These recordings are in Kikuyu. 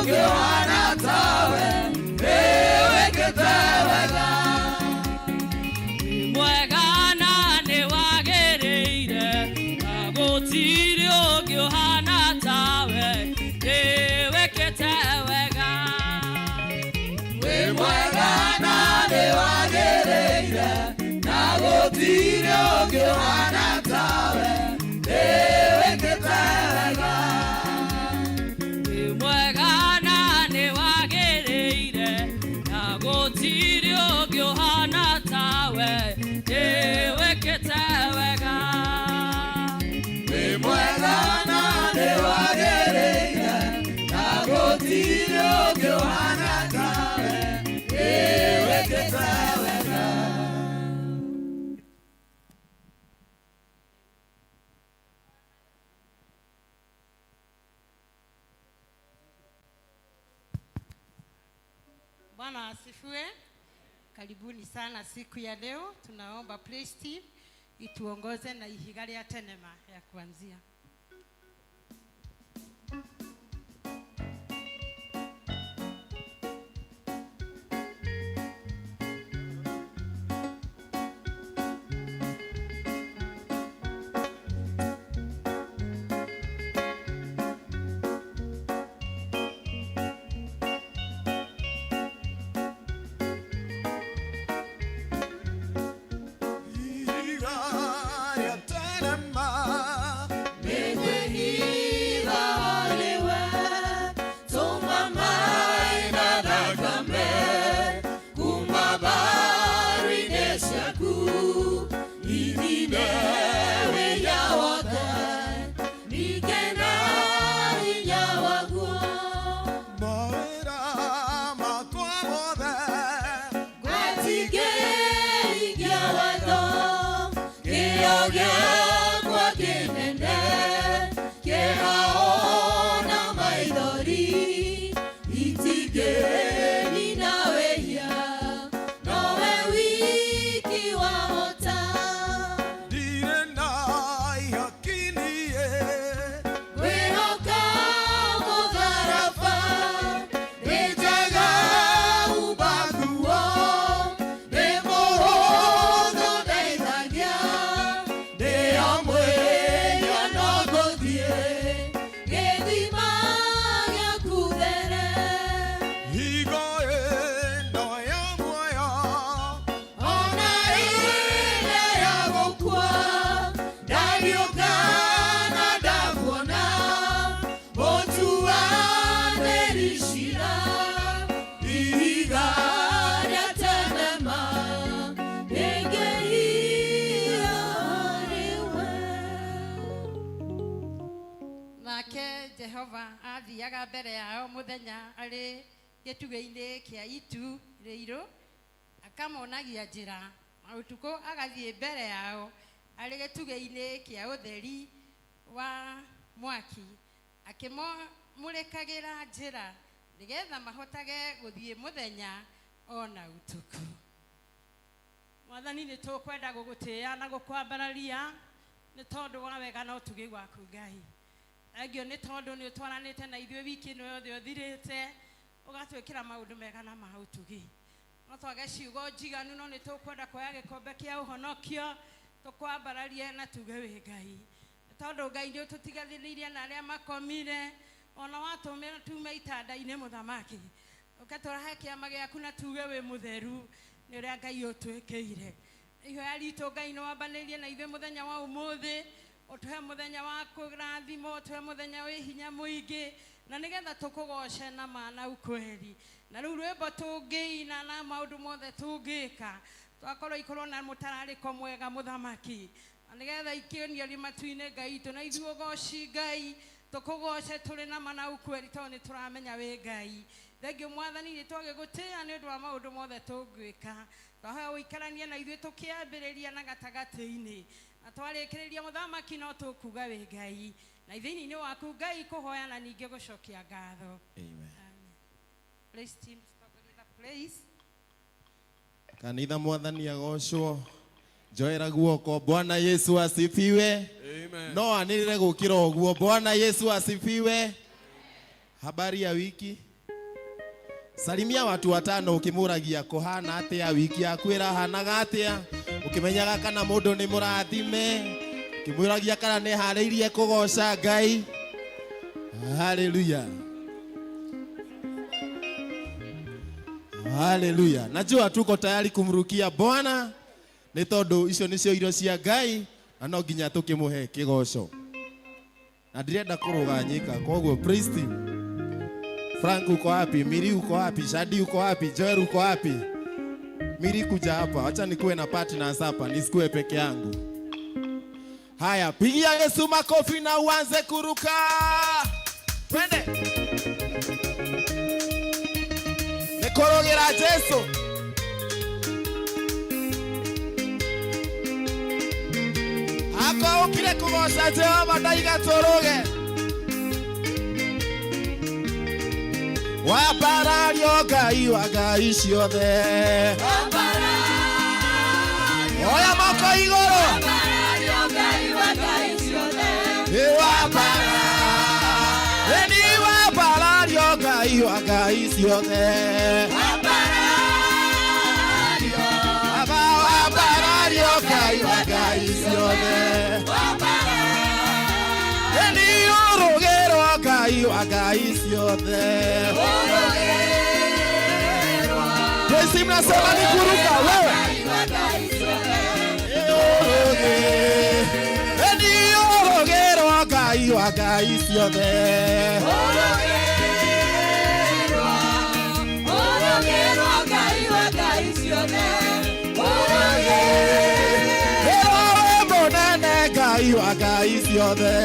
Ũngĩ ũhana tawe, nĩ wĩkĩte wega. Mwega na nĩ wagĩrĩire, na gũtirĩ ũngĩ ũhana tawe, nĩ wĩkĩte wega. Wĩ mwega na nĩ wagĩrĩire, na gũtirĩ ũngĩ ũhana tawe, nĩ wĩkĩte wega. Wĩ mwega na nĩ wagĩrĩire, na gũtirĩ ũngĩ ũhana tawe, nĩ wĩkĩte wega. Wĩ mwega na nĩ wagĩrĩire, na gũtirĩ ũngĩ ũhana tawe, nĩ wĩkĩte wega. Bwana asifiwe. Karibuni sana siku ya leo. Tunaomba praise team ituongoze na ihiga rĩa tenema ya kuanzia. Ihiga rĩa tenema, mawĩra makwa mothe, Gĩakwa kĩnene kĩhaona maithori itingĩnina wĩhia nowe wiki wahota. Ndirĩ na ihaki niĩ. Kwĩhoka mũtharaba nĩ njega umbaguo nĩ mũhũthũ ndeithagia ndĩo mwĩria no ngũthiĩ gĩthima gĩaku there. Higo ĩno ya muoyo, Ona ĩrĩa ya gũkua ndariũka na ndamuona mũtuanĩri cira ihiga rĩa tenema rĩngĩhiga rĩwe. Nake Jehova athiaga mbere yao mũthenya arĩ gĩtugĩ-inĩ kĩa itu rĩirũ akamonagia njĩra, na ũtukũ agathiĩ mbere yao arĩ gĩtugĩ-inĩ kĩa ũtheri wa mwaki akĩmamũrĩkagĩra njĩra nĩgetha mahotage gũthiĩ mũthenya ona ũtukũ. Mwathani, nĩ tũkwenda gũgũtĩĩa na gũkwambararia nĩ tondũ wa wega na ũtugi waku. Ngai, thengio nĩ tondũ nĩ ũtwaranĩte na ithuĩ wiki ĩno yothe ũthirĩte, ũgatwĩkĩra maũndũ mega na ma ũtugi. No twage ciugo njiganu, no nĩ tũkwenda kuoya gĩkombe kĩa ũhonokio tũkwambararie na tuge wĩ Ngai, nĩ tondũ Ngai nĩ ũtũtiganĩirie na arĩa makomire ona watũmĩra tume itanda-inĩ. Mũthamaki, ũke tũrahe kĩama gĩaku na tuge wĩ mũtheru nĩ ũrĩa Ngai ũtwĩkĩire. Ihoya ritũ, Ngai, nĩ wambanĩirie na ithuĩ mũthenya wa ũmũthĩ, ũtũhe mũthenya wa kũrathimwo, ũtũhe mũthenya wĩ hinya mũingĩ na nĩgetha tũkũgoce na ma na ukweli. Na rĩu rwĩmbo tũngĩina na maũndũ mothe tũngĩka twakorwo ikorwo na mũtararĩko mwega, mũthamaki, na nĩgetha ikĩonio rĩ matu-inĩ. Ngai itũ, na ithuĩ ũgoci Ngai tũkũgoce tũrĩ na ma na ukweli tondũ nĩ tũramenya wĩ Ngai. Thengio, Mwathani, nĩ twagĩgũtĩĩa nĩ ũndũ wa maũndũ mothe tũngĩka. Twahoya ũikaranie na ithuĩ tũkĩambĩrĩria na gatagatĩ-inĩ na twarĩkĩrĩria. Mũthamaki, no tũkuga wĩ Ngai na thĩinĩ waku Ngai kũhoya na ningĩ gũcokia ngatho. Amen. Praise team, tutongorie na praise. Kanitha, Mwathani agocwo. Njoera guoko. Bwana Yesu asifiwe. Amen. No anĩrĩre gũkĩra ũguo. Bwana Yesu asifiwe. Habari ya wiki? Salimia watu watano ukimuragia kuhana atia, wiki yaku ĩrahanaga atia, ukimenyaga kana mũndũ nĩ mũrathime, ukimwĩragia kana nĩ harĩirie kũgoca Ngai. Haleluya. Haleluya. Najua tuko tayari kumrukia Bwana nĩ tondũ icio nĩcio irio cia Ngai na no nginya tũkĩmũhe kĩgoco. Na ndirenda kũrũga nyika, koguo praise team. Frank uko wapi? Miri uko wapi? Shadi uko wapi? Joel uko wapi? Miri kuja hapa. Acha nikuwe na partners hapa, nisikuwe peke yangu. Haya, pigia Yesu makofi na uanze kuruka. Twende. Nikorogera Jesu. Ako ukire kugoca Jehova ndaiga turuge. Wambarario Ngai wa ngai ciothe. Oya moko igũrũ. Ĩni wambarario Ngai wa ngai ciothe. Baba wambarario Ngai wa ngai ciothe. Ĩni ũrũgĩrwo Ngai wa ngai ciothe. Yesu mnasema ni kuruka wewe. Ĩni ũrũgĩrwo Ngai wa ngai ciothe. Ĩro wĩ mũnene Ngai wa ngai ciothe.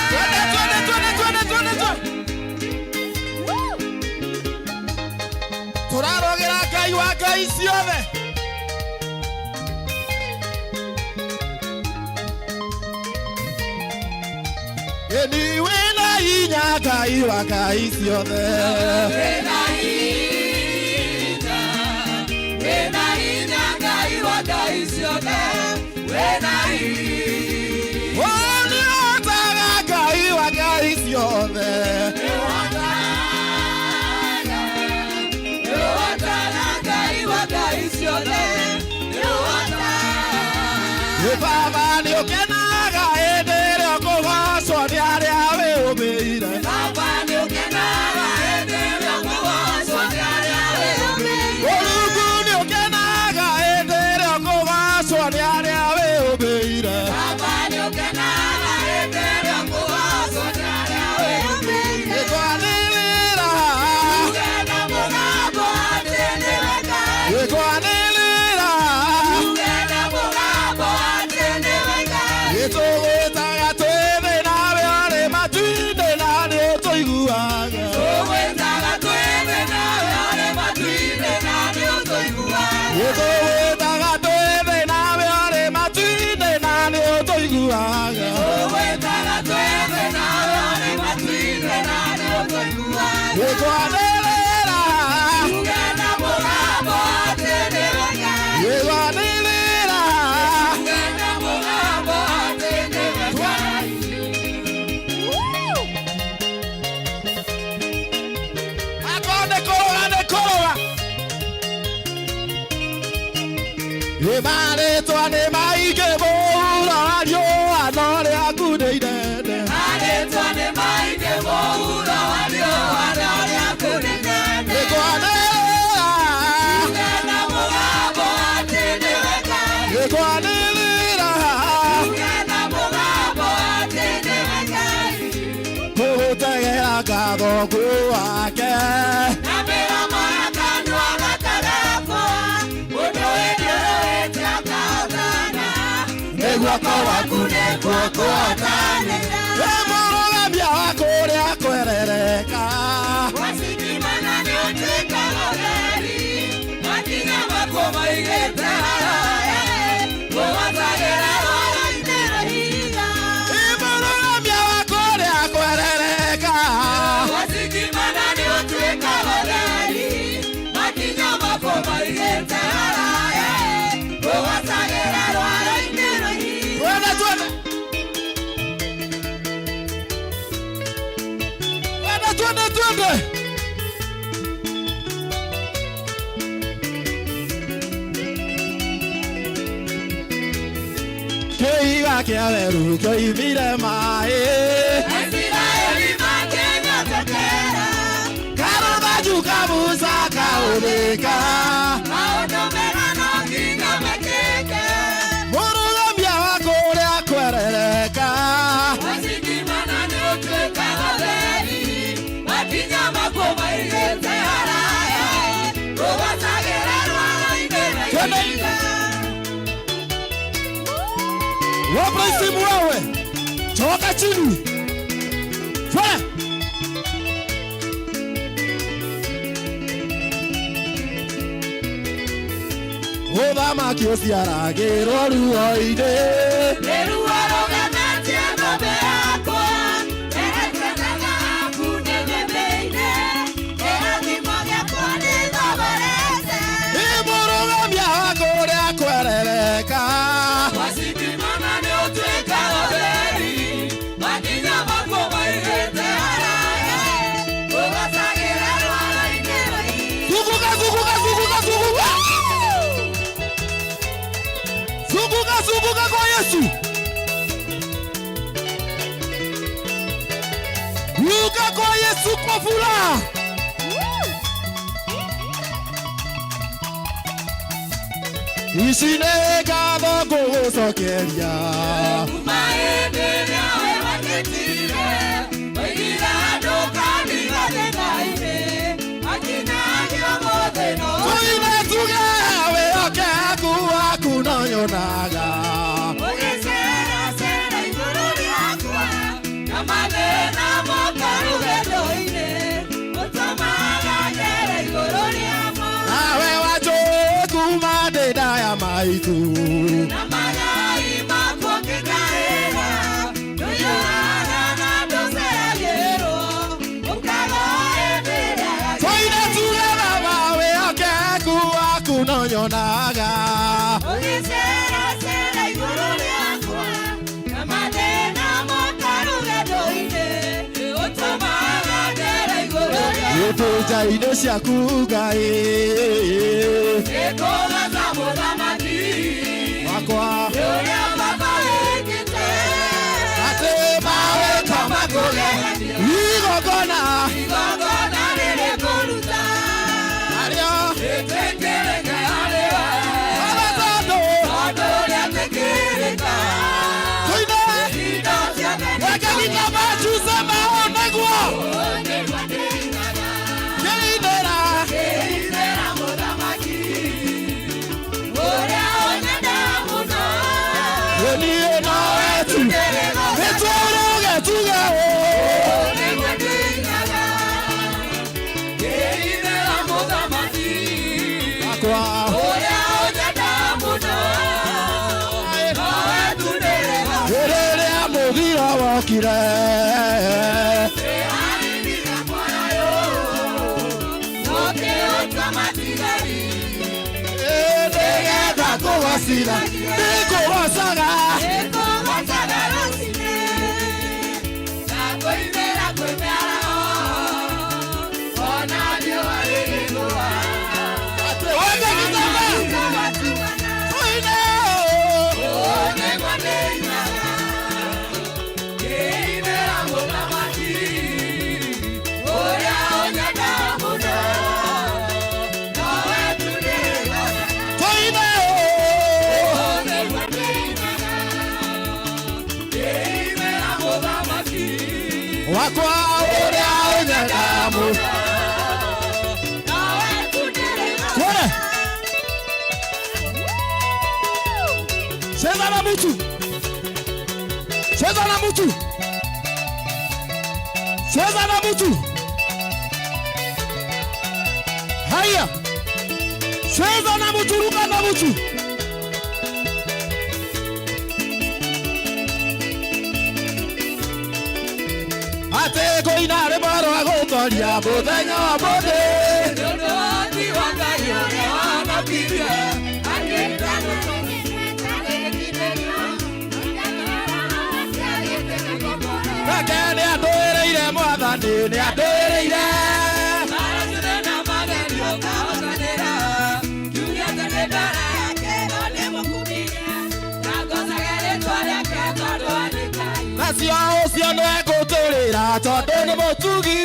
Twende, twende, twende, twende, twende, twende. Tũrarogera Ngai wa ngai ciothe. Ĩni wĩna hinya Ngai wa ngai ciothe. Oh, nĩũhotaga Ngai wa ngai ciothe. Ĩ Baba nĩũkenaga hĩndĩ ĩrĩa ũkũgocwo nĩ arĩa wĩũmbĩire. Mũrungu nĩũkenaga hĩndĩ ĩrĩa ũkũgocwo nĩ arĩa wĩũmbĩire. Ĩtwanĩrĩra, ĩtwanĩrĩra, ĩtũgwĩtaga twĩ thĩ nawe ũrĩ matu-inĩ na nĩũtũiguaga. Ĩtũgwĩtaga twĩ thĩ nawe ũrĩ matu-inĩ na nĩũtũiguaga. Ĩtwanĩrĩra, ĩtwanĩrĩra. Akorwo nĩ kũrũga nĩ kũrũga. Ĩ marĩtwa nĩ maingĩ mũhuro wa riũa no rĩaku nĩ inene. Ĩtwanĩrĩra, ĩtwanĩrĩra. Tũgũtegera ngatho gwake. Nĩ guoko gwaku nĩkuo kũhotane. Wĩ mũrũgamia wa kũrĩa kwerereka. Ĩ mũrũgamia wa kũrĩa kwerereka. Twende, twende. kĩa werũ kĩoimire maĩ. Aisiraeli makĩnyotekera. Karũthanju ka Musa kaunĩka. Maũndũ mega no nginya mekĩke. Mũrũgamia wa kũrĩa kwerereka. Wacitimana nĩũtuĩkaga ũtheri. Makinya makuo maigĩte haraya. Rũgacagĩra rwaro-inĩ rwa Twende. ihiga. Wapraisimu wewe, choka chini. Twende. Ũthamaki ũciaragĩrwo ruo-inĩ. Nĩruo rũgemetie ng'ombe yakwa. Nĩgethaga aku nĩmĩmĩine. Kĩrathimo gĩakwa nĩthoborete. Ĩ mũrũgamia wa kũrĩa kwerereka. Wacitimana nĩũtuĩkaga ũtheri. Makinya makuo maigĩte haraya. Rũgacagĩra rwaro-inĩ rwa ihiga. Zunguka, zunguka, zunguka, zunguka. Zunguka, zunguka kwa Yesu. Ruka kwa Yesu kwa furaha. Ici nĩ ngatho ngũgũcokeria. Kuma hĩndĩ ĩrĩa we wanyitire, oigire andũ kanitha thĩna-inĩ, makinyagia ũmũthĩ no Tũine tuge wĩhokeku waku no nyonaga. Ũgĩceracera igũrũ rĩakwa, na mathĩna moka rũgendo-inĩ, ũtũmaga ngere igũrũ rĩamo. Nawe wanjũĩ kuma ndĩ nda ya maitũ. Na magai makwa ngĩkaĩra, ndũiyũraga na ndũceragĩrwo, ũkaga hĩndĩ ĩrĩa Tũine tuge Baba wĩhokeku waku no nyonaga. Ũgĩceracera igũrũ rĩakwa, na mathĩna moka rũgendo-inĩ, ũtũmaga ngere igũrũ rĩamo. Gĩtĩnja-inĩ ciaku Ngai Nĩngũgaca mũthamaki, wakwa. ũrĩa baba wĩkĩte. Atĩ mawĩko makũgegia. Igongona Igongona rĩrĩ kũruta, arĩa rĩtĩkĩrĩke harĩ we. Baba tondũ Tondũ rĩatĩkĩrĩka, tũine indo ciothe weke gĩtambaya sema ũũ nĩguo nĩguo ndĩinaga. kĩinĩra. Ndĩinĩra mũthamaki, ũrĩa ũnyenda mũno. Niĩ nowe tu nĩtũrũge tuge ũũ. Nĩguo ndĩinaga. Ndĩinĩra mũthamaki, Wakwa. ũrĩa ũnyenda mũno. Nowe tu ndĩrĩgocaga. Rĩrĩa mũgiro wokire. Nĩgetha kũgacira nĩngũgocaga. Atĩ weke gĩtambaya tũine ũũ. Tũine ũũ. Wakwa ũrĩa ũnyenda mũno. Twende. Cheza na mtu. Cheza na mtu. Cheza na mtu. Haya. Cheza na mtu, ruka na mtu. Atĩ ngũina rwĩmbo rwa gũtoria mũthenya wa mũthĩ. Nĩ ũndũ wa Ngai ũrĩa wanakirie, Nake nĩ andũĩrĩire mwathani nĩ andũĩrĩire. Mara ciothe na magerio ngahotanĩra, kiugĩte ndĩ mbere yake no ndĩmũkumirie, na ngocage rĩtwa rĩake. Ũcio ũcio nĩwe ngũtũrĩra tondũ nĩ mũtugi.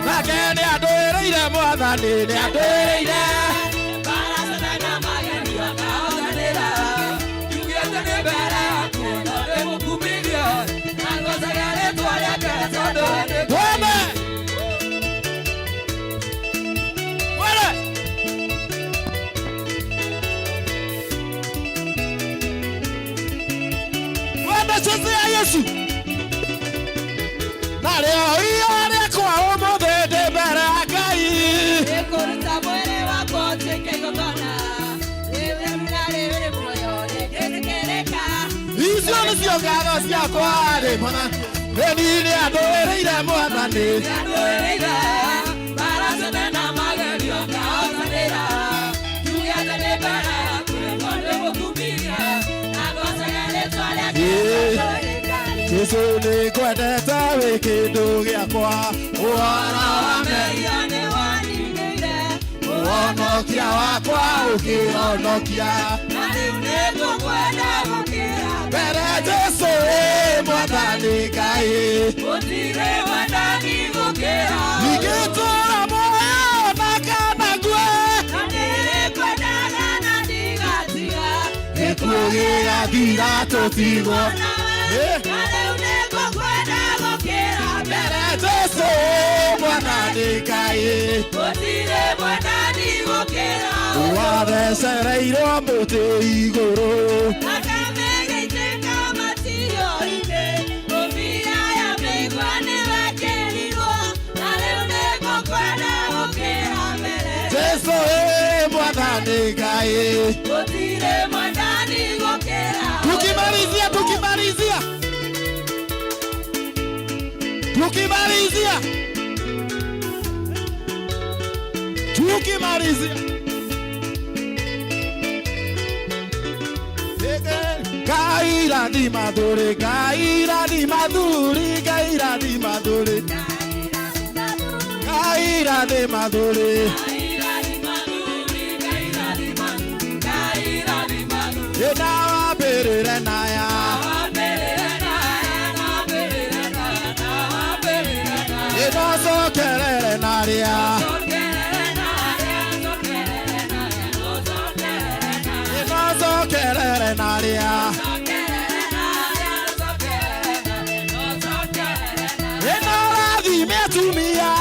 Nake nĩ andũĩrĩire mwathani nĩ andũĩrĩire. Twende! Twende! Twende chezea Yesu. Narĩo iria rĩakwa ũmũthĩ ndĩ mbere ya Ngai. Nĩngũruta mwĩrĩ wakwa ũtuĩke igongona rĩtheru na rĩrĩ muoyo rĩngĩtĩkĩrĩka. Icio nĩcio ngatho ciakwa rĩ mwana. Ĩni nĩ andũĩrĩire mwathani. Nĩandũĩrĩire mbaara ciothe na magerio ngahotanĩra. Njugĩte ndĩ mbere yaku nĩguo ndĩmũkumithie na ngocage rĩĩtwa rĩake Ĩĩ. tondũ nĩ Ngai. Jesu nĩ ngwendete wĩ kĩndũ gĩakwa. Ũhoro wa Mehia nĩwaninĩire, ũhonokia wakwa ũkĩhonokia. na rĩu nĩngũkwenda gũkĩra Mbere Jesu ĩ mwathani Ngai. gũtirĩ wendani gũkĩra. Ingĩtũũra muoyo na kana ngue. Na nĩrĩkwendaga na ndigatiga Gĩkuũ gĩgathira tũtigwo. Nawe, na rĩu nĩngũkwenda gũkĩra Mbere Jesu ĩ mwathani Ngai. gũtirĩ wendani gũkĩra. Wathecereirwo mũtĩ igũrũ. Thakame ĩgĩitĩka matihio-inĩ, ngũbia ya mĩigua nĩwekĩrirwo, na rĩu nĩngũkwenda gũkĩra mbere. Jesu ĩ mwathani Ngai. Gũtirĩ mwendani gũkĩra. Tukimalizia, tukimalizia, tukimalizia, tukimalizia. Ngai rathima thuri, Ngai rathima thuri, Ngai rathima thuri, Ngai rathima thuri. Ĩna wambĩrĩre naya, ĩna ũcokerere narĩa, ĩna ũcokerere narĩa, ĩna ũrathime atumia,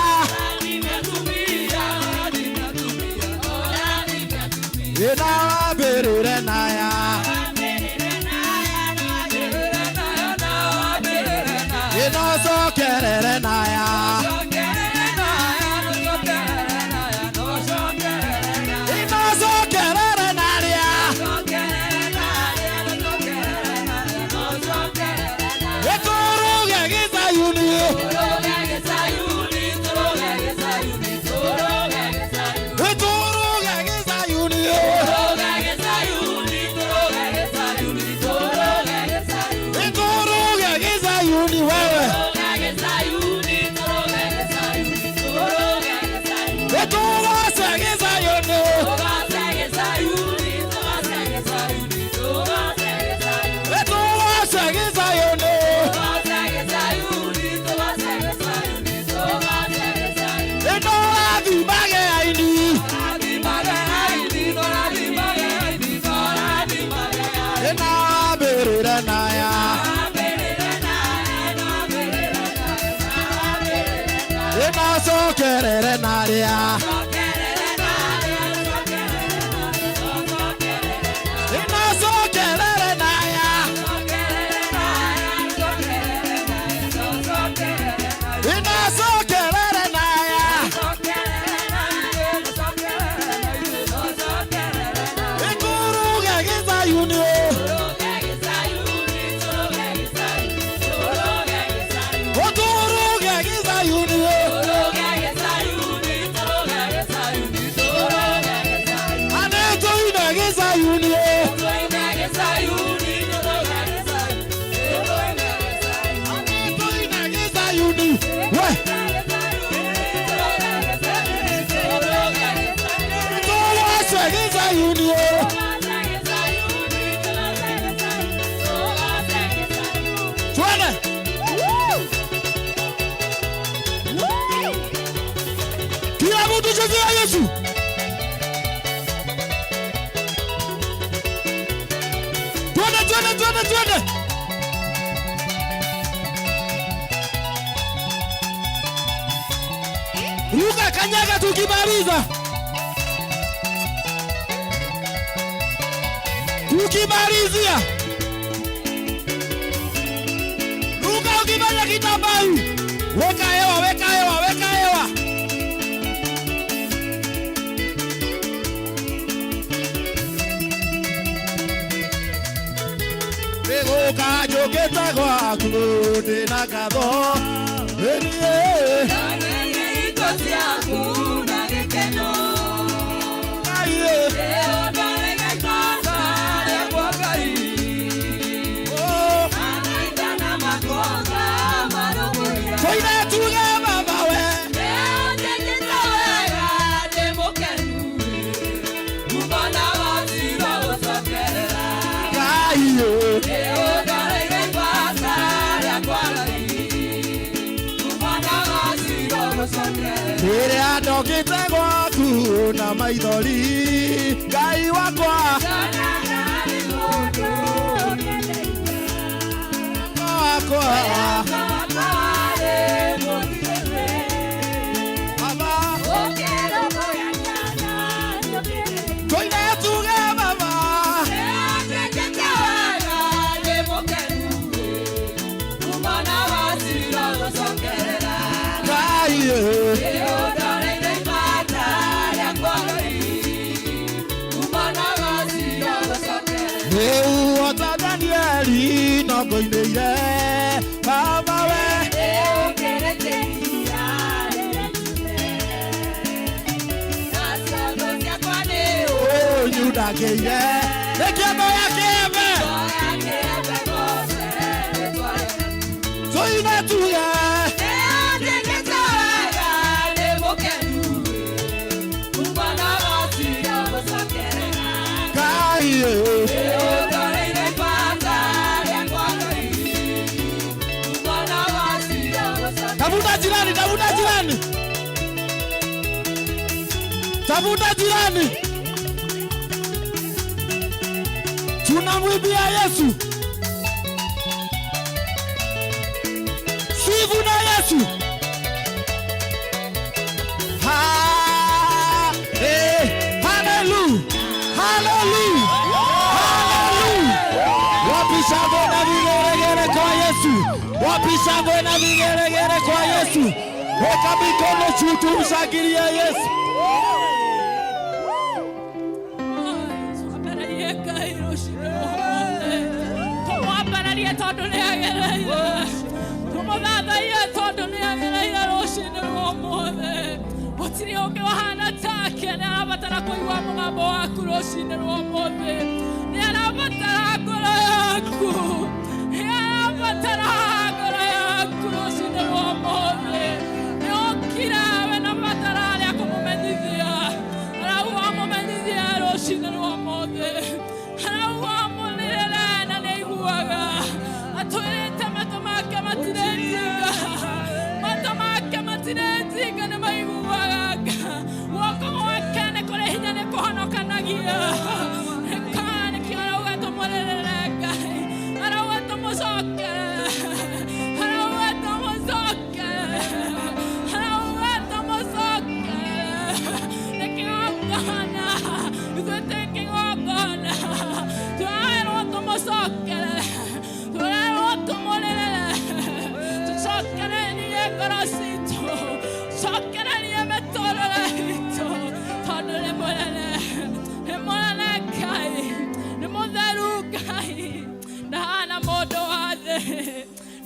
ĩna wambĩrĩre naya, ĩna ũcokerere naya, ĩna ũcokerere narĩa, ĩtũrũge gĩcayuni, ĩtũrũge gĩcayuni, ĩtũrũge gĩcayuni wewe, ĩtũgoce gĩcayuni, ĩtũgoce gĩcayuni, ĩno ũrathimage aini, ĩna wambĩrĩre naya, ĩna ũcokerere narĩa, ĩna ũcokerere naya, ĩna ũcokerere naya, ĩtũrũge gĩcayuni, ũtũrũge gĩcayuni, anĩ tũine gĩcayuni, anĩ tũine gĩcayuni, we. Twende. Kila mtu chezea Yesu. Twende, twende, twende, twende. Ruka, kanyaga tukimaliza. Tukimalizia. Ruka ukifanya kitambaa. Weka hewa, weka hewa, weka hewa. Nĩgũka njũkĩte gwaku ndĩna ngatho ĩniĩ Ngai oh. Tũine tuge baba we Ngai ĩ. Rĩrĩa ndokĩte gwaku na maithori Ngai wakwa wakwa baba tũine tuge baba Ngai ĩ. Rĩu o ta Danieli no ngũinĩire baba we ũyũ ndakĩire nĩ kĩambo ya kĩembe tũine tuge Ngai ĩ. Tafuta jirani, tafuta jirani, tafuta jirani. Tunamwimbia Yesu, sifu na Yesu. Ha, eh, hallelujah, hallelujah, hallelujah. Wapi shangwe na vigelegele kwa Yesu? Wapi shangwe na vigelegele kwa Yesu? Weka mikono juu tumshangilie Yesu. Twambararie Ngai rũcinĩ rwa ũmũthĩ. Tũmwambararie tondũ nĩagĩrĩire. Tũmũthathaiye tondũ nĩagĩrĩire rũcinĩ rwa ũmũthĩ. Gũtirĩ ũngĩ ũhana take. Nĩarabatara kũigua mũgambo waku rũcinĩ rwa ũmũthĩ. Nĩarabatara ngoro yaku. Nĩarabatara ngoro yaku rũcinĩ rwa ũmũthĩ. Nĩokire wĩna batara rĩa kũmũmenyithia. Arauga ũmũmenyithie rũcinĩ rwa ũmũthĩ. Arauga ũmũrĩrĩre na nĩaiguaga. Atwĩrĩte matũ make matirĩ njinga. Matũ make matirĩ njinga nĩmaiguaga. Guoko gwake nĩ kũrĩ hinya nĩkũhonokanagia. Nĩka nĩkĩo arauga tũmũrĩrĩre Ngai. Arauga tũmũcokerere. Arauga tũmũcokerere. Arauga tũmũcokerere. Nĩ kĩgongona. Ithuĩ twĩ kĩgongona. Tũrerwo tũmũcokerere. Tũrerwo tũmũrĩrĩre. Tũcokererie ngoro citũ. Cokererie mĩtũrĩre itũ. Tondũ nĩ mũnene. Nĩ mũnene Ngai. Nĩ mũtheru Ngai. Ndahana mũndũ wa thĩ.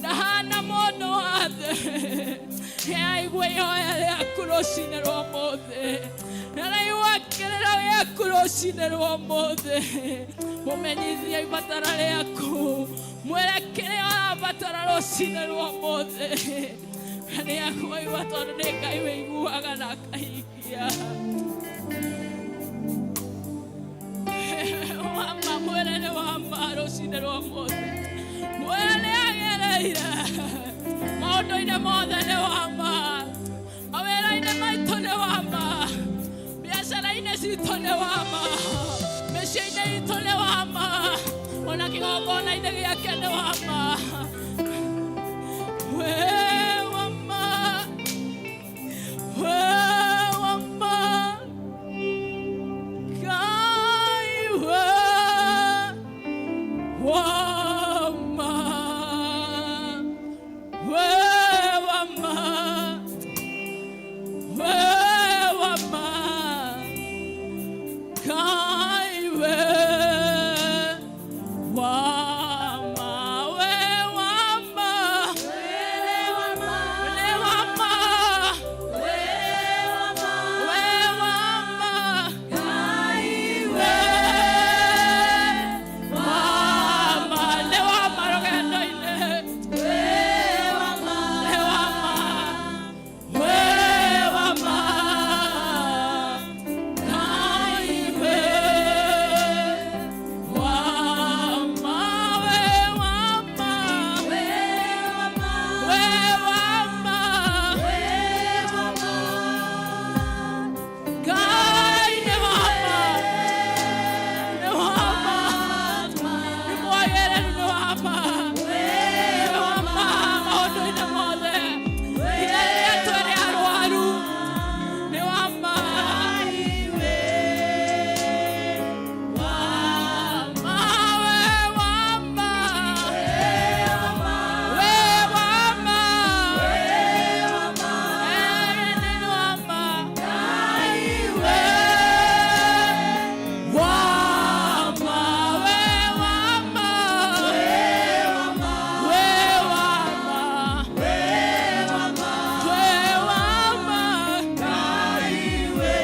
Ndahana mũndũ wa thĩ. Nĩaraigua ihoya rĩaku rũcinĩ rwa ũmũthĩ. Nĩaraigua kĩrĩro gĩaku rũcinĩ rwa ũmũthĩ. Mũmenyithie ibatara rĩaku. Mwĩre kĩrĩa ũrabatara rũcinĩ rwa ũmũthĩ. Nĩakũigua tondũ nĩ Ngai wĩiguaga na akahingia. Wama mwĩre nĩ wama rũcinĩ rwa ũmũthĩ. Mwĩre nĩagĩrĩire. Maũndũ-inĩ mothe nĩ wa ma. Mawĩra-inĩ maitũ nĩ wa ma. Biacara-inĩ citũ nĩ wa ma. Mĩciĩ-inĩ itũ nĩ wa ma. Ona kĩgongona-inĩ gĩake nĩ wa ma. We wa ma. We wa ma. Ngai we wa ma. We wa ma. We wa ma. Ngai we wa ma. We wa ma. We wa ma. We wa ma. We wa ma. Nĩ wa ma rũgendo-inĩ. Nĩ wa ma. We wa ma. Ngai we wa ma. We wa ma. We wa ma. Ngai nĩ wa ma. Nĩ wa ma. Nĩ mwagĩrĩru nĩ wa ma. Nĩ wa ma maũndũ-inĩ mothe. Nginya rĩrĩa tũrĩ arwaru. Nĩ wa ma. Wa ma, we wa ma. We wa ma. Nĩ wa ma. We wa ma, we wa ma. We wa ma. We wa ma.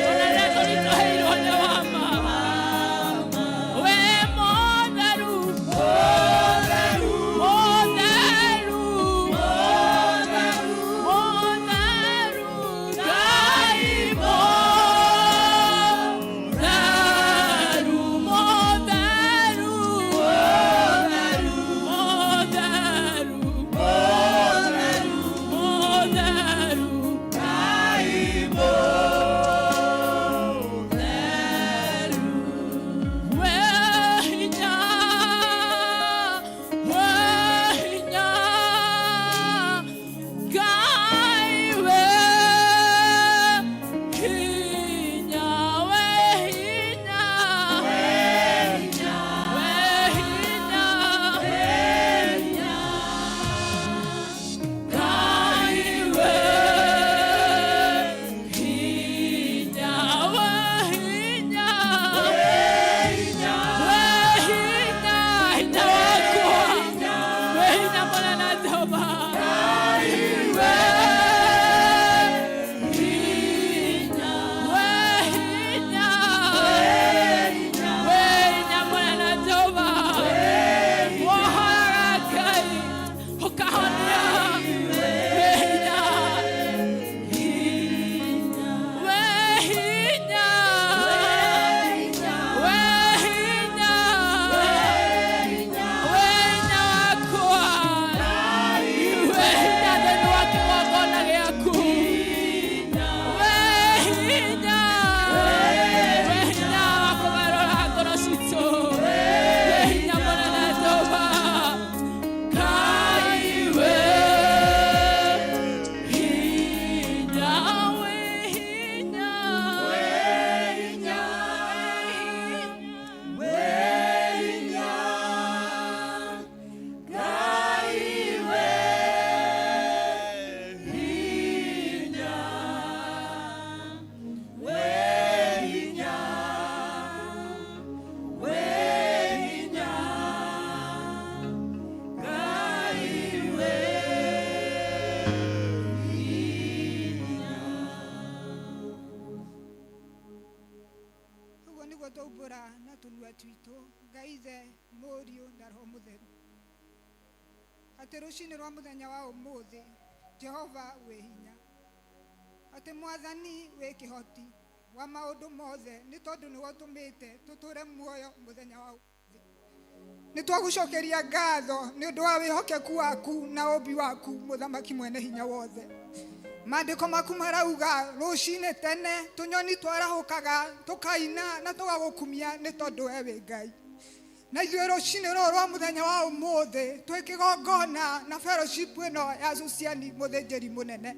Ona rĩrĩa tũritũhĩirwo nĩ wa ma. We mũtheru. Mũtheru. Mũtheru. Ngai mũtheru. Mũtheru. Mũtheru. Mũtheru. We hinya, we hinya, Ngai we hinya, we hinya, we hinya, Ngai we hinya, we hinya. We hinya, hinya wakwa. We hinya mũnene Jehova. We hinya, we hinya. We hinya mũnene Jehova. Wohoraga Ngai, ũkahonia. We hinya. We hinya. We hinya. We hinya wakwa. We hinya thĩinĩ wa kĩgongona gĩaku. We hinya. We hinya wa kũgarũra ngoro citũ. We hinya mũnene Jehova. Ngai we hinya, we hinya. Ũguo nĩguo twaumbũra na tũnua twitũ Ngai Ithe, Mũriũ na Roho Mũtheru, atĩ rũcinĩ rwa mũthenya wa ũmũthĩ Jehova wĩ hinya, atĩ Mwathani wĩ kĩhoti wa maũndũ mothe, nĩ tondũ nĩwe ũtũmĩte tũtũre muoyo mũthenya wa ũmũthĩ. Nĩ twagũcokeria ngatho nĩ ũndũ wa wĩhokeku waku na ũmbi waku mũthamaki mwene hinya wothe. Maandĩko maku marauga rũcinĩ tene tũnyoni twarahũkaga tũkaina na tũgagũkumia nĩ tondũ we wĩ Ngai. Na ithuĩ rũcinĩ rũrũ rwa mũthenya wa ũmũthĩ twĩ kĩgongona na fellowship ĩno ya Susiani mũthĩnjĩri mũnene.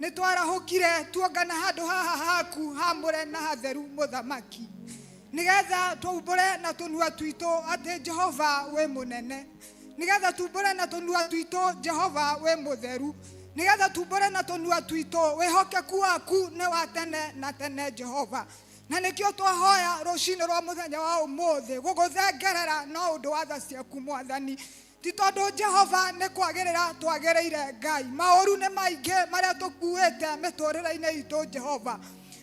Nĩ twarahũkire tuongana handũ haha haku hamũre na hatheru mũthamaki, nĩgetha tuumbũre na tũnua twitũ atĩ Jehova wĩ mũnene, nĩgetha tuumbũre na tũnua twitũ Jehova wĩ mũtheru, nĩgetha tuumbũre na tũnua twitũ wĩhokeku waku nĩ wa tene na tene Jehova. Na nĩkĩo twahoya rũcinĩ rwa mũthenya wa ũmũthĩ gũgũthengerera no ũndũ wa tha ciaku mwathani, ti tondũ Jehova nĩ kwagĩrĩra twagĩrĩire Ngai. Maũru nĩ maingĩ marĩa tũkuĩte mĩtũrĩre-inĩ itũ Jehova,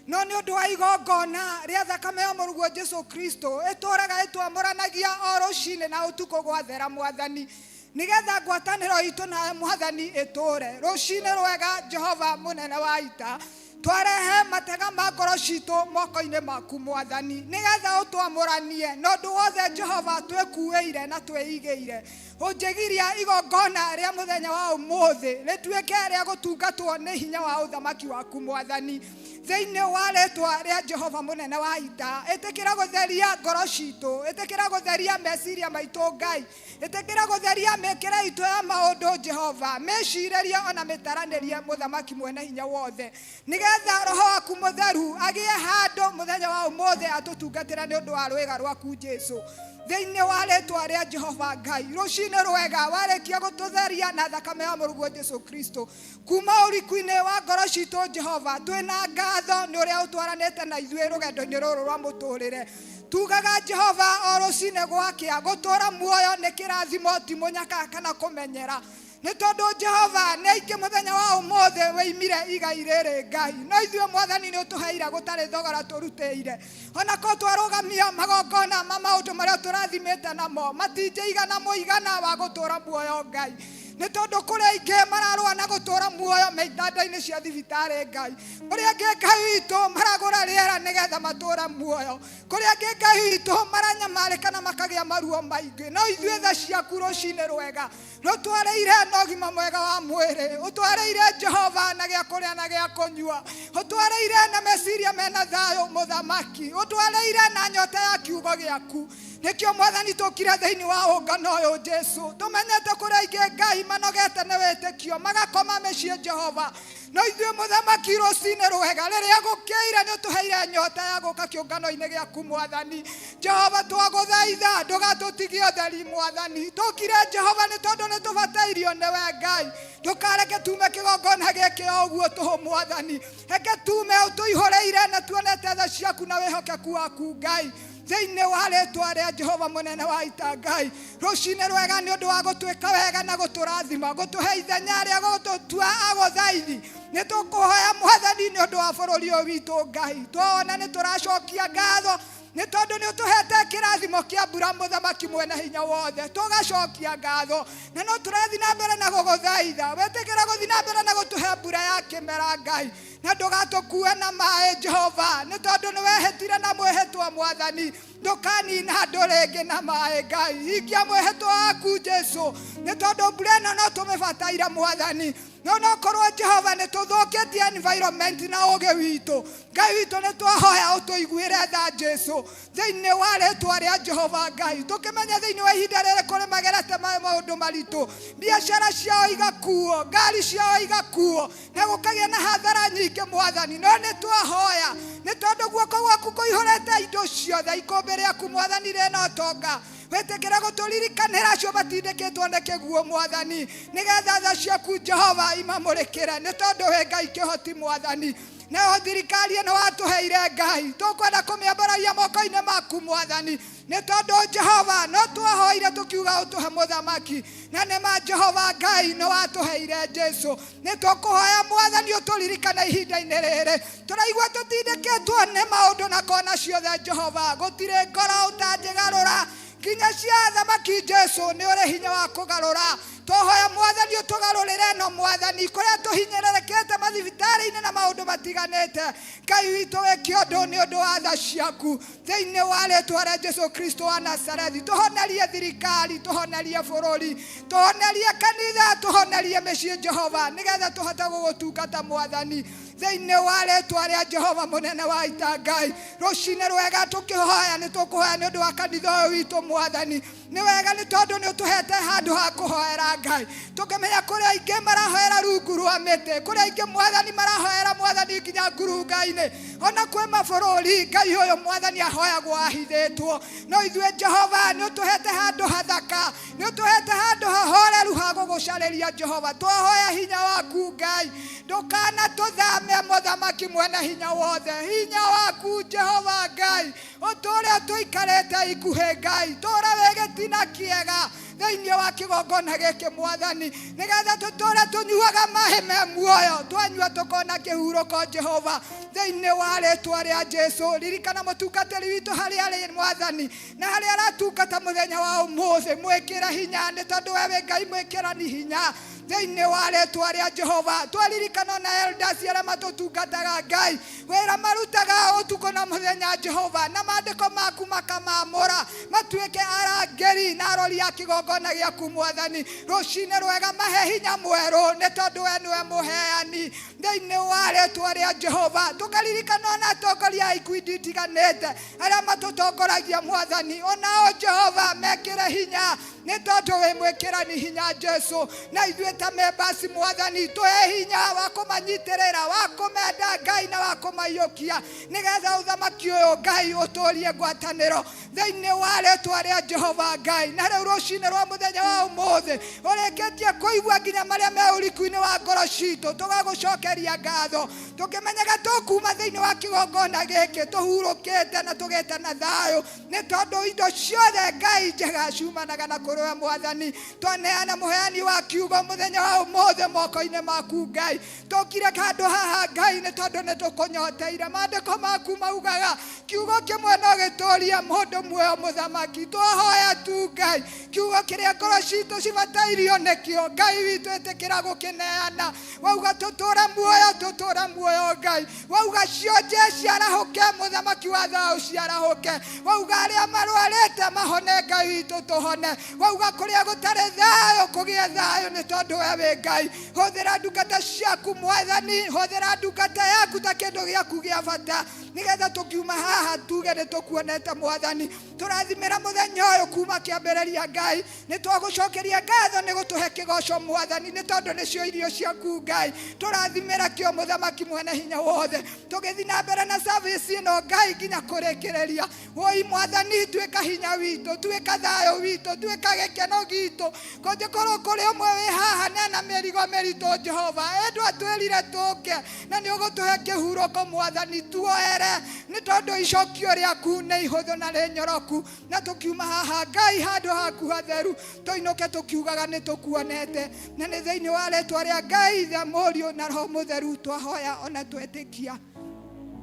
no nĩ ũndũ wa igongona rĩa thakame ya mũrũguo Jesu Kristo ĩtũraga ĩtwamũranagia o rũcinĩ na ũtukũ gwathera mwathani, nĩgetha ngwatanĩro itũ nawe mwathani ĩtũre. Rũcinĩ rwega Jehova mũnene wa ita, twarehe matega ma ngoro citũ moko-inĩ maku mwathani, nĩgetha ũtwamũranie na ũndũ wothe Jehova twĩkuĩire na twĩigĩire. Ũnjĩgiria igongona rĩa mũthenya wa ũmũthĩ rĩtuĩke rĩa gũtungatwo nĩ hinya wa ũthamaki waku mwathani, thĩinĩ wa rĩtwa rĩa Jehova mũnene wa ita. Ĩtĩkĩra gũtheria ngoro citũ, ĩtĩkĩra gũtheria meciria maitũ Ngai, ĩtĩkĩra gũtheria mĩkĩre itũ ya maũndũ Jehova, mĩcirĩrie ona mĩtaranĩrie mũthamaki mwene hinya wothe, nĩgetha roho waku mũtheru agĩe handũ mũthenya wa ũmũthĩ atũtungatĩra nĩ ũndũ wa rwĩga rwaku Jesu, thĩinĩ wa rĩtwa rĩa Jehova Ngai. Rũcinĩ rwega warĩkia gũtũtheria na thakame ya mũrũguo Jesu Kristo kuma ũriku-inĩ wa ngoro citũ Jehova, twĩna ngatho nĩ ũrĩa ũtwaranĩte na ithuĩ rũgendo-inĩ rũrũ rwa mũtũrĩre. Tugaga Jehova o rũcinĩ gwakĩa gũtũra muoyo nĩ kĩrathimo ti mũnyaka kana kũmenyera, nĩ tondũ Jehova nĩ aingĩ mũthenya wa ũmũthĩ wĩimire igai rĩrĩ Ngai, no ithuĩ mwathani nĩ ũtũheire gũtarĩ thogora tũrutĩire. Ona ko twarũgamia magongona ma maũndũ marĩa tũrathimĩte namo matinjĩigana mũigana wa gũtũra muoyo Ngai, nĩ tondũ kũrĩ aingĩ mararũa na gũtũra muoyo me itanda-inĩ cia thibitarĩ Ngai, kũrĩ angĩ Ngai witũ maragũra rĩera nĩgetha matũre muoyo, kũrĩ angĩ Ngai witũ maranyamarĩka na makagĩa maruo maingĩ, no ithuĩ tha ciaku rũcinĩ rwega rũtwarĩire na ũgima mwega wa mwĩrĩ, ũtwarĩire Jehova na gĩa kũrĩa na gĩa kũnyua, ũtwarĩire na meciria mena thayũ mũthamaki, ũtwarĩire na nyota ya kiugo gĩaku. Nĩkĩo mwathani tũkire thĩinĩ wa ũngano ũyũ Jesu, tũmenyete kũrĩ aingĩ Ngai manogete nĩ wĩtĩkio magakoma mĩciĩ Jehova, no ithuĩ mũthamaki rũcinĩ rwega rĩrĩa gũkĩire nĩ ũtũheire nyota ya gũka kĩũngano-inĩ gĩaku mwathani. Jehova twagũthaitha ndũgatũtigie ũtheri mwathani, tũkire Jehova nĩ tondũ nĩ tũbatairio nĩwe Ngai, ndũkareke tume kĩgongona gĩkĩ o ũguo tũhũ mwathani, reke tume ũtũihũrĩire na tuonete tha ciaku na wĩhokeku waku Ngai, thĩinĩ wa rĩtwa rĩa Jehova mũnene wa ita Ngai. Rũcinĩ rwega nĩ ũndũ wa gũtwĩka wega na gũtũrathima, gũtũhe ithenya rĩa gũtũtua agũthaithi. Nĩ tũkũhoya mwathani nĩ ũndũ wa bũrũri ũyũ witũ Ngai, tuona nĩ tũracokia ngatho nĩ tondũ nĩ ũtũhete kĩrathimo kĩa mbura mũthamaki mwene hinya wothe, tũgacokia ngatho na no tũrathiĩ na mbere na gũgũthaitha, wĩtĩkĩra gũthiĩ na mbere na gũtũhe mbura ya kĩmera Ngai, na ndũgatũkue na maĩ Jehova, nĩ tondũ nĩ wehĩtire na mwĩhĩtwa mwathani, ndũkanina andũ rĩngĩ na maĩ Ngai. Hingia mwĩhĩtwa waku Jesu, nĩ tondũ mbura ĩno no tũmĩbataire mwathani, no nokorwo Jehova nĩ tũthũkĩtie environment na ũgĩ witũ Ngai witũ, nĩ twahoya ũtũiguĩre tha Jesu, thĩinĩ wa rĩtwa rĩa Jehova Ngai. Tũkĩmenya thĩinĩ wa ihinda rĩrĩ kũrĩ magerete maũndũ maritũ, biacara ciao igakuo, ngari ciao igakuo, na gũkagĩa na hathara nyingĩ mwathani, no nĩ twahoya nĩ tondũ guoko gwaku kũihũrĩte indo ciothe, ikũmbĩ rĩaku mwathani rĩna ũtonga, wĩtĩkĩre gũtũririkanĩra acio matindĩkĩtwo nĩ kĩguũ mwathani, nĩgetha tha ciaku Jehova imamũrĩkĩre, nĩ tondũ wĩ Ngai kĩhoti mwathani. Nayo thirikari ĩno watũheire Ngai, tũkwenda kũmĩambararia moko-inĩ maku mwathani, nĩ tondũ Jehova no twahoire tũkiuga ũtũhe mũthamaki, na nĩ ma Jehova Ngai nĩ watũheire Jesu. Nĩ tũkũhoya mwathani ũtũririkane ihinda-inĩ rĩrĩ tũraigua tũtindĩkĩtwo nĩ maũndũ na kona ciothe Jehova, gũtirĩ ngoro ũtangĩgarũra nginya cia thamaki Jesu nĩ ũrĩ hinya wa kũgarũra. Twahoya mwathani ũtũgarũrĩre no mwathani, kũrĩa tũhinyĩrĩrĩkĩte mathibitarĩ-inĩ na maũndũ matiganĩte. Ngai witũ wĩke ũndũ nĩ ũndũ wa tha ciaku thĩinĩ wa rĩtwa rĩa Jesu Kristo wa Nazarethi. Tũhonerie thirikari, tũhonerie bũrũri, tũhonerie kanitha, tũhonerie mĩciĩ Jehova, nĩgetha tũhote gũgũtungata Mwathani thĩinĩ wa rĩtwa rĩa Jehova mũnene wa ita. Ngai, rũcinĩ rwega tũkĩhoya, nĩ tũkũhoya nĩ ũndũ wa kanitha ũyũ witũ Mwathani. Nĩ wega nĩ tondũ nĩ ũtũhete handũ ha kũhoera Ngai, tũkĩmenya kũrĩ aingĩ marahoera rungu rwa mĩtĩ, kũrĩ aingĩ Mwathani marahoera Mwathani nginya ngurunga-inĩ, ona kwĩ mabũrũri Ngai ũyũ Mwathani ahoyagwo ahithĩtwo. No ithuĩ Jehova nĩ ũtũhete handũ hathaka, nĩ ũtũhete handũ hahoreru ha gũgũcarĩria Jehova. Twahoya hinya waku Ngai, ndũkanatũthame mũthamaki mwene hinya wothe. Hinya waku Jehova Ngai ũtũre tũikarĩte ikuhĩ Ngai, tũra wĩ gĩtina kĩega thĩinĩ wa kĩgongona gĩkĩ Mwathani, nĩgetha tũtũre tũnyuaga maĩ me muoyo, twanyua tũkona kĩhurũko Jehova thĩinĩ wa rĩtwa rĩa Jesu. Ririkana mũtungatĩri witũ harĩa arĩ Mwathani, na harĩa aratungata mũthenya wa ũmũthĩ, mwĩkĩre hinya nĩ tondũ we wĩ Ngai mwĩkĩrani hinya thĩinĩ wa rĩtwa rĩa Jehova. Twaririkana na elders arĩa matũtungataga Ngai, wĩra marutaga ũtukũ na mũthenya Jehova, na maandĩko maku makamamũra matuĩke arangĩri na arori a kĩgongona gĩaku Mwathani. Rũcinĩ rwega mahe hinya mwerũ nĩ tondũ we nĩwe mũheani thĩinĩ wa rĩtwa rĩa Jehova. Tũkaririkana ona atongoria a ikundi itiganĩte arĩa matũtongoragia Mwathani, onao Jehova mekĩre hinya nĩ tondũ wĩ mwĩkĩrani hinya Jesu. Na ithuĩ ta members Mwathani, tũhe hinya wa kũmanyitĩrĩra, wa kũmenda Ngai na wa kũmaiyũkia, nĩgetha ũthamaki ũyũ Ngai ũtũrie ngwatanĩro thĩinĩ wa rĩtwa rĩa Jehova Ngai. Na rĩu rũcinĩ rwa mũthenya wa ũmũthĩ ũrĩkĩtie kũigua nginya marĩa me ũriku-inĩ wa ngoro citũ, tũgagũcokeria ngatho tũkĩmenyaga tũkuma thĩinĩ wa kĩgongona gĩkĩ tũhurũkĩte na tũgĩte na thayũ, nĩ tondũ indo ciothe Ngai njega ciumanaga na kũrĩ we Mwathani. Twaneana mũheani wa kiugo mũthenya wa ũmũthĩ moko-inĩ maku Ngai. Tũkire handũ haha Ngai nĩ tondũ nĩ tũkũnyoteire. Maandĩko maku maugaga kiugo kĩmwe no gĩtũrie mũndũ muoyo mũthamaki. Twahoya tu Ngai kiugo kĩrĩa ngoro citũ cibatairio nĩkĩo Ngai witũ, ĩtĩkĩra gũkĩneana. Wauga tũtũre muoyo, tũtũre muoyo Ngai. Wauga cionje ciarahũke, mũthamaki wa thayũ ciarahũke. Wauga arĩa marwarĩte mahone, Ngai witũ tũhone. Wauga kũrĩa gũtarĩ thayũ kũgĩe thayũ, nĩ tondũ we wĩ Ngai. Hũthĩra ndungata ciaku Mwathani, hũthĩra ndungata yaku ta kĩndũ gĩaku gĩa bata, nĩgetha tũkiuma haha tuge nĩ tũkuonete Mwathani. Tũrathimĩra mũthenya ũyũ kuma kĩambĩrĩria Ngai, nĩ twagũcokeria ngatho nĩ gũtũhe kĩgoco Mwathani, nĩ tondũ nĩcio irio ciaku Ngai. Tũrathimĩra kĩo mũthamaki mwene hinya wothe, tũgĩthiĩ na mbere na service ĩno Ngai nginya kũrĩkĩrĩria. Woi Mwathani, tuĩka hinya witũ, tuĩka thayũ witũ, tuĩka gĩkeno gitũ. Kũngĩkorwo kũrĩ ũmwe wĩ haha nena mĩrigo mĩritũ Jehova, ĩndũ atwĩrire tũke na nĩ ũgũtũhe kĩhurũko Mwathani, tuoere nĩ tondũ icokio rĩaku nĩ ihũthũ na rĩnyoroku. Na tũkiuma haha Ngai handũ haku hatheru, tũinũke tũkiugaga nĩ tũkuonete, na nĩ thĩinĩ wa rĩtwa rĩa Ngai Ithe, Mũriũ na Roho Mũtheru twahoya ona twetĩkia.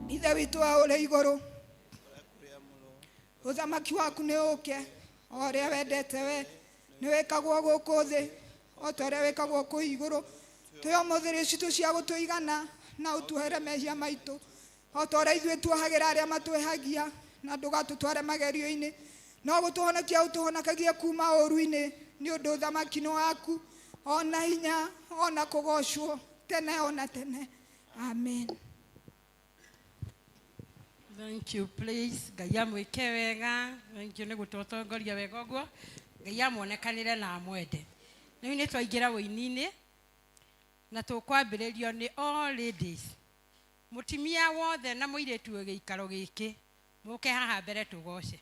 Ithe witũ wa ũrĩ igũrũ, ũthamaki waku nĩ ũke, o ũrĩa wendete we nĩ wĩkagwo gũkũ thĩ o ta ũrĩa wĩkagwo kũu igũrũ. Tũhe ũmũthĩ irio citũ cia gũtũigana, na ũtuohere mehia maitũ o ta ũrĩa ithuĩ tuohagĩra arĩa matwĩhagia, na ndũgatũtware magerio-inĩ, no gũtũhonokia ũtũhonokagie kuma ũũru-inĩ, nĩ ũndũ ũthamaki nĩ waku, ona hinya, ona kũgocwo tene ona tene. Amen. Thank you, please. Ngai amwĩke wega. Thank you nĩ gũtũtongoria wega ũguo. Ngai amuonekanĩre na amwende. Rĩu nĩ twaingĩra wũini-inĩ na tũkwambĩrĩrio nĩ all ladies. Mũtumia wothe na mũirĩtu wĩ gĩikaro gĩkĩ, mũke haha mbere tũgoce.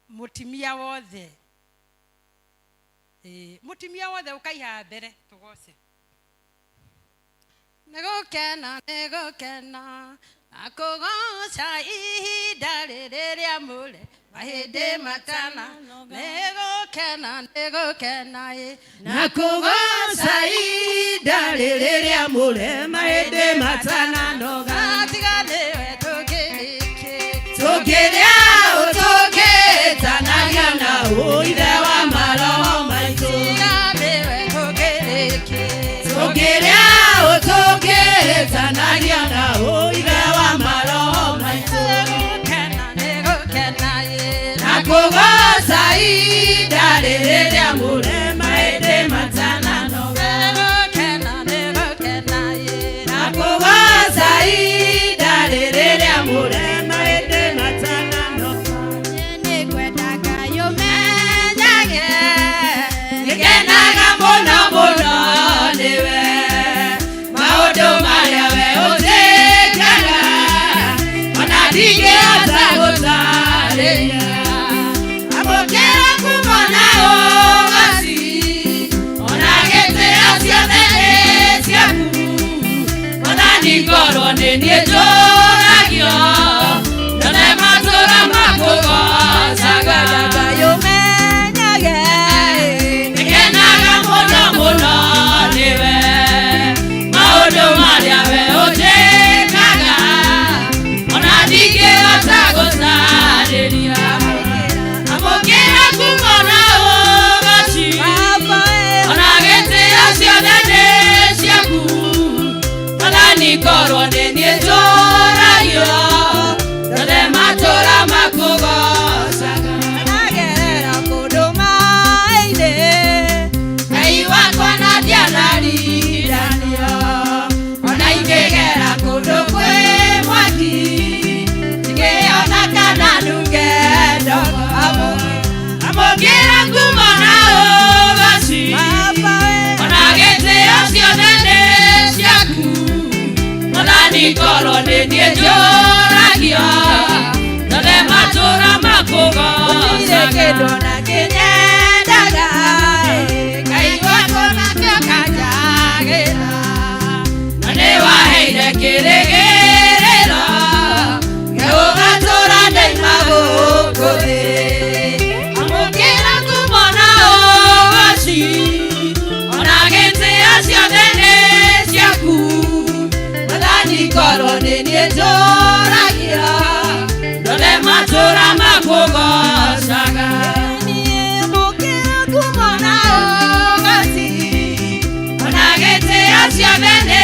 Mũtumia wothe. Ĩĩ, mũtumia wothe ũkai haha mbere tũgoce. Nĩgũkena, nĩgũkena na kũgoca ihinda rĩrĩ rĩamũre mahĩndĩ matana. Nĩgũkena, nĩgũkena ĩ na kũgoca ihinda rĩrĩ rĩamũre mahĩndĩ matananoga. Tiga nĩwe tũngĩrĩkĩ tũngĩrĩa ũtũngĩtanagia na ũithe wa maroho maitũ. Tiga nĩwe tũngĩrĩkĩ tũngĩrĩa ũtũngĩtanagia na ũithe wa Korwo nĩ niĩ njũragio ndone matũra makũgocaga. Yũmenyage. Nĩkenaga mũno mũno nĩwe, maũndũ marĩa we ũnjĩkaga ona ndingĩhota gũtarĩria. Amũkĩra ngumo na ũgoci, ona gĩtĩo ciothe nĩ ciaku. Mwathani, korwo nĩ niĩ njũragio ndone matũra makũgocaga. Nagerera kũndũ maĩ-inĩ. Ngai wakwa na ndianariganio, ona ingĩgera kũndũ kwĩ mwaki ndingĩona kana nunge ndogo. Amũkĩra ngumo na ũgoci, ona gĩtĩo ciothe nĩ ciaku. Mwathani, korwo nĩ niĩ njũragio ndone matũra Gũtirĩ kĩndũ makũgocaga. na kĩnyendaga. Ngai wakwa nakĩo kanjagĩra, na nĩ waheire kĩrĩgĩrĩro gĩgũgatũra ndaima gũkũ thĩ. Amũkĩra ngumo na ũgoci, ona gĩtĩo ciothe nĩ ciaku. Mwathani, korwo nĩ niĩ njũragio ndone matũra makũgocaga. Amũkĩra ngumo na ũgoci. Ona gĩtĩo ciothe nĩ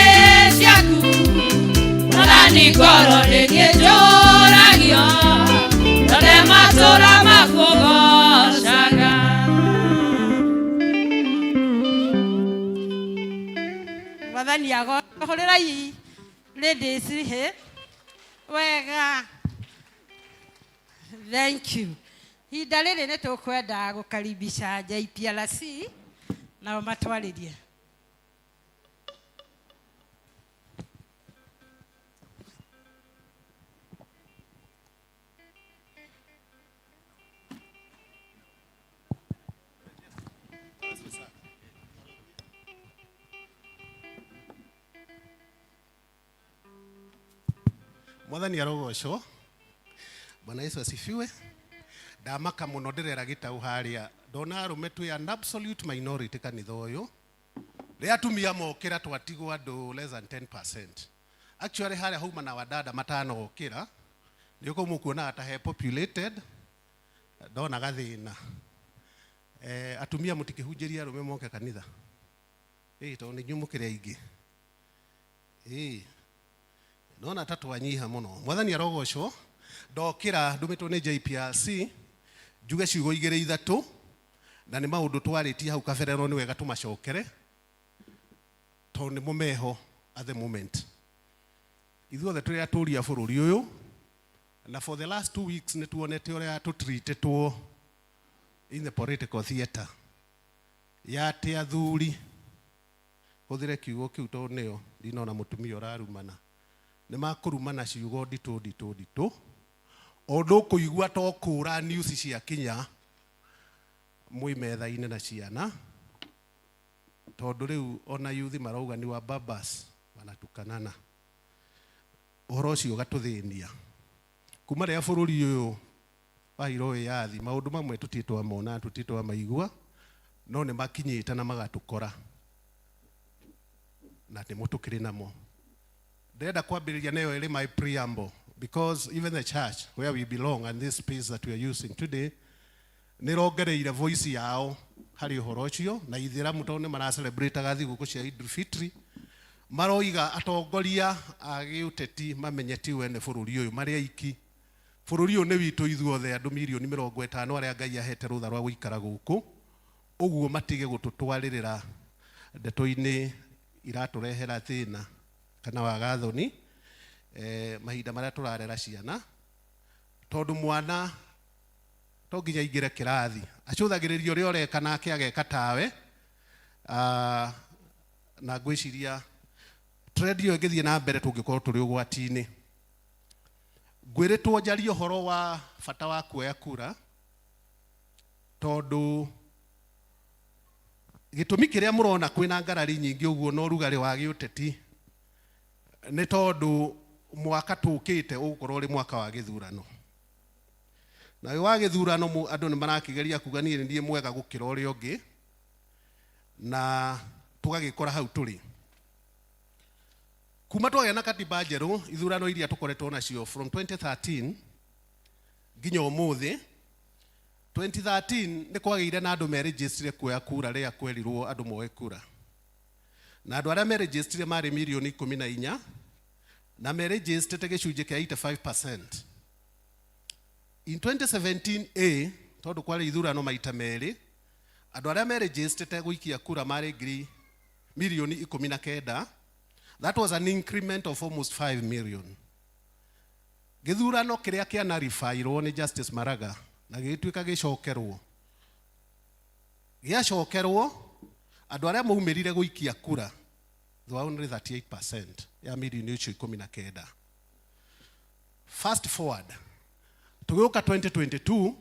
ciaku. Mwathani, korwo nĩ niĩ njũragio ndone matũra makũgocaga. Mwathani agohũrĩrai ladies he wega. Thank you. Ihinda rĩrĩ nĩ tũkwenda gũkaribisha JPRC nao matwarĩrie. Mwathani arogocwo. Bwana Yesu asifiwe. Ndamaka mũno ndĩrera gĩtau harĩa ndona arũme twĩ an absolute minority kanitha ũyũ. Rĩrĩa atumia mokĩra twatigwo andũ less than 10%. Actually harĩa hauma na wadada matanokĩra nĩ ũkũ mũkuonaga ta he populated, ndona gathĩna. Atumia mũtikĩhunjĩria arũme moke kanitha. Tondũ nĩ inyuĩ mũkĩrĩ aingĩ. Nona ta twanyiha mũno. Mwathani arogocwo. Ndokĩra ndũmĩtwo nĩ JPRC njuge ciugo igĩrĩ ithatũ, na nĩ maũndũ twarĩtie hau kabere, no nĩ wega tũmacokere tondũ nĩmo meho at the moment. Ithuothe tũrĩ atũria bũrũri ũyũ, na for the last 2 weeks nĩ tuonete ũrĩa tũtreatetwo in the political theatre ya atĩ athuri, hũthĩre kiugo kĩu tondũ nĩyo ndinona mũtumia ũrarumana, nĩ makũrumana ciugo nditũ nditũ nditũ, o ũndũ ũkũigua to kũra news ciakinya mwĩ metha-inĩ na ciana, tondũ rĩu ona yuthi marauga ni wa babas wanatukanana. Ũhoro ũcio ũgatũthĩnia kuma rĩrĩa bũrũri ũyũ waheirwo wĩyathi. Maũndũ mamwe tũtirĩ twamona, tũtirĩ twamaigua, no nĩ makinyĩte na magatũkora na nĩmo tũkĩrĩ namo. Ndĩrenda kwambĩrĩria nayo ĩrĩ my preamble, because even the church where we belong and this space that we are using today nĩ rongereire voice yao harĩ ũhoro ũcio, na ithĩramu tondũ nĩ maracelebrataga thigũkũ cia Idul Fitri, maroiga atongoria a gĩũteti mamenye ti wene bũrũri ũyũ marĩ aiki. Bũrũri ũyũ nĩ witũ ithuothe, andũ mirioni 50 arĩa Ngai ahete rũtha rwa gũikara gũkũ. Ũguo matige gũtũtwarĩrĩra ndeto-inĩ iratũrehera thĩna kana wagathoni mahinda marĩa tũrarera ciana, tondũ mwana to nginya aingĩre kĩrathi, acũthagĩrĩria ũrĩa ũreka nake ageka tawe. Na ngwĩciria trend ĩyo ĩngĩthiĩ na mbere tũngĩkorwo tũrĩ ũgwati-inĩ. Ngwĩrĩtwo njarie ũhoro wa bata wa kuoya kura, tondũ gĩtũmi kĩrĩa mũrona kwĩna ngarari nyingĩ ũguo na ũrugarĩ wa gĩũteti Nĩ tondũ mwaka tũkĩte ũgũkorwo ũrĩ mwaka wa gĩthurano. Na wĩ wa gĩthurano andũ nĩ marakĩgeria kuga niĩ nĩ niĩ mwega gũkĩra ũrĩa ũngĩ, na tũgagĩkora hau tũrĩ. Kuma twagĩa na katiba njerũ, ithurano iria tũkoretwo nacio from 2013 nginya ũmũthĩ. 2013 nĩ kwagĩire na andũ merĩnjĩstire kuoya kura rĩrĩa kwerirwo andũ moe kura, na andũ arĩa merĩnjĩstire marĩ mirioni 14 na merĩnjĩstĩte gĩcunjĩ kĩa 85%. In 2017 A, tondũ kwarĩ ithurano maita merĩ, andũ arĩa merĩnjĩstĩte gũikia kura marĩ ngiri mirioni 19. That was an increment of almost 5 million. Gĩthurano kĩrĩa kĩanaribairwo nĩ Justice Maraga na gĩgĩtuĩka gĩcokerwo, gĩacokerwo, andũ arĩa maumĩrire gũikia kura, they were only 38% ya mirioni icio 19. Fast forward tũgĩũka 2022,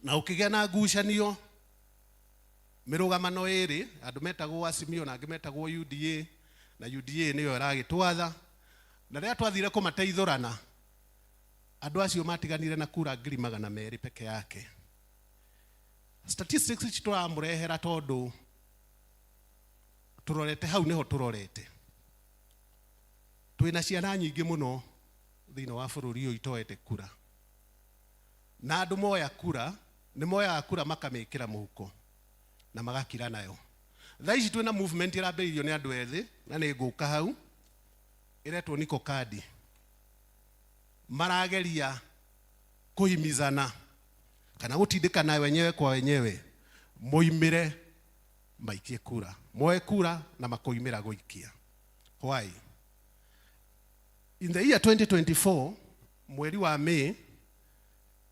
na ũkĩgĩa na ngucanio mĩrũgamano ĩrĩ, andũ metagwo Azimio na angĩ metagwo UDA, na UDA nĩyo ĩragĩtwatha. Na rĩrĩa twathire kũmateithũrana, andũ acio matiganire na kura 200,000 peke yake. Statistics ici tũramũrehera tondũ tũrorete hau, nĩho tũrorete. Twĩna ciana nyingĩ mũno thĩinĩ wa bũrũri ũyũ itoete kura, na andũ moya kura nĩ moyaga kura makamĩkĩra mũhuko na magakira nayo. Thaa ici twĩna movement ĩrambĩrĩirio nĩ andũ ethĩ, na nĩ ngũka hau, ĩretwo Niko Kadi. Marageria kũhimizana kana gũtindĩkana wenyewe kwa wenyewe moimĩre maikie kura, moe kura na makoimĩra gũikia. Why? In the year 2024, mweri wa May,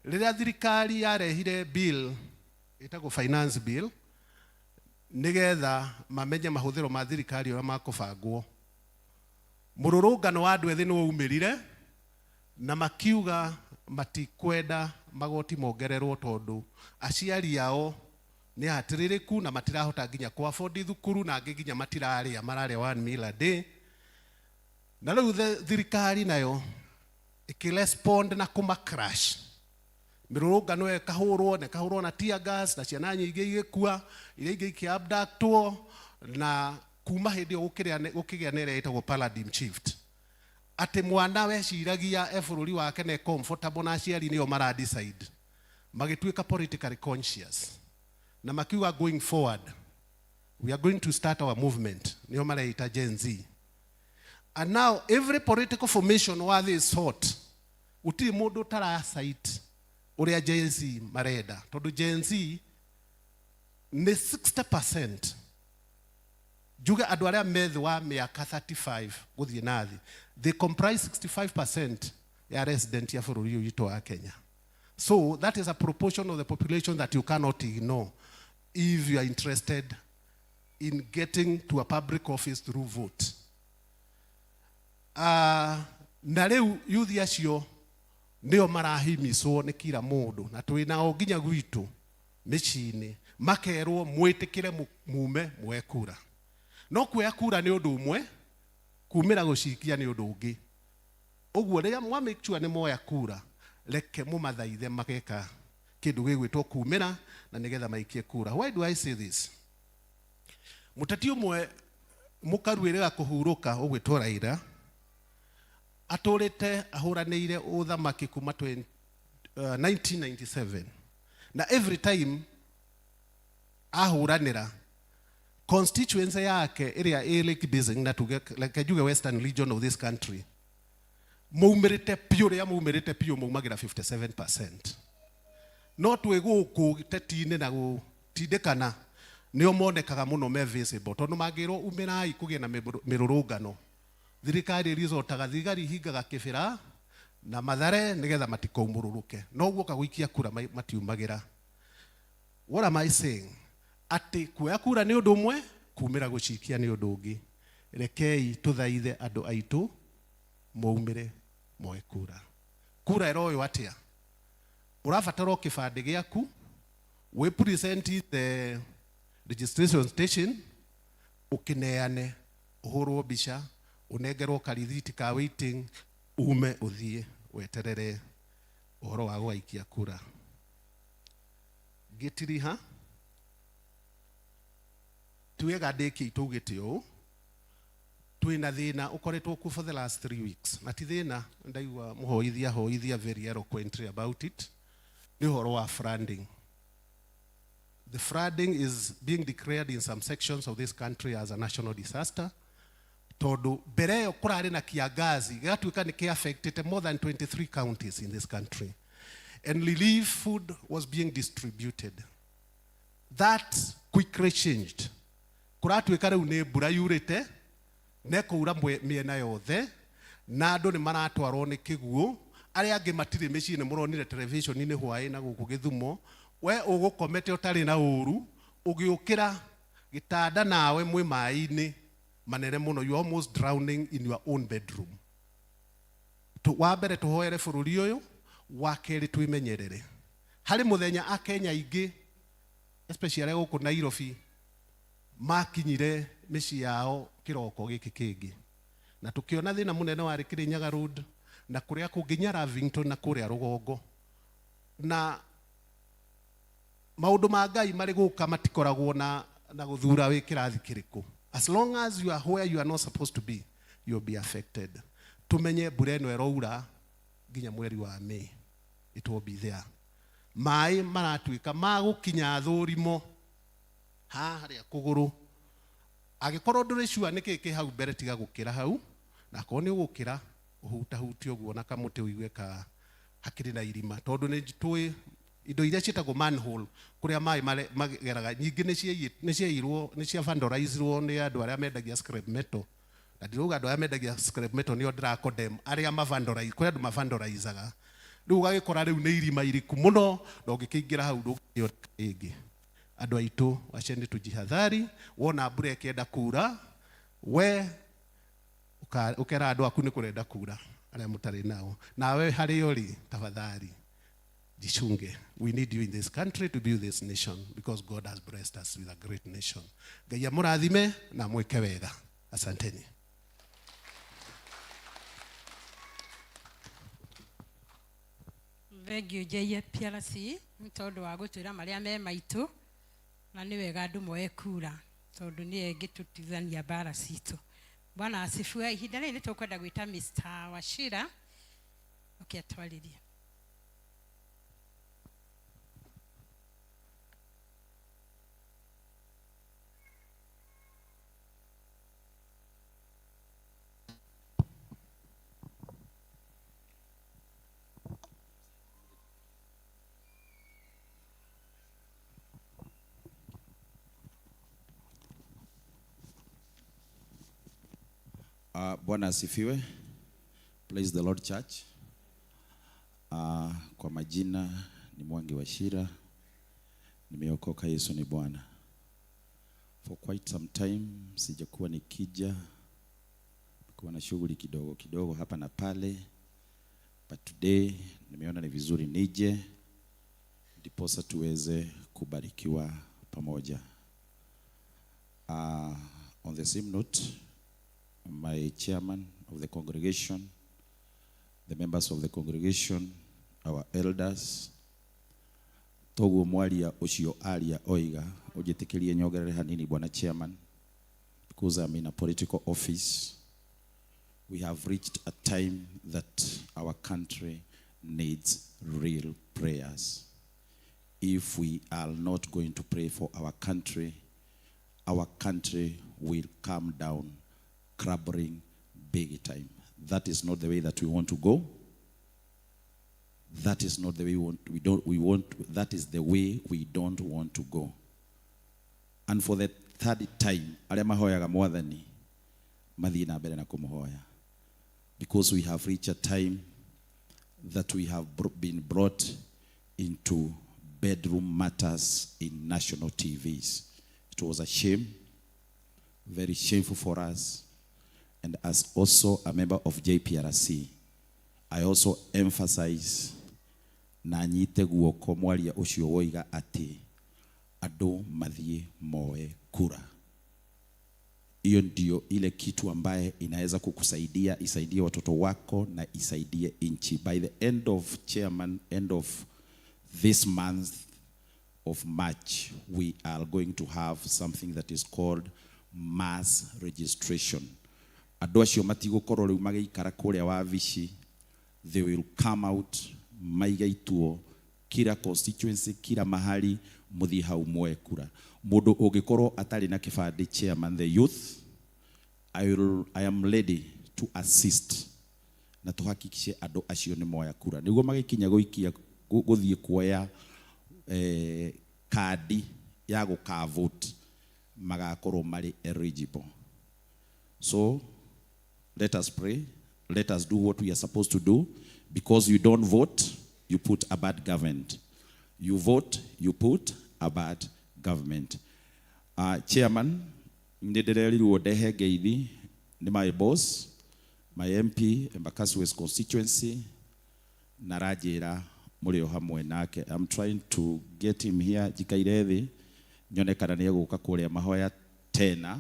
rĩrĩa thirikari yarehire bill ĩtagwo finance bill nĩgetha mamenye mahũthĩro ma thirikari ũrĩa makũbangwo, mũrũrũngano wa andũ ethĩ nĩ waumĩrire na makiuga matikwenda magoti mongererwo, tondũ aciari ao nĩ ahatĩrĩrĩku na matirahota nginya ku afford thukuru, na angĩ nginya matirarĩa, mararĩa one meal a day. Na rĩu thirikari nayo ĩkĩrespond na kũma crash. Mĩrũrũngano ĩyo ĩkahũrwo na ĩkahũrwo na tear gas, na ciana nyingĩ igĩkua, iria ingĩ ikĩabductwo. Na kuma hĩndĩ ĩyo gũkĩgĩa na ĩrĩa ĩtagwo paradigm shift, atĩ mwana weciragia e bũrũri wake na e comfortable na aciari nĩo mara decide, magĩtuĩka politically conscious na makiuga, "Going forward we are going to start our movement." Nĩo mareita Gen Z. And now every political formation wa this sort, gũtirĩ mũndũ ũtaracite ũrĩa Gen Z marenda, tondũ Gen Z nĩ 60%, njuge andũ arĩa me thĩ wa mĩaka 35 gũthiĩ na thĩ, they comprise 65% ya resident ya bũrũri ũyũ witũ wa Kenya. So that is a proportion of the population that you cannot ignore if you are interested in getting to a public office through vote. Na rĩu yuthi acio nĩo marahimicwo nĩ kila mũndũ, na twĩ nao nginya gwitũ mĩciĩ-inĩ, makerwo mwĩtĩkĩre mume muoe kura. No kuoya kura nĩ ũndũ ũmwe, kumĩra gũcikia nĩ ũndũ ũngĩ. Ũguo rĩrĩa mwa make sure nĩ moya kura, reke mũmathaithe mageka kĩndũ gĩgwĩtwo kumĩra na nĩgetha maikie kura. Why do I say this? Mũteti ũmwe mũkaruĩrĩra kũhurũka ũgwĩtwo Raila atũrĩte ahũranĩire ũthamaki kuma 20, 1997, na every time ahũranĩra constituency yake ĩrĩa ĩ Lake Basin, na tuge, reke njuge western region of this country, maumĩrĩte piũ, rĩrĩa maumĩrĩte piũ maumagĩra 57%. No twĩ gũkũ teti-inĩ na gũtindĩkana, nĩo monekaga mũno me visible, tondũ mangĩrwo umĩrai kũgĩe na mĩrũrũngano, thirikari ĩricotaga, thigari ihingaga Kĩbĩra na Mathare nĩgetha matikaumũrũrũke, no guoka gũikia kura matiumagĩra. What am I saying? Atĩ kuoya kura nĩ ũndũ ũmwe, kumĩra gũcikia nĩ ũndũ ũngĩ. Rekei tũthaithe andũ aitũ maumĩre moe kura. Kura ĩroywo atĩa? Ũrabatara o kĩbandĩ gĩaku, wĩ present the registration station, ũkĩneane, ũhũrwo mbica. Ũnengerwo karithiti ka waiting ume ũthiĩ weterere ũhoro wa gũgaikia kura. Ngĩtiriha ti wega ndĩkie tũugĩte ũũ, twĩna thĩna ũkoretwo kuo for the last 3 weeks, na ti thĩna ndaigua mũhoithia hoithia very eloquently about it, nĩ ũhoro wa flooding. The flooding is being declared in some sections of this country as a national disaster, tondũ mbere ĩyo kũrarĩ na kiangazi gĩgatuĩka nĩ kĩ-affected more than 23 counties in this country, and relief food was being distributed. That quickly changed. Kũratuĩka rĩu nĩ mbura yurĩte na ĩkũura mĩena yothe, na andũ nĩ maratwarwo nĩ kĩguũ, arĩa angĩ matirĩ mĩciĩ, nĩ mũronire television-inĩ hwaĩ na gũkũ Gĩthumo, we ũgũkomete ũtarĩ na ũru, ũgĩũkĩra gĩtanda nawe mwĩ maĩ-inĩ manene mũno, you are almost drowning in your own bedroom. Wa mbere tũhoere bũrũri ũyũ, wa kerĩ twĩmenyerere. Harĩ mũthenya Akenya aingĩ especially gũkũ Nairobi makinyire mĩciĩ yao kĩroko gĩkĩ kĩngĩ, na tũkĩona thĩna mũnene warĩ Kĩrĩnyaga Road na kũrĩa kũngĩ nginya Lavington na kũrĩa rũgongo. Na maũndũ ma Ngai marĩ gũka matikoragwo na gũthura wĩ kĩrathi kĩrĩkũ. As long as you are where you are not supposed to be, you'll be affected. Tumenye mbura ĩno ĩroura nginya mweri wa May, it will be there. Maĩ maratuĩka magũkinya thũrimo haha harĩa kũgũrũ. Angĩkorwo ndũrĩ sure nĩkĩ kĩ hau mbere, tiga gũkĩra hau, na akorwo nĩ ũgũkĩra ũhutahutie ũguo na kamũtĩ ũigue ka hakĩrĩ na irima, tondũ nĩ tũĩ indo iria ciĩtagwo manhole kũrĩa maĩ mageraga nyingĩ nĩ ciaiyirwo, nĩ cia vandalizirwo nĩ andũ arĩa mendagia scrap metal. Na ndirauga andũ arĩa mendagia scrap metal nĩo ndĩra condemn, arĩa mavandalize, kũrĩ andũ mavandalizaga. Rĩu ũgagĩkora rĩu nĩ irima iriku mũno, na ũngĩkĩingĩra hau ndũngĩoneka rĩngĩ. Andũ aitũ waceni tujihadhari, wona mbura ĩkĩenda kura we ũkera andũ aku nĩ kũrenda kura arĩa mũtarĩ nao, nawe harĩa ũrĩ tafadhali jichunge. We need you in this country to build this nation, because God has blessed us with a great nation. Ngai amũrathime na mwĩke wega. Asanteni. Thank you JPRC nĩ tondũ wa gũtwĩra marĩa me maitũ, na nĩ wega andũ moe kura tondũ nĩye ĩngĩtũtithania mbara citũ. Bwana asifiwe. Ihinda rĩrĩ nĩ tũkwenda gwĩta Mr. Wachira oke atwarĩrie. Bwana asifiwe. Praise the Lord Church. Kwa majina ni Mwangi Wachira. Nimeokoka, Yesu ni Bwana. For quite some time sijakuwa nikija, kuwa na shughuli kidogo kidogo hapa na pale, but today nimeona ni vizuri nije ndiposa tuweze kubarikiwa pamoja. On the same note, my chairman of the congregation, the members of the congregation, our elders, toguo mwaria ucio aria oiga, unjitikirie nyongerere hanini bwana chairman, because I'm in a political office. We have reached a time that our country needs real prayers. If we are not going to pray for our country will come down crumbling big time. That is not the way that we want to go. That is not the way we want. We don't. We want. That is the way we don't want to go. And for the third time, aria mahoyaga mwathani mathie na mbere na kumuhoya, because we have reached a time that we have been brought into bedroom matters in national TVs. It was a shame, very shameful for us. And as also a member of JPRC, I also emphasize na nyite guoko mwaria ucio woiga ati andu mathie moe kura. Hiyo ndio ile kitu ambaye inaweza kukusaidia, isaidie watoto wako na isaidie nchi. By the end of chairman, end of this month of March, we are going to have something that is called mass registration. Andũ acio matigũkorwo rĩu magĩikara kũrĩa wabici, they will come out maige ituo kila constituency, kila mahali, mũthiĩ hau muoe kura. Mũndũ ũngĩkorwo atarĩ na kĩbandĩ, chairman, the youth, I am ready to assist na tuhakikishe andũ acio nĩ moya kura nĩguo magĩkinya gũikia gũthiĩ kuoya kandi ya gũka vote magakorwo marĩ eligible. So let us pray, let us do what we are supposed to do, because you don't vote, you put a bad government. You vote, you put a bad government. Chairman, nĩ ndĩrerirwo ndehe ngeithi nĩ my boss, my MP, Embakasi West constituency, na aranjĩra mũrĩ o hamwe nake. I'm trying to get him here, njikaire thĩ nyone kana nĩ egũka kũrĩa mahoya tena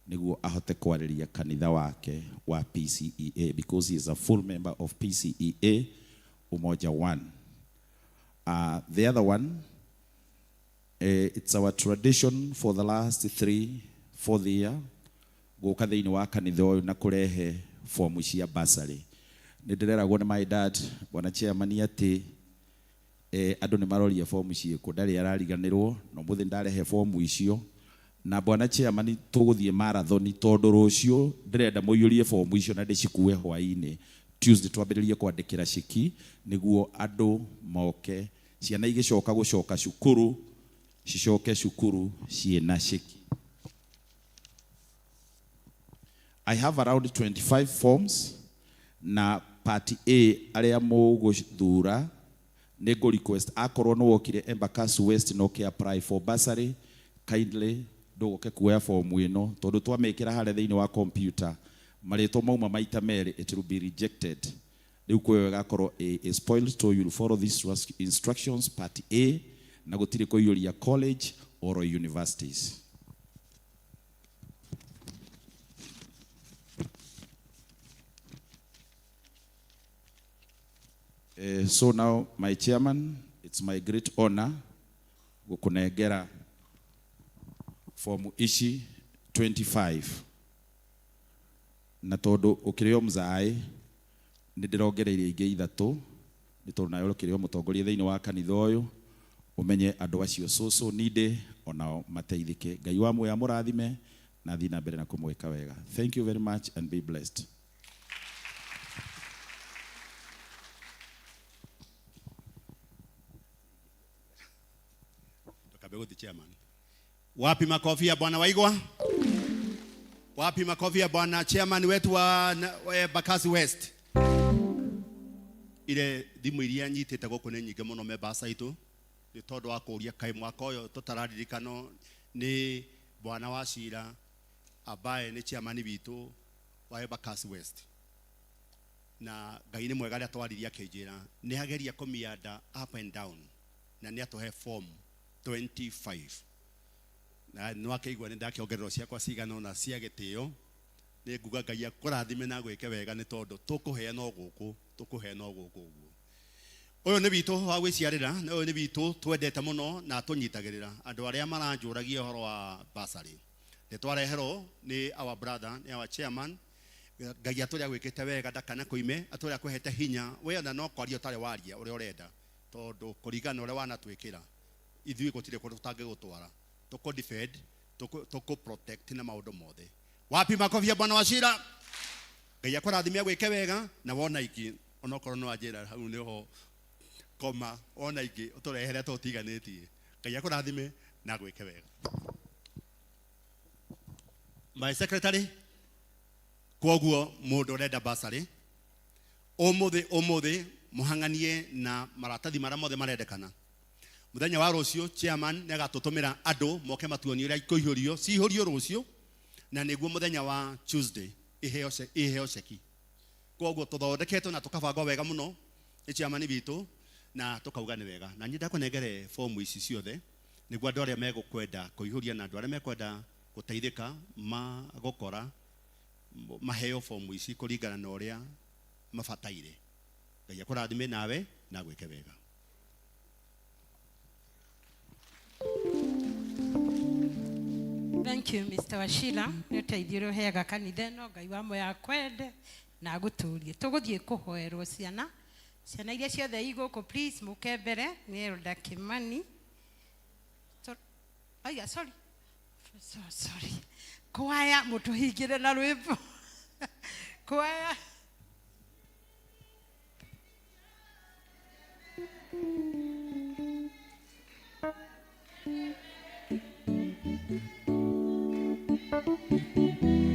nĩguo ahote kwarĩria kanitha wake wa PCEA, because he is a full member of PCEA Umoja One. The other one, it's our tradition for the last 3-4 year gũka thĩinĩ wa kanitha ũyũ na kũrehe fomu cia bursary. Nĩ ndĩreragwo nĩ my dad, bwana chairman, atĩ andũ nĩ maroria fomu ciĩkũ, ndarĩ arariganĩrwo, na ũmũthĩ ndarehe fomu icio. Na bwana chairman, tũgũthiĩ marathon tondũ rũciũ ndĩrenda mũiyũrie fomu icio na ndĩcikue hwaĩ-inĩ. Tuesday twambĩrĩrie kwandĩkĩra ceki nĩguo andũ moke, ciana igĩcoka gũcoka cukuru, cicoke cukuru ciĩna ceki. I have around 25 forms na part A arĩa mũgũthura nĩ ngũ request akorwo nĩ wokire Embakasi West no ke apply for bursary, kindly ndũgoke kuoya fomu ĩno tondũ twamĩkĩra harĩa thĩinĩ wa computer marĩtwa mauma maita merĩ, it will be rejected. Rĩu kwĩyo ĩgakorwo ĩ spoiled, so you will follow these instructions part A na gũtirĩ kũiyũria college or universities. So now, my chairman, it's my great honor gũkũnengera fomu ici 25. Na tondũ ũkĩrĩ o mũzaĩ, nĩ ndĩrongereirie ingĩ ithatũ, nĩ tondũ nawe ũkĩrĩ o mũtongoria thĩinĩ wa kanitha ũyũ, ũmenye andũ acio cũcũ ninde onao mateithĩke. Ngai wa muoyo amũrathime na athiĩ na mbere na kũmwĩka wega. Thank you very much and be blessed. Tukabeguthi chairman. Wapi makofi ya Bwana Waigwa? Wapi makofi ya Bwana chairman wetu wa Embakasi West? Ile thimu iria nyitĩte gũkũ nĩ nyingĩ mũno members aitũ, nĩ tondũ wa kũũria kaĩ mwaka ũyũ tũtararirikano nĩ Bwana wa Cira ambaye nĩ chairman witũ wa Embakasi West. Na Ngai nĩ mwega rĩrĩa twaririe akĩnjĩra nĩ ageria kũmianda up and down na nĩ atũhe form 25. Na nĩ wakĩigua nĩ ndakĩongererwo ciakwa cigana ũna cia gĩtĩo, nĩ nguga Ngai akũrathime na agwĩke wega nĩ tondũ tũkũheana o gũkũ, tũkũheana o gũkũ ũguo. Ũyũ nĩ witũ wa gwĩciarĩra, na ũyũ nĩ witũ twendete mũno na tũnyitagĩrĩra. Andũ arĩa maranjũragia ũhoro wa bursary, nĩ twareherwo nĩ our brother, nĩ our chairman. Ngai atũrĩa gwĩkĩte wega ndakana kũime, atũrĩa akũhete hinya, we ona no kwaria ũtarĩ waria ũrĩa ũrenda, tondũ kũringana na ũrĩa wanatwĩkĩra, ithuĩ gũtirĩ kũndũ tũtangĩgũtwara. Tũkũ defend, tũkũ protect na maũndũ mothe. Wapi makofi ya Bwana Wachira? Ngai akũrathime agwĩke wega na wona ingĩ, onokorwo no anjĩra hau nĩho koma, wona ingĩ ũtũrehere tũtiganĩtie. Ngai akũrathime na agwĩke wega. My secretary, kwoguo mũndũ ũrenda bursary, ũmũthĩ ũmũthĩ mũhang'anie na maratathi marĩa mothe marendekana. Mũthenya wa rũciũ chairman nĩ agatũtũmĩra andũ moke matuonie ũrĩa ikũihũrio, cihũrio rũciũ, na nĩguo mũthenya wa Tuesday iheo ceki. Kwoguo tũthondeketwo na tũkabangwo wega mũno nĩ chairman witũ na tũkauga nĩ wega. Na niĩ ndakũnengere fomu ici ciothe nĩguo andũ arĩa megũkwenda kũihũria na andũ arĩa mekwenda Gũteithĩka magũkora maheo fomu ici kũringana na ũrĩa mabataire. Ngai akũrathime nawe na agwĩke wega. Thank you, Mr. Wachira. Nĩ ũteithio ũrĩa ũheaga kanitha ĩno, Ngai wa moyo akwende na agũtũrie. Tũgũthiĩ kũhoerwo ciana. Ciana iria ciothe i gũkũ, please mũke mbere. Nĩ Elder Kimani. Aya, sorry. So, sorry. Kwaya mũtũhingĩre na rwĩmbo. Kwaya. Thank you.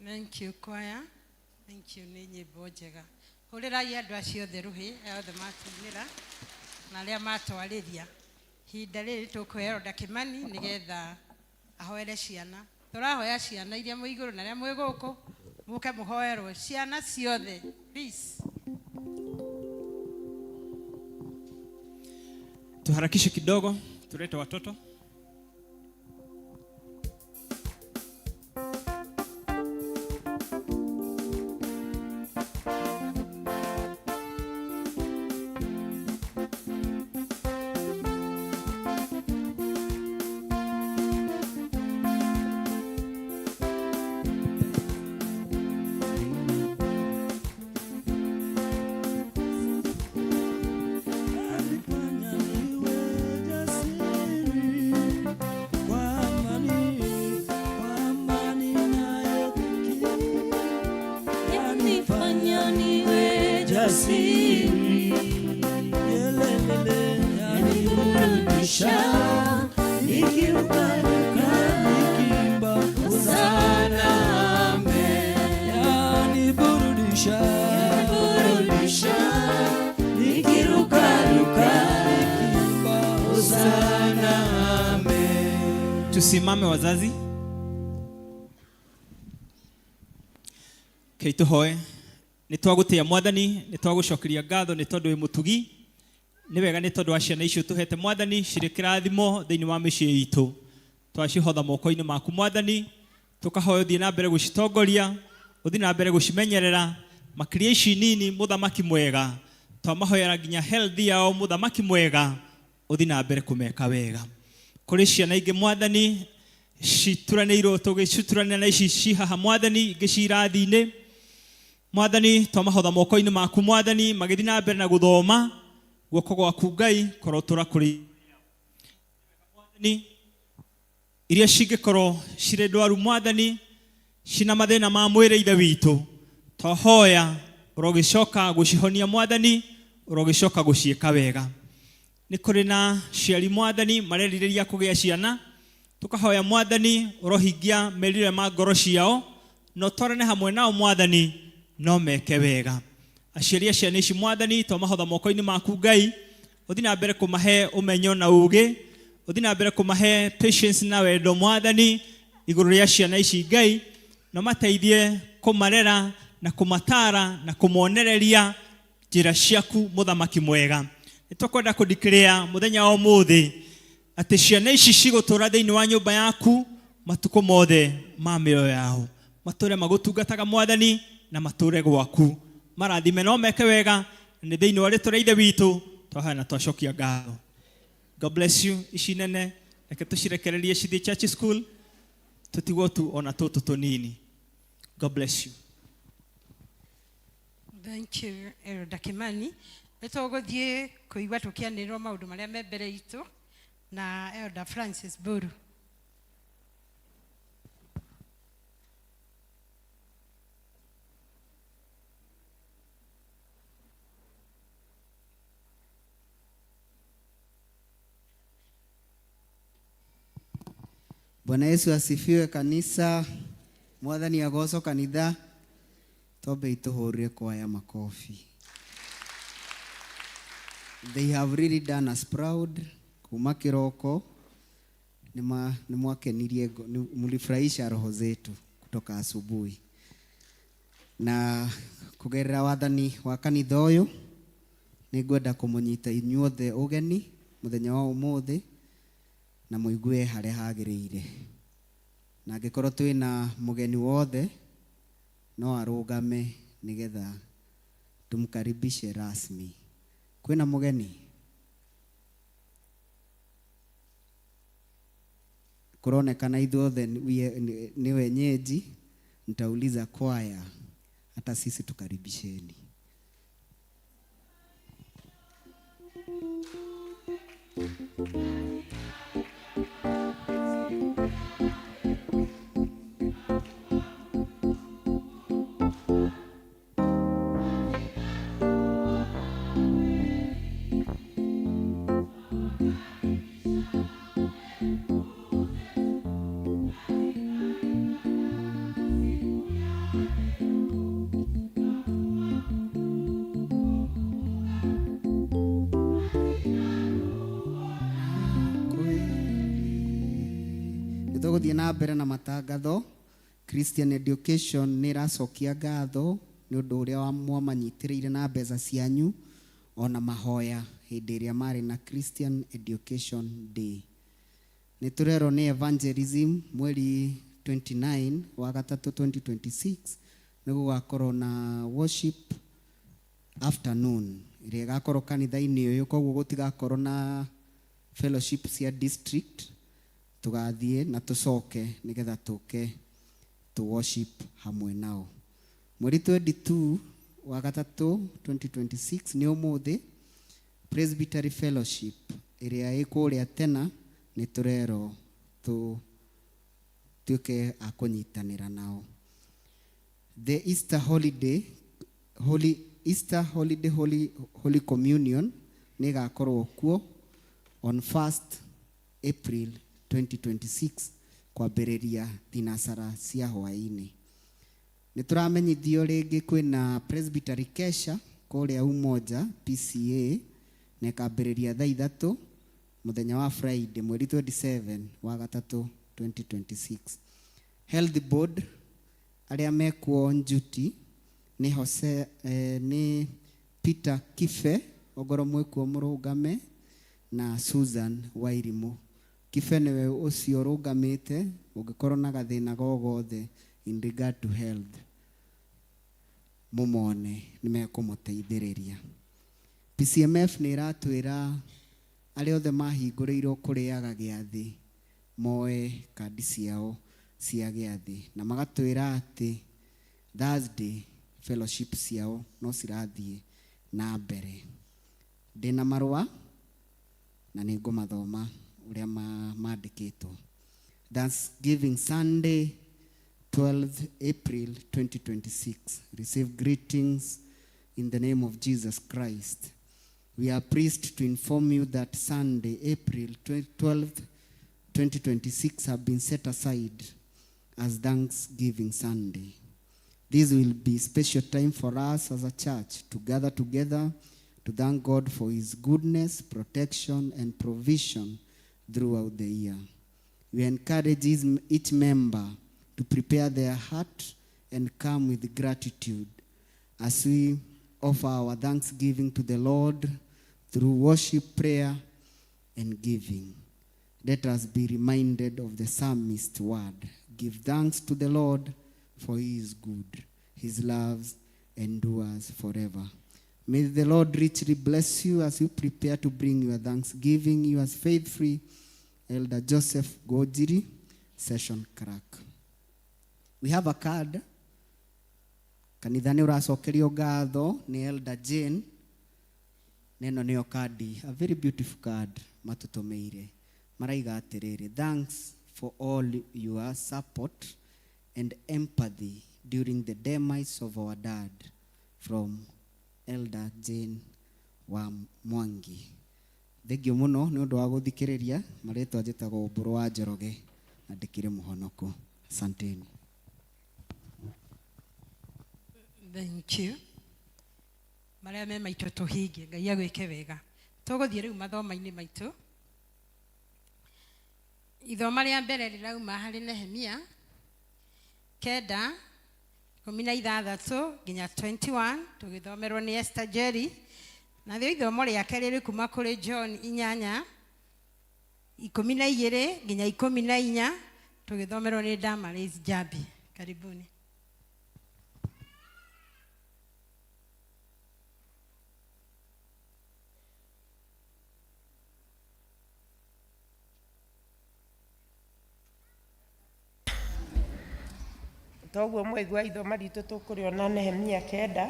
Thank you choir. Thank you nĩ nyĩmbo njega. Hũrĩrai andũ acio othe rũhĩ othe matumĩra na arĩa matwarĩria. Ihinda rĩrĩ tũkũhe Elder Kĩmani nĩgetha ahoere ciana. Tũrahoya ciana iria mwĩ igũrũ na arĩa mwĩ gũkũ mũke mũhoerwo ciana ciothe please. Tuharakishe kidogo, tulete watoto. Yanifanya niwe jasiri, yaniburudisha, nikirukaruka, nikiimba hosana, amen. Yaniburudisha, yaniburudisha, nikirukaruka, nikiimba hosana, amen. Tusimame wazazi. Kei tuhoe. Nĩ twagũtĩa Mwathani, nĩ twagũcokeria ngatho nĩ tondũ wĩ mũtugi. Nĩ wega nĩ tondũ wa ciana icio tũhete Mwathani, cirĩ kĩrathimo thĩinĩ wa mĩciĩ itũ. Twacihotha moko-inĩ maku Mwathani, tũkahoya ũthiĩ na mbere gũcitongoria, ũthiĩ na mbere gũcimenyerera, makĩria ici nini mũthamaki mwega. Twamahoera nginya health yao mũthamaki mwega, ũthiĩ na mbere kũmeka wega. Kũrĩ ciana ingĩ Mwathani, cituranĩirwo tũgĩcituranĩra na ici ci haha Mwathani, ingĩ ci irathi-inĩ. Mwathani, twamahotha moko-inĩ maku Mwathani, magĩthiĩ na mbere na gũthoma, guoko gwaku Ngai korotũra kũrĩ Mwathani, iria cingĩkorwo cirĩ ndwaru Mwathani, cina mathĩna ma mwĩrĩ Ithe witũ, twahoya ũrogĩcoka gũcihonia Mwathani, Ũrogĩcoka gũciĩka wega. Nĩ kũrĩ na ciari Mwathani marerirĩria kũgĩa ciana, tũkahoya Mwathani ũrohingia merirĩria ma ngoro ciao, na ũtwarane hamwe nao Mwathani, no meke wega. Aciari a ciana ici Mwathani, twamahotha moko-inĩ maku Ngai, ũthiĩ na mbere kũmahe ũmenyo na ũgĩ, ũthiĩ na mbere kũmahe patience na wendo Mwathani igũrũ rĩa ciana ici Ngai, na mateithie kũmarera na kũmatara na kũmonereria njĩra ciaku mũthamaki mwega. Nĩ tũkwenda kũndikĩrĩa mũthenya wa ũmũthĩ atĩ ciana ici cigũtũra thĩinĩ wa nyũmba yaku matukũ mothe ma mĩoyo yao, matũre magũtungataga Mwathani na matũre gwaku, marathime no meke wega. Nĩ thĩinĩ wa rĩtwa rĩa Ithe witũ twahoya na twacokia ngatho. God bless you. Ici nene reke tũcirekererie cithiĩ church school, tũtigwo tu ona tũtũ tũnini. God bless you. Thank you, Elder Kimani. Nĩ tũgũthiĩ kũigua tũkĩanĩrĩrwo maũndũ marĩa me mbere itũ na Elder Francis Mburu. Bwana Yesu asifiwe kanisa. Mwathani agocwo kanitha. Twambe ituhũrĩre kwaya makofi. They have really done us proud. Kuma kiroko nĩ mwakenirie, mlifurahisha roho zetu kutoka asubuhi. Na kugerera wathani wa kanitha ũyũ nĩ ngwenda kũmũnyita inyuothe ũgeni mũthenya wa ũmũthĩ na mũigue harĩa hagĩrĩire. Na angĩkorwo twĩna mũgeni wothe no arũgame nĩgetha tumkaribishe rasmi. Kwĩna mũgeni? Kũronekana ithuothe ni wenyeji. Nitauliza kwaya, hata sisi tukaribisheni. Nĩtũgũthiĩ na mbere na matangatho. Christian Education nĩ ĩracokia ngatho nĩ ũndũ ũrĩa mwamanyitĩrĩire na mbeca cianyu ona mahoya hĩndĩ ĩrĩa marĩ na Christian Education Day. Nĩ tũrerwo nĩ evangelism mweri 29 wa gatatũ 2026 nĩ gũgakorwo na worship afternoon ĩrĩa ĩgakorwo kanitha-inĩ ũyũ, koguo gũtigakorwo na fellowship cia district. Tũgathiĩ na tũcoke nĩgetha tũke tũ worship hamwe nao. Mweri 22 wa gatatũ 2026 nĩ ũmũthĩ, Presbytery Fellowship ĩrĩa ĩ kũrĩa tena nĩ tũrerwo tũtuĩke a kũnyitanĩra nao. The Easter holiday, Holy Easter holiday, Holy, Holy Communion nĩ ĩgakorwo kuo on 1st April 2026 kwambĩrĩria thinacara cia hwaĩ-inĩ. Nĩ tũramenyithio rĩngĩ kwĩna Presbytery Kesha kũrĩa Umoja PCA na ĩkambĩrĩria thaa 3 mũthenya wa Friday mweri 27 wa gatatũ 2026. Health Board arĩa mekuo Njuti nĩ Jose, nĩ Peter Kibe ongorwo mwĩkuo mũrũgame na Susan Wairimu. Kibe nĩwe ũcio ũrũgamĩte ũngĩkorwo na gathĩna go gothe in regard to health mũmone nĩ mekũmũteithĩrĩria. PCMF nĩ ĩratwĩra arĩa othe mahingũrĩirwo kũrĩaga gĩathĩ moe kandi ciao cia gĩathĩ, na magatwĩra atĩ Thursday fellowship ciao no cirathiĩ na mbere. Ndĩna marũa na nĩ ngũmathoma ũrĩa mandĩkĩtwo. Thanksgiving Sunday 12th April 2026. Receive greetings in the name of Jesus Christ. We are pleased to inform you that Sunday, April 12th, 2026 have been set aside as Thanksgiving Sunday. This will be special time for us as a church to gather together to thank God for his goodness, protection, and provision throughout the year. We encourage each member to prepare their heart and come with gratitude as we offer our thanksgiving to the Lord through worship, prayer, and giving. Let us be reminded of the psalmist's word. Give thanks to the Lord, for he is good. His love endures forever. May the Lord richly bless you as you prepare to bring your thanksgiving. Yours faithfully, Elder Joseph Gojiri, Session Clerk. We have a card. Kanitha nĩ ũracokerio ngatho nĩ Elder Jane. Na ĩno nĩyo kandi, a very beautiful card matũtũmĩire. Maraiga atĩrĩrĩ, thanks for all your support and empathy during the demise of our dad, from Elder Jane wa Mwangi. Thengio mũno nĩ ũndũ wa gũthikĩrĩria. Marĩtwa njĩtagwo Mbũrũ wa Njoroge na ndĩkĩrĩ mũhonoko. Asanteni. Thank you. Marĩa me maitũ tũhingie, Ngai agwĩke wega. Tũgũthiĩ rĩu mathoma-inĩ maitũ. Ithoma rĩa mbere rĩrauma harĩ Nehemia 9:16 nginya 21, tũgĩthomerwo nĩ Esther Jerry. Narĩo ithomo rĩa kerĩ rĩ kuma kũrĩ John 8:12 nginya 14, tũgĩthomerwo nĩ Damaris Jambi. Karibuni. Toguo mwaigua ithoma ritũ tũkũrĩona Nehemia 9:16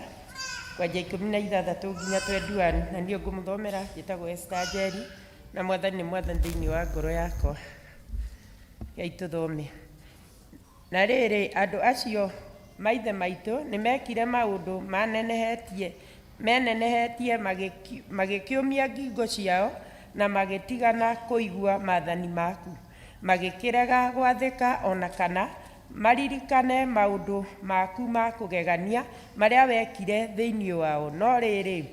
nginya 21, na niĩ ngũmũthomera njĩtagwo Esther Njeri, na mwathani nĩ mwathani thĩinĩ wa ngoro yakwa. Ngai tũthome. Na rĩrĩ, andũ acio maithe maitũ nĩmekire maũndũ menenehetie, magĩkĩũmia ngingo ciao na magĩtigana kũigua maathani maku, magĩkĩrega gwathĩka ona kana maririkane maũndũ maku ma kũgegania marĩa wekire thĩinĩ wao. No rĩrĩ,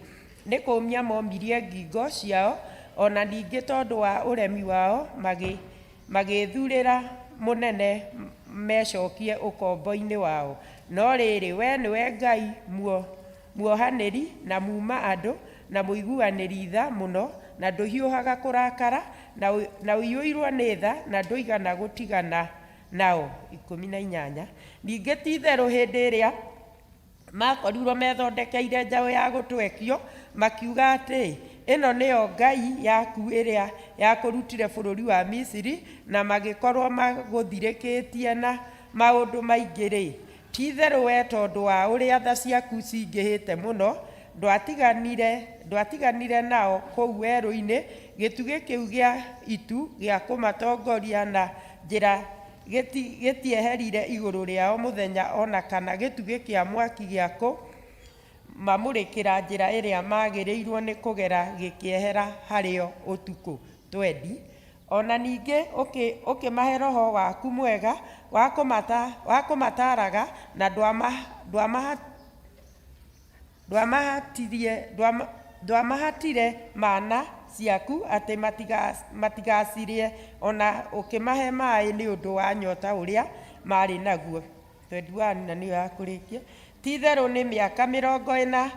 nĩ kũũmia momirie ngingo ciao, ona ningĩ tondũ wa ũremi wao magĩthurĩra mũnene mecokie ũkombo-inĩ wao. No rĩrĩ, we nĩwe Ngai muohanĩri na muma andũ na mũiguanĩri tha mũno, na ndũhiũhaga kũrakara, na ũiyũirwo nĩ tha, na ndũigana gũtigana nao. 18. Ningĩ ti itherũ hĩndĩ ĩrĩa makorirwo methondekeire njaũ ya gũtwekio, makiuga atĩ ĩno nĩyo Ngai yaku ĩrĩa yakũrutire bũrũri wa Misiri, na magĩkorwo magũthirĩkĩtie na maũndũ maingĩ rĩ, ti itherũ we tondũ wa ũrĩa tha ciaku cingĩhĩte mũno, ndwatiganire nao kũu werũ-inĩ. Gĩtugĩ kĩu gĩa itu gĩa kũmatongoria na njĩra gĩtieherire igũrũ rĩao mũthenya, ona kana gĩtugĩ kĩa mwaki gĩa kũmamũrĩkĩra njĩra ĩrĩa magĩrĩirwo nĩ kũgera gĩkĩehera harĩo ũtukũ. 20. Ona ningĩ ũkĩmahe roho waku mwega wa kũmataraga, na ndwamahatire mana ciaku atĩ matigacirĩe, ona ũkĩmahe maĩ nĩ ũndũ wa nyota ũrĩa marĩ naguo. 21. Na nĩyo ya kũrĩkia. Ti itherũ nĩ mĩaka 40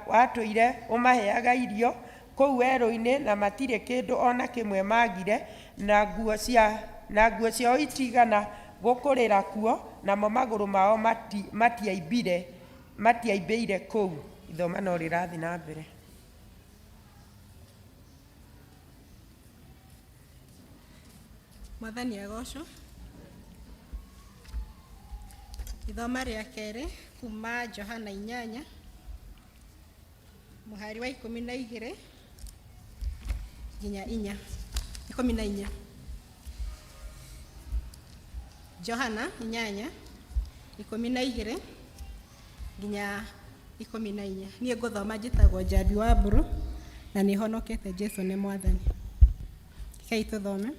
watũire ũmaheaga irio kũu werũ-inĩ, na matirĩ kĩndũ ona kĩmwe magire, na nguo ciao itigana gũkũrĩra kuo, namo magũrũ mao matiaimbĩire kũu. Ithoma no rĩrathiĩ na mbere. Mwathani agocwo. Ithoma rĩa kerĩ kuma Johana 8 mũhari wa 12 nginya 4. 14. Johana 8 12 nginya 14. Niĩ ngũthoma njĩtagwo Njambi wa Mbũrũ Na nĩ honokete. Jesu nĩ Mwathani. Rekei tũthome.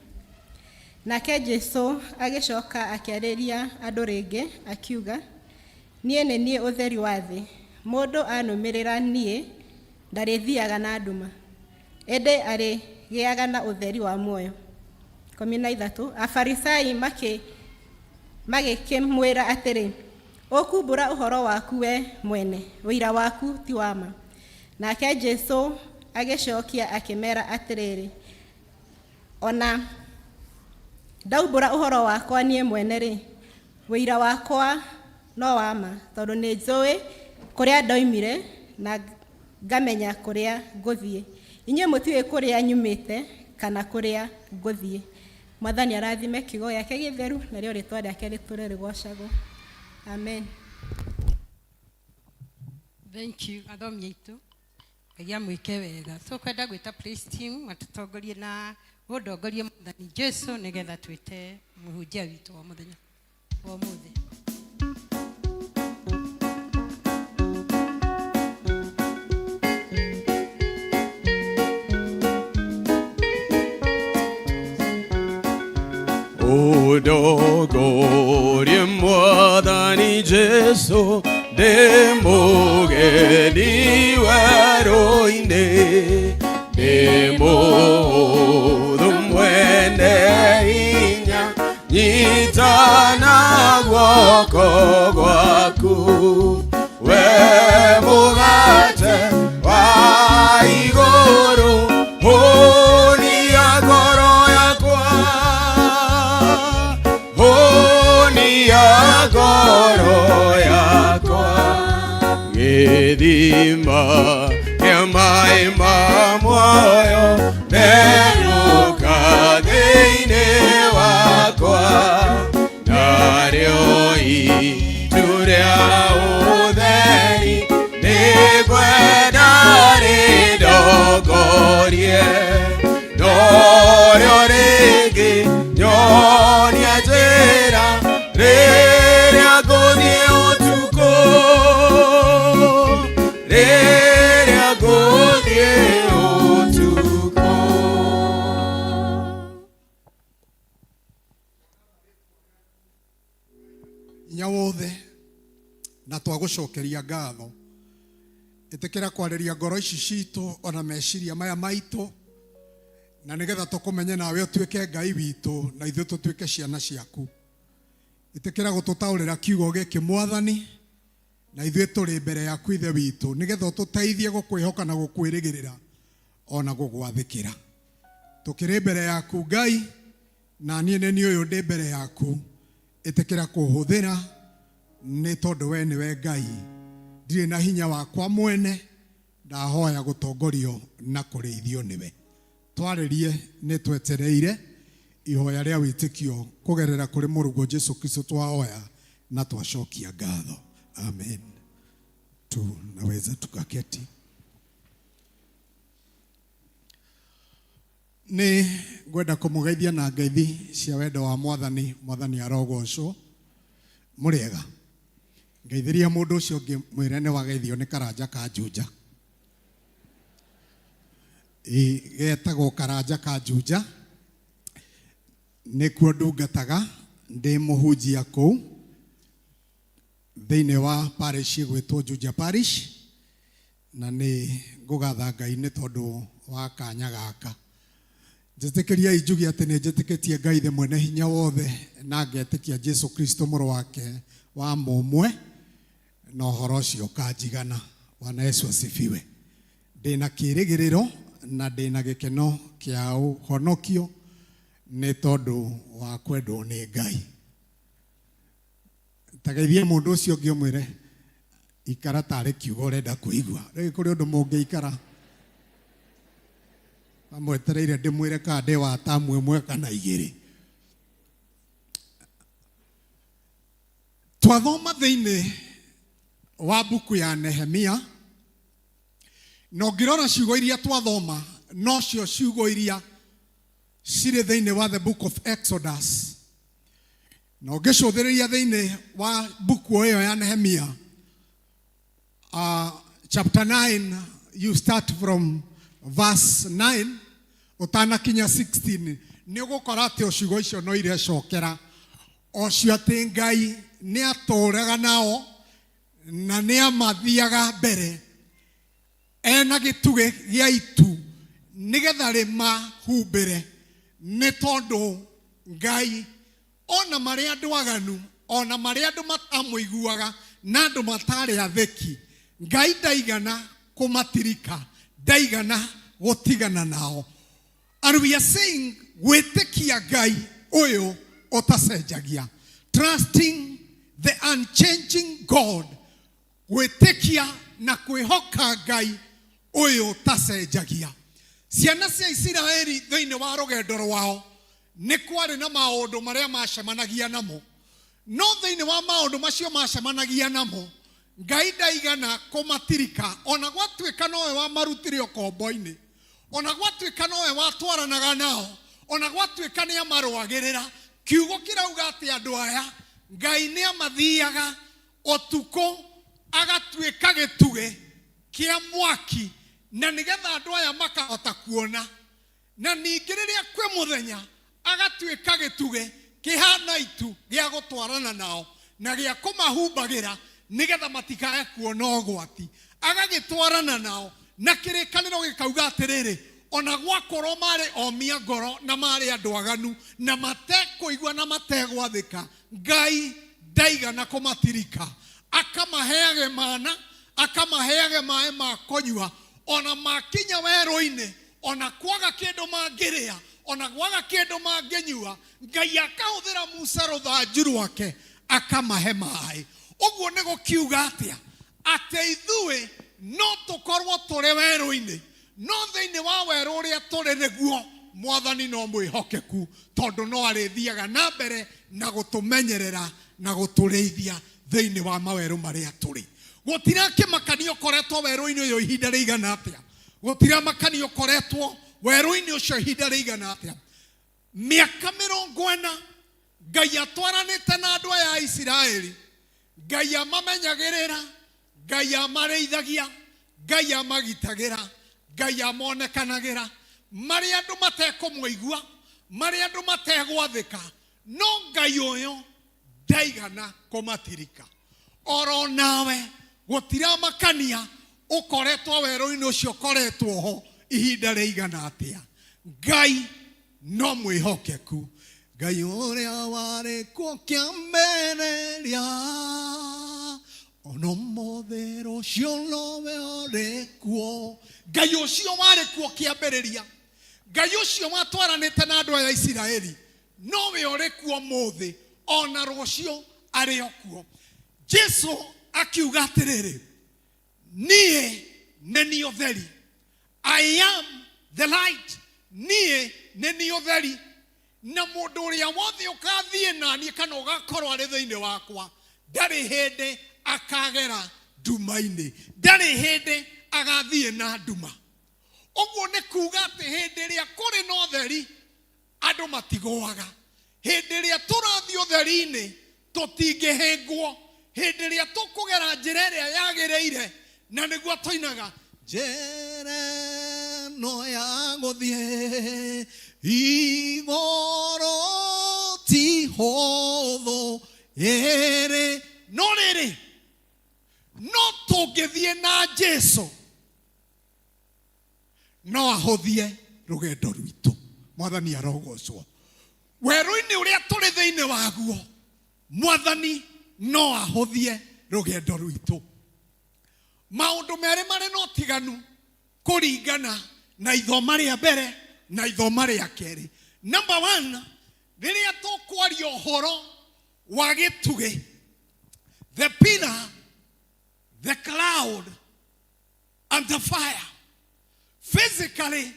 Nake Jesu agĩcoka akĩarĩria andũ rĩngĩ akiuga, niĩ nĩ niĩ ũtheri wa thĩ. Mũndũ anũmĩrĩra niĩ ndarĩthiaga na nduma, ĩndĩ arĩgĩaga na ũtheri wa muoyo. 13. Afarisai magĩkĩmwĩra atĩrĩ, ũkumbũra ũhoro waku we mwene, ũira waku ti wa ma. Nake Jesu agĩcokia akĩmera atĩrĩrĩ, ona ndaumbũra ũhoro wakwa niĩ mwene rĩ, ũira wakwa no wa ma, tondũ nĩ njũĩ kũrĩa ndoimire na ngamenya kũrĩa ngũthiĩ. Inyuĩ mũtiũĩ kũrĩa nyumĩte kana kũrĩa ngũthiĩ. Mwathani arathime kiugo gĩake gĩtheru, narĩo rĩtwa rĩake rĩtũre rĩgocagwo. Amen. Thank you athomi aitũ. Ngai amwĩke wega. Tũkwenda gwĩta praise team matũtongorie na gũndongorie Mwathani Jesu nĩgetha twĩte mũhunjia witũ wa mũthenya wa ũmũthĩ. Ũndongorie Mwathani Jesu ndĩ mũgeni werũ-inĩ, ndĩ mũhũthũ mwene hinya, nyita na guoko gwaku, we mũgate wa igũrũ, hũnia ngoro yakwa, hũnia ngoro yakwa, gĩthima kĩa maĩ ma muoyo, therũka thĩinĩ wakwa, narĩo itu rĩa ũtheri nĩngwenda rĩndongorie, norĩo rĩngĩ nyonia njĩra rĩrĩa ngũthiĩ ũtukũ, rĩrĩa ngũthiĩ ũtukũ. Hinya wothe na twagũcokeria ngatho. Ĩtĩkĩra kwarĩria ngoro ici citũ ona meciria maya maitũ, na nĩgetha tũkũmenye nawe ũtuĩke Ngai witũ na ithuĩ tũtuĩke ciana ciaku. Ĩtĩkĩra gũtũtaũrĩra kiugo gĩkĩ Mwathani, na ithuĩ tũrĩ mbere yaku Ithe witũ, nĩgetha ũtũteithie gũkwĩhoka na gũkwĩrĩgĩrĩra ona gũgwathĩkĩra. Tũkĩrĩ mbere yaku Ngai, na niĩ nĩ niĩ ũyũ ndĩ mbere yaku. Ĩtĩkĩra kũhũthĩra nĩ tondũ we nĩwe Ngai. Ndirĩ na hinya wakwa mwene, ndahoya gũtongorio na kũrĩithio nĩwe. Twarĩrie nĩ twetereire ihoya rĩa wĩtĩkio kũgerera kũrĩ mũrũguo Jesu Kristo twahoya na twacokia ngatho. Amen. Tunaweza tukaketi. Nĩ ngwenda kũmũgeithia na ngeithi cia wendo wa Mwathani. Mwathani arogocwo. Mũrĩega. Ngeithĩria mũndũ ũcio ũngĩ mwĩre nĩ wageithio nĩ Karanja ka Juja. Ĩ, getagwo Karanja ka Juja. Nĩkuo ndungataga ndĩ mũhunjia kũu thĩinĩ wa parish ĩgwĩtwo Juja Parish, na nĩ ngũgatha Ngai nĩ tondũ wa kanya gaka. Njĩtĩkĩriai njuge atĩ nĩ njĩtĩkĩtie Ngai the mwene hinya wothe na ngetĩkia Jesu Kristo mũrũ wake wa mũmwe, na ũhoro ũcio ũkanjigana. Bwana Yesu asifiwe. Ndĩna kĩĩrĩgĩrĩro na ndĩna gĩkeno kĩa ũhonokio nĩ tondũ wa kwendwo nĩ Ngai. Tageithie mũndũ ũcio ũngĩ ũmwĩre ikara tarĩ kiugo ũrenda kũigua. Rĩu kũrĩ ũndũ mũngĩikara amwetereire ndĩmwĩre kana ndĩ wa tamu ĩmwe kana igĩrĩ. Twathoma thĩinĩ wa mbuku ya Nehemia, na ũngĩrora ciugo iria twathoma nocio ciugo iria cirĩ thĩinĩ wa the book of Exodus, na ũngĩcũthĩrĩria thĩinĩ wa mbuku ĩyo ya Nehemia, chapter 9, you start from Verse 9 ũtanakinya 16 nĩ ũgũkora atĩ o ciugo icio no irecokera o cio atĩ Ngai nĩ atũraga nao na nĩ amathiaga mbere ena gĩtugĩ gĩa itu nĩgetha rĩmahumbĩre nĩ tondũ Ngai ona marĩ andũ aganu ona marĩ andũ matamũiguaga na andũ matarĩ athĩki Ngai ndaigana kũmatirika ndaigana gũtigana nao. And we are saying gwĩtĩkia Ngai ũyũ ũtacenjagia, trusting the unchanging God, gwĩtĩkia na kwĩhoka Ngai ũyũ ũtacenjagia. Ciana cia Isiraeli thĩinĩ wa rũgendo rwao nĩ kwarĩ na maũndũ marĩa macemanagia namo, no thĩinĩ wa maũndũ macio macemanagia namo Ngai ndaigana kũmatirika, ona gwatuĩka nowe wamarutire ũkombo-inĩ, ona gwatuĩka nowe watwaranaga nao, ona gwatuĩka nĩ amarũagĩrĩra. Kiugo kĩrauga atĩ andũ aya Ngai nĩ amathiaga ũtukũ agatuĩka gĩtugĩ kĩa mwaki, na nĩgetha andũ aya makahota kuona, na ningĩ rĩrĩa kwĩ mũthenya agatuĩka gĩtugĩ kĩhana itu gĩa gũtwarana nao na gĩa kũmahumbagĩra nĩgetha matikae kuona ũgwati, agagĩtwarana nao. Na kĩrĩkanĩro gĩkauga atĩrĩrĩ, ona gwakorwo marĩ omia ngoro na marĩ andũ aganu na matekũigua na mategwathĩka, Ngai ndaigana kũmatirika, akamaheage mana, akamaheage maĩ ma kũnyua, ona makinya werũ-inĩ, ona kwaga kĩndũ mangĩrĩa, ona kwaga kĩndũ mangĩnyua, Ngai akahũthĩra Musa rũthanju rwake akamahe maĩ. Ũguo nĩ gũkiuga atĩa? Atĩ ithuĩ no tũkorwo tũrĩ werũ-inĩ, no thĩinĩ wa werũ ũrĩa tũrĩ nĩguo Mwathani no mwĩhokeku, tondũ no arĩthiaga na mbere na gũtũmenyerera na gũtũrĩithia thĩinĩ wa mawerũ marĩa tũrĩ. Gũtirakĩmakania ũkoretwo werũ-inĩ ũyũ ihinda rĩigana atĩa, gũtiramakania ũkoretwo werũ-inĩ ũcio ihinda rĩigana atĩa. Mĩaka 40 Ngai atwaranĩte na andũ aya a Isiraeli, Ngai amamenyagĩrĩra, Ngai amarĩithagia, Ngai amagitagĩra, Ngai amonekanagĩra, marĩ andũ matekũmũigua, marĩ andũ mategwathĩka, no Ngai ũyũ ndaigana kũmatirika. Oro nawe gũtiramakania ũkoretwo werũ-inĩ ũcio ũkoretwo ho ihinda rĩigana atĩa, Ngai no mwĩhokeku. Ngai ũrĩa warĩ kuo kĩambĩrĩria, ona ũmũthĩ rũciũ nowe ũrĩ kuo. Ngai ũcio warĩ kuo kĩambĩrĩria, Ngai ũcio watwaranĩte na andũ aya Isiraeli, nowe ũrĩ kuo mũthĩ, ona rũciũ arĩ o kuo. Jesu akiuga atĩrĩrĩ, niĩ nĩ niĩ ũtheri, I am the light, niĩ nĩ niĩ ũtheri, na mũndũ ũrĩa wothe ũgathiĩ na niĩ kana ũgakorwo arĩ thĩinĩ wakwa ndarĩ hĩndĩ akagera nduma-inĩ, ndarĩ hĩndĩ agathiĩ na nduma. Ũguo nĩ kuga atĩ hĩndĩ ĩrĩa kũrĩ na ũtheri andũ matigũaga, hĩndĩ ĩrĩa tũrathiĩ ũtheri-inĩ tũtingĩhĩngwo, hĩndĩ ĩrĩa tũkũgera njĩra ĩrĩa yagĩrĩire, na nĩguo tũinaga njĩra ĩno ya gũthiĩ igũrũ ti hũthũ ĩrĩ, no rĩrĩ no tũngĩthiĩ na Jesu no ahũthie rũgendo rwitũ. Mwathani arogocwo. Werũ-inĩ ũrĩa tũrĩ thĩinĩ waguo, Mwathani no ahũthie rũgendo rwitũ. Maũndũ merĩ marĩ na ũtiganu kũringana na ithoma rĩa mbere na ithoma rĩa kerĩ. Number 1, rĩrĩa tũkwaria ũhoro wa gĩtugĩ, the pillar, the cloud and the fire. Physically,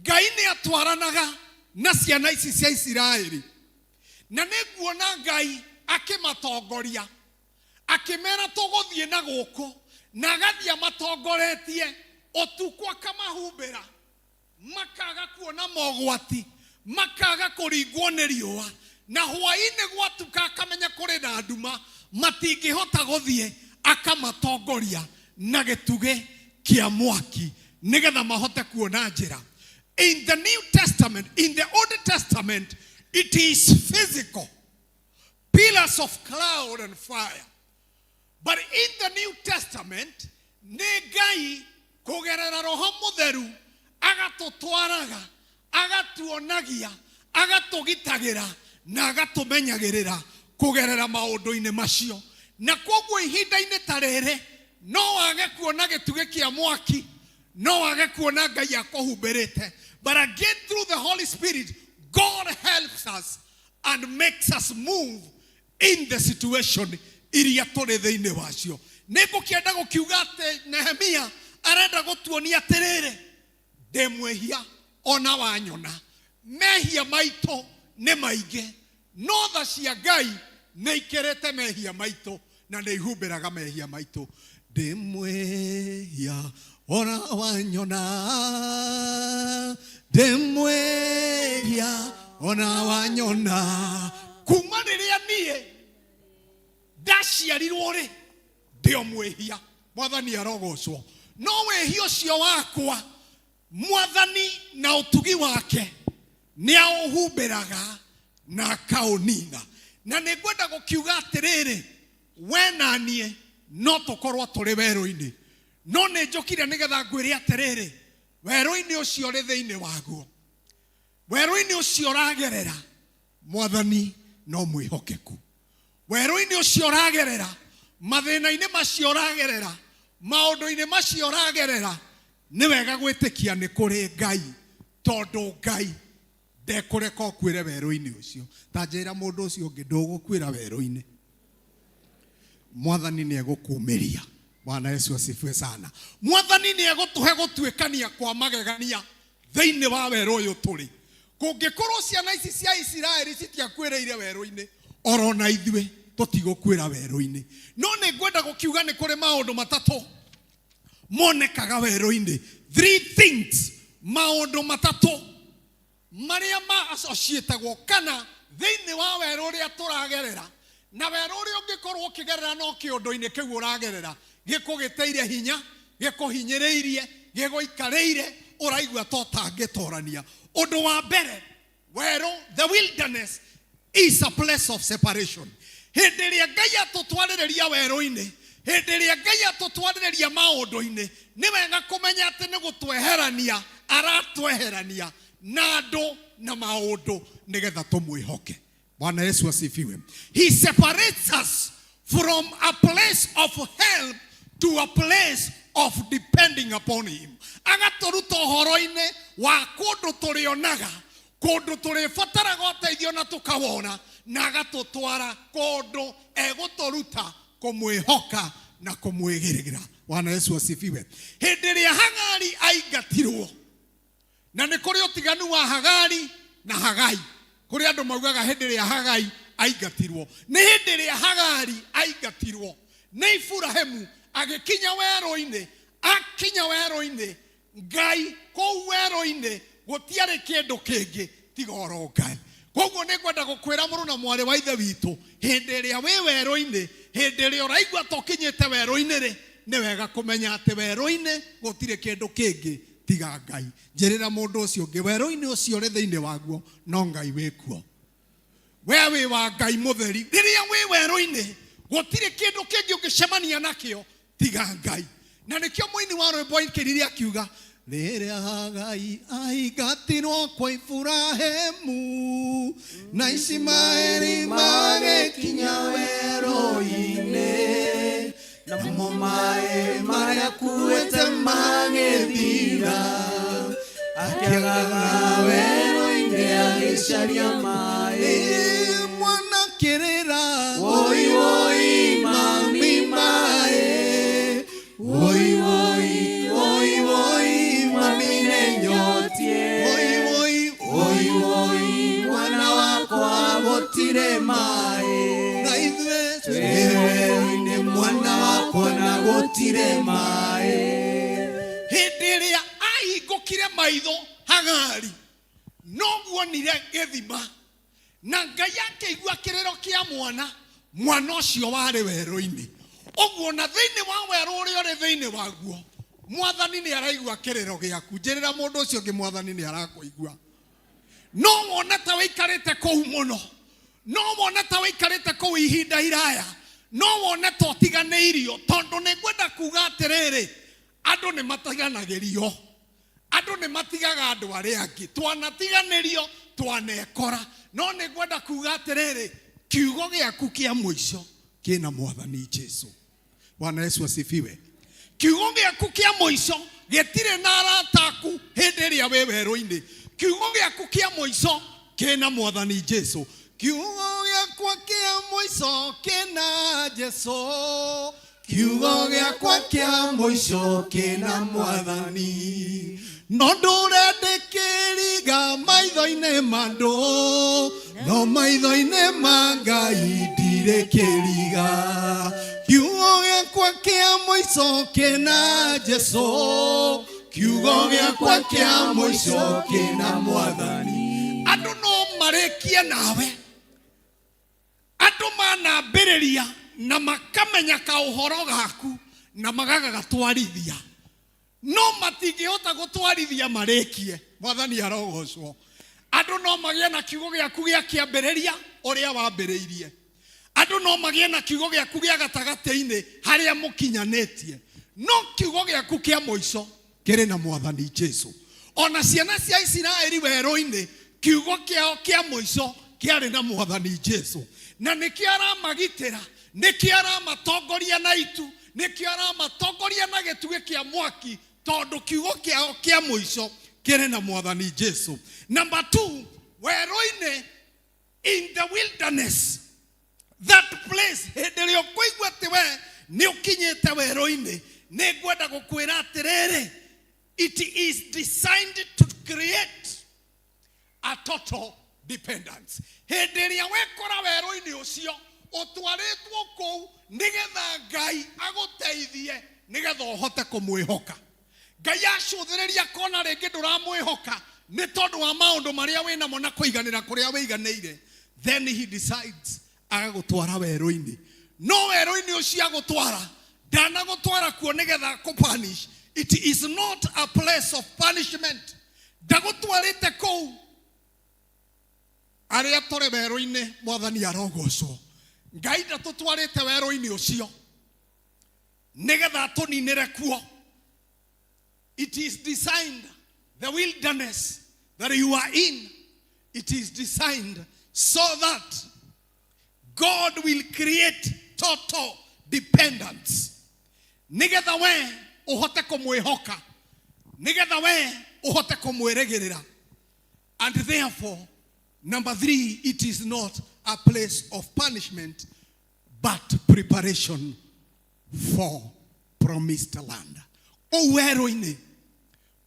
Ngai nĩ atwaranaga na ciana ici cia Isiraeli, na nĩ nguona Ngai akĩmatongoria, akĩmera tũgũthiĩ na gũkũ, na agathiĩ amatongoretie ũtukũ akamahumbĩra, makaga kuona mogwati, makaga kũringwo nĩ riũa, na hwaĩ-inĩ gwatuka akamenya kũrĩ na nduma, matingĩhota gũthiĩ, akamatongoria na gĩtugĩ kĩa mwaki. Nĩgetha mahote kuona njĩra. In the New Testament, in the Old Testament, it is physical. Pillars of cloud and fire. But in the New Testament, nĩ Ngai kũgerera Roho Mũtheru agatũtwaraga, agatuonagia, agatũgitagĩra na agatũmenyagĩrĩra kũgerera maũndũ-inĩ macio. Na kwoguo ihinda-inĩ ta rĩrĩ, no wage kuona gĩtugĩ kĩa mwaki, no wage kuona Ngai akũhumbĩrĩte. But again through the Holy Spirit, God helps us and makes us move in the situation iria tũrĩ thĩinĩ wacio. Nĩ ngũkĩenda gũkiuga atĩ Nehemia arenda gũtuonia atĩrĩrĩ, ndĩ mwĩhia ona wanyona, mehia maitũ nĩ maingĩ, no tha cia Ngai nĩ ikĩrĩte mehia maitũ na nĩ ihumbĩraga mehia maitũ. Ndĩ mwĩhia ona wanyona, ndĩ mwĩhia ona wanyona. Kuma rĩrĩa niĩ ndaciarirwo rĩ, ndĩ o mwĩhia. Mwathani arogocwo. No wĩhia ũcio wakwa, Mwathani na ũtugi wake nĩ aũhumbĩraga na akaũnina. Na nĩ ngwenda gũkiuga atĩrĩrĩ, we na niĩ no tũkorwo tũrĩ werũ-inĩ, no nĩ njũkire nĩgetha ngwĩre atĩrĩrĩ, werũ-inĩ ũcio ũrĩ thĩinĩ waguo, werũ-inĩ ũcio ũragerera, Mwathani no mwĩhokeku. Werũ-inĩ ũcio ũragerera, mathĩna-inĩ macio ũragerera, maũndũ-inĩ macio ũragerera, nĩ wega gwĩtĩkia nĩ kũrĩ Ngai, tondũ Ngai ndekũreka ũkuĩre werũ-inĩ ũcio. Ta njĩra mũndũ ũcio ũngĩ, ndũgũkuĩra werũ-inĩ. Mwathani nĩ egũkumĩria. Bwana Yesu asifiwe sana. Mwathani nĩ egũtũhe gũtuĩkania kwa magegania thĩinĩ wa werũ ũyũ tũrĩ. Kũngĩkorwo ciana ici cia Isiraeli citiakuĩrĩire werũ-inĩ, oro na ithuĩ tũtigũkuĩra werũ-inĩ. No nĩ ngwenda gũkiuga nĩ kũrĩ maũndũ matatũ monekaga werũ-inĩ. Three things, maũndũ matatũ marĩa ma associatagwo kana thĩinĩ wa werũ ũrĩa tũragerera, na werũ ũrĩa ũngĩkorwo ũkĩgerera no kĩũndũ-inĩ kĩu ũragerera gĩkũgĩtĩire hinya, gĩkũhinyĩrĩirie, gĩgũikarĩire, ũraigua ta ũtangĩtorania. Ũndũ wa mbere, werũ, the wilderness is a place of separation. Hĩndĩ ĩrĩa Ngai atũtwarĩrĩria werũ-inĩ, hĩndĩ ĩrĩa Ngai atũtwarĩrĩria maũndũ-inĩ, nĩ wega kũmenya atĩ nĩ gũtweherania aratweherania na andũ na maũndũ nĩgetha tũmwĩhoke. Bwana Yesu asifiwe. He separates us from a place of help to a place of depending upon him. Agatũruta ũhoro-inĩ wa kũndũ tũrĩonaga, kũndũ tũrĩbataraga ũteithio na tũkawona, na agatũtwara kũndũ egũtũruta kũmwĩhoka na kũmwĩgĩrĩra. Bwana Yesu asifiwe. Hĩndĩ ĩrĩa Hagari aingatirwo, na nĩ kũrĩ ũtiganu wa Hagari na Hagai. Kũrĩ andũ maugaga hĩndĩ ĩrĩa Hagai aingatirwo, nĩ hĩndĩ ĩrĩa Hagari aingatirwo nĩ Iburahĩmu agĩkinya werũ-inĩ. Akinya werũ-inĩ, Ngai kũu werũ-inĩ gũtiarĩ kĩndũ kĩngĩ tiga oro Ngai. Koguo nĩ ngwenda gũkwĩra mũrũ na mwarĩ wa ithe witũ, hĩndĩ ĩrĩa wĩ werũ-inĩ, hĩndĩ ĩrĩa ũraigua ta ũkinyĩte werũ-inĩ rĩ, nĩ wega kũmenya atĩ werũ-inĩ gũtirĩ kĩndũ kĩngĩ tiga Ngai. Njĩrĩra mũndũ ũcio ũngĩ, werũ-inĩ ũcio ũrĩ thĩinĩ waguo no Ngai wĩkuo. We wĩ wa Ngai mũtheri. Rĩrĩa wĩ werũ-inĩ gũtirĩ kĩndũ kĩngĩ ũngĩcemania nakĩo tiga Ngai. Na nĩkĩo mũini wa rwĩmbo aikĩrire akiuga, rĩrĩa Hagai aingatirwo kwa Iburahĩmu na Ishimaeli magĩkinya werũ-inĩ, namo maĩ marĩa kuĩte magĩthira, akĩagaga werũ-inĩ agĩcaria maĩ. Mwana kĩrĩra, woi woi mami maĩ, woi woi woi woi mami nĩ nyotie, woi woi woi woi mwana wakwa gũtirĩ maĩ, na ithuĩ twĩ werũ-inĩ mwana wakwa na gũtirĩ maĩ. Hĩndĩ ĩrĩa ahingũkire maitho Hagari, noguo onire gĩthima, na Ngai akĩigua kĩrĩro kĩa mwana, mwana ũcio warĩ werũ-inĩ. Ũguo na thĩinĩ wa werũ ũrĩa ũrĩ thĩinĩ waguo, Mwathani nĩ araigua kĩrĩro gĩaku. Njĩrĩra mũndũ ũcio ũngĩ mwathani nĩ arakũigua. No wone ta wĩikarĩte kũu mũno, no wone ta wĩikarĩte kũu ihinda iraya, no wone ta ũtiganĩirio, tondũ nĩ ngwenda kuga atĩrĩrĩ, andũ nĩ matiganagĩrio, andũ nĩ matigaga andũ arĩa angĩ, twanatiganĩrio, twanekora. No nĩ ngwenda kuga atĩrĩrĩ, kiugo gĩaku kĩa mũico kĩna mwathani Jesu. Bwana Yesu asifiwe. Kiugo gĩaku kĩa mũico gĩtirĩ na arata aku hĩndĩ ĩrĩa wĩ werũ-inĩ. Kiugo gĩaku kĩa mũico kĩna mwathani Jesu. Kiugo gĩakwa kĩa mũico kĩna Jesu. Kiugo gĩakwa kĩa mũico kĩna mwathani. No ndũre ndĩkĩriga maitho-inĩ ma andũ, no maitho-inĩ ma Ngai ndirĩ kĩriga. Kiugo gĩakwa kĩa mũico kĩna Jesu. Kiugo gĩakwa kĩa mũico kĩna mwathani. Andũ no marĩkie nawe, andũ manambĩrĩria na makamenya kaũhoro gaku na magagagatwarithia, no matingĩhota gũtwarithia marĩkie. Mwathani arogocwo. Andũ no magĩe na kiugo gĩaku gĩa kĩambĩrĩria ũrĩa wambĩrĩirie, andũ no magĩe na kiugo gĩaku gĩa gatagatĩ-inĩ harĩa mũkinyanĩtie, no kiugo gĩaku kĩa mũico kĩrĩ na mwathani Jesu. Ona ciana cia Isiraeli werũ-inĩ, kiugo kĩao kĩa mũico kĩarĩ na mwathani Jesu, na nĩkĩo aramagitĩra, nĩkĩo aramatongoria na itu, nĩkĩo aramatongoria na gĩtugĩ kĩa mwaki, tondũ kiugo kĩao kĩa mũico kĩrĩ na mwathani Jesu. Number 2, werũ-inĩ, in the wilderness, that place, hĩndĩ ĩrĩa ũkũigua atĩ we nĩ ũkinyĩte werũ-inĩ, nĩ ngwenda gũkwĩra atĩrĩrĩ, it is designed to create a total dependence. Hĩndĩ ĩrĩa wekora werũ-inĩ ũcio, ũtwarĩtwo kũu nĩgetha Ngai agũteithie, nĩgetha ũhote kũmwĩhoka. Ngai acũthĩrĩria kona rĩngĩ ndũramwĩhoka nĩ tondũ wa maũndũ marĩa wĩnamo na kũiganĩra kũrĩa wĩiganĩire, then he decides agagũtwara werũ-inĩ. No werũ-inĩ ũcio agũtwara, ndanagũtwara kuo nĩgetha akũpunish. It is not a place of punishment. Ndagũtwarĩte kũu. Arĩa tũrĩ werũ-inĩ, mwathani arogocwo. Ngai ndatũtwarĩte werũ-inĩ ũcio nĩgetha atũninĩre kuo. It is designed, the wilderness that you are in, it is designed so that God will create total dependence. Nĩgetha we ũhote kũmwĩhoka, nĩgetha we ũhote kũmwĩrĩgĩrĩra. And therefore, number 3, it is not a place of punishment, but preparation for promised land. Kũu werũ-inĩ,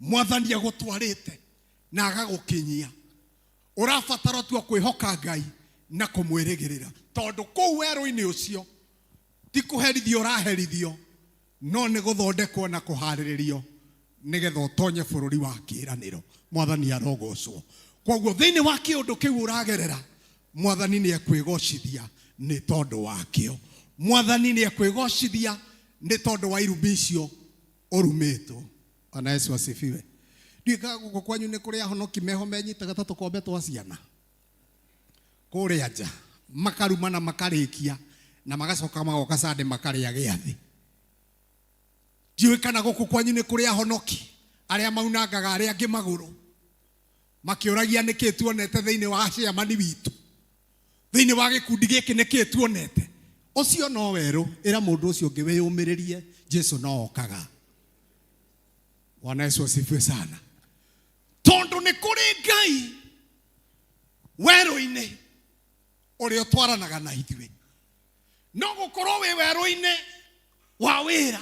mwathani agũtwarĩte na agagũkinyia. Ũrabatara tu kwĩhoka Ngai na kũmwĩrĩgĩrĩra, tondũ kũu werũ-inĩ ũcio ti kũherithio ũraherithio, no nĩ gũthondekwo na kũharĩrĩrio nĩgetha ũtonye bũrũri wa kĩĩranĩro. Mwathani arogocwo. Koguo thĩinĩ wa kĩũndũ kĩu ũragerera, mwathani nĩ ekwĩgocithia nĩ tondũ wakĩo. Mwathani nĩ ekwĩgocithia nĩ tondũ wa irumi icio ũrumĩtwo. Bwana Yesu asifiwe. Ndiũĩ kana gũkũ kwanyu nĩ kũrĩ ahonoki meho menyitaga ta tũkombe twa ciana kũrĩa nja, makaruma na makarĩkia na magacoka magoka Sunday makarĩa gĩathĩ. Ndiũĩ kana gũkũ kwanyu nĩ kũrĩ ahonoki arĩa maunangaga arĩa angĩ magũrũ, makĩũragia nĩkĩ tuonete thĩinĩ wa ciamani witũ, thĩinĩ wa gĩkundi gĩkĩ nĩkĩ tuonete. Ũcio no werũ, ĩra mũndũ ũcio ũngĩ wĩyũmĩrĩrie, Jesu no okaga. Bwana Yesu asifiwe sana. Tondũ nĩ kũrĩ Ngai werũ-inĩ ũrĩa ũtwaranaga na ithuĩ. No gũkorwo wĩ werũ-inĩ wa wĩra,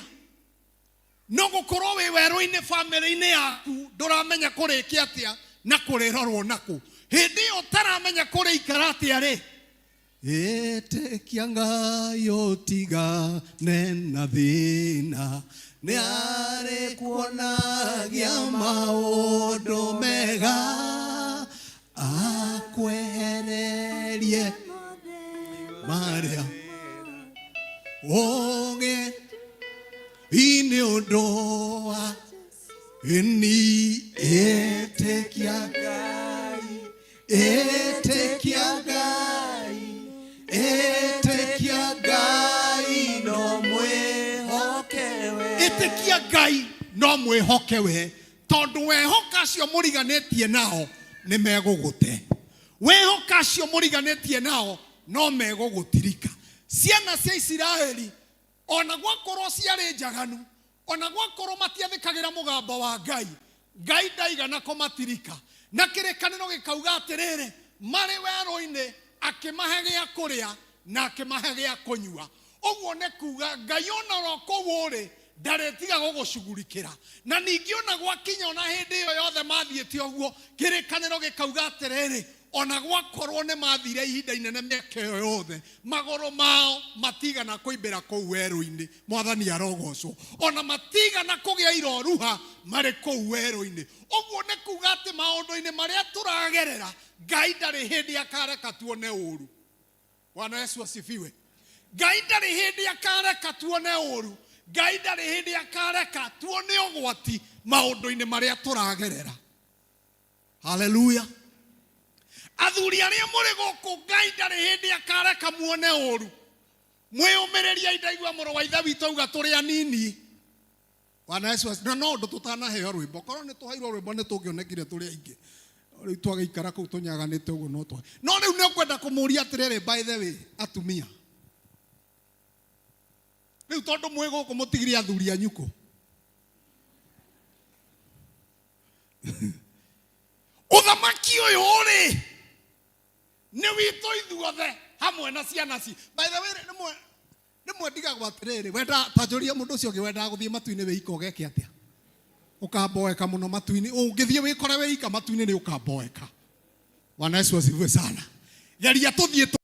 no gũkorwo wĩ werũ-inĩ bamĩrĩ-inĩ yaku, ndũramenya kũrĩkia atĩa na kũrĩrorwo nakũ. Hĩndĩ ĩyo ũtaramenya kũrĩikara atĩa rĩ, ĩtĩkia Ngai ũtigane na thĩna, nĩ arĩkuonagia maũndũ mega, akwehererie marĩa ũgĩ inĩ ũndũ wa. mamwĩhoke we, tondũ wehoka acio mũriganĩtie nao nĩ megũgũte. Wehoka acio mũriganĩtie nao no megũgũtirika. Ciana cia Isiraeli ona gwakorwo ciarĩ njaganu, ona gwakorwo matiathĩkagĩra mũgambo wa Ngai, Ngai ndaigana kũmatirika. Na kĩrĩkanĩro gĩkauga atĩrĩrĩ, marĩ werũ-inĩ akĩmahe gĩa kũrĩa na akĩmahe gĩa kũnyua. Ũguo nĩ kuga Ngai ona oro kũu ũrĩ ndarĩtiga gũgũcugurikĩra. Na ningĩ ona gwakinya ona hĩndĩ ĩyo yothe mathiĩte ũguo, kĩrĩkanĩro gĩkauga atĩrĩrĩ, ona gwakorwo nĩ mathire ihinda inene mĩaka ĩyo yothe, magũrũ mao matigana kũimbĩra kũu werũ-inĩ. Mwathani arogocwo. Ona matigana kũgĩa iroruha marĩ kũu werũ-inĩ. Ũguo nĩ kuga atĩ maũndũ-inĩ marĩa tũragerera, Ngai ndarĩ hĩndĩ akareka tuone ũru. Bwana Yesu asifiwe. Ngai ndarĩ hĩndĩ akareka tuone ũru. Ngai ndarĩ hĩndĩ akareka tuone ũgwati maũndũ-inĩ marĩa tũragerera. Haleluya. Athuri arĩa mũrĩ gũkũ, Ngai ndarĩ hĩndĩ akareka muone ũru. Mwĩyũmĩrĩriei, ndaigua mũrũ wa ithe witũ auga tũrĩ anini. Bwana Yesu asifiwe. Na no ũndũ tũtanaheo rwĩmbo, korwo nĩ tũheirwo rwĩmbo nĩ tũngĩonekire tũrĩ aingĩ. Rĩu twagĩikara kũu tũnyaganĩte ũguo no twa. No rĩu nĩ ũkwenda kũmũria atĩrĩrĩ, by the way, atumia. Rĩu tondũ mwĩ gũkũ mũtigire athuri anyu kũ? Ũthamaki ũyũ rĩ, nĩ witũ ithuothe hamwe na ciana ci. By the way, rĩmwe rĩmwe ndigagwo atĩrĩrĩ, wenda ta njũria mũndũ ũcio ũngĩ wendaga gũthiĩ matu-inĩ wĩ ika ũgeke atĩa? Ũkamboeka mũno matu-inĩ. Ũngĩthiĩ wĩkore wĩ ika matu-inĩ nĩ ũkamboeka. Bwana Yesu asifiwe sana. Geria tũthiĩ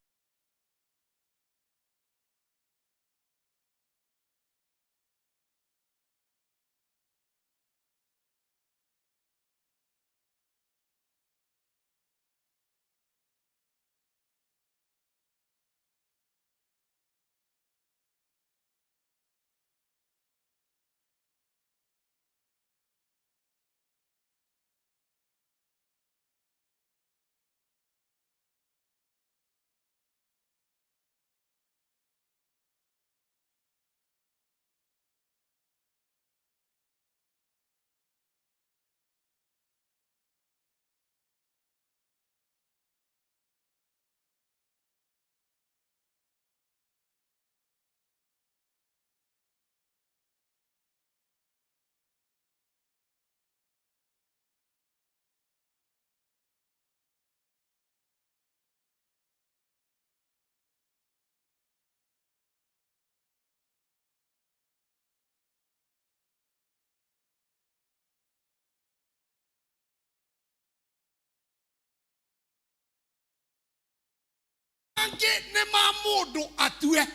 Mangĩ nĩ ma mũndũ atue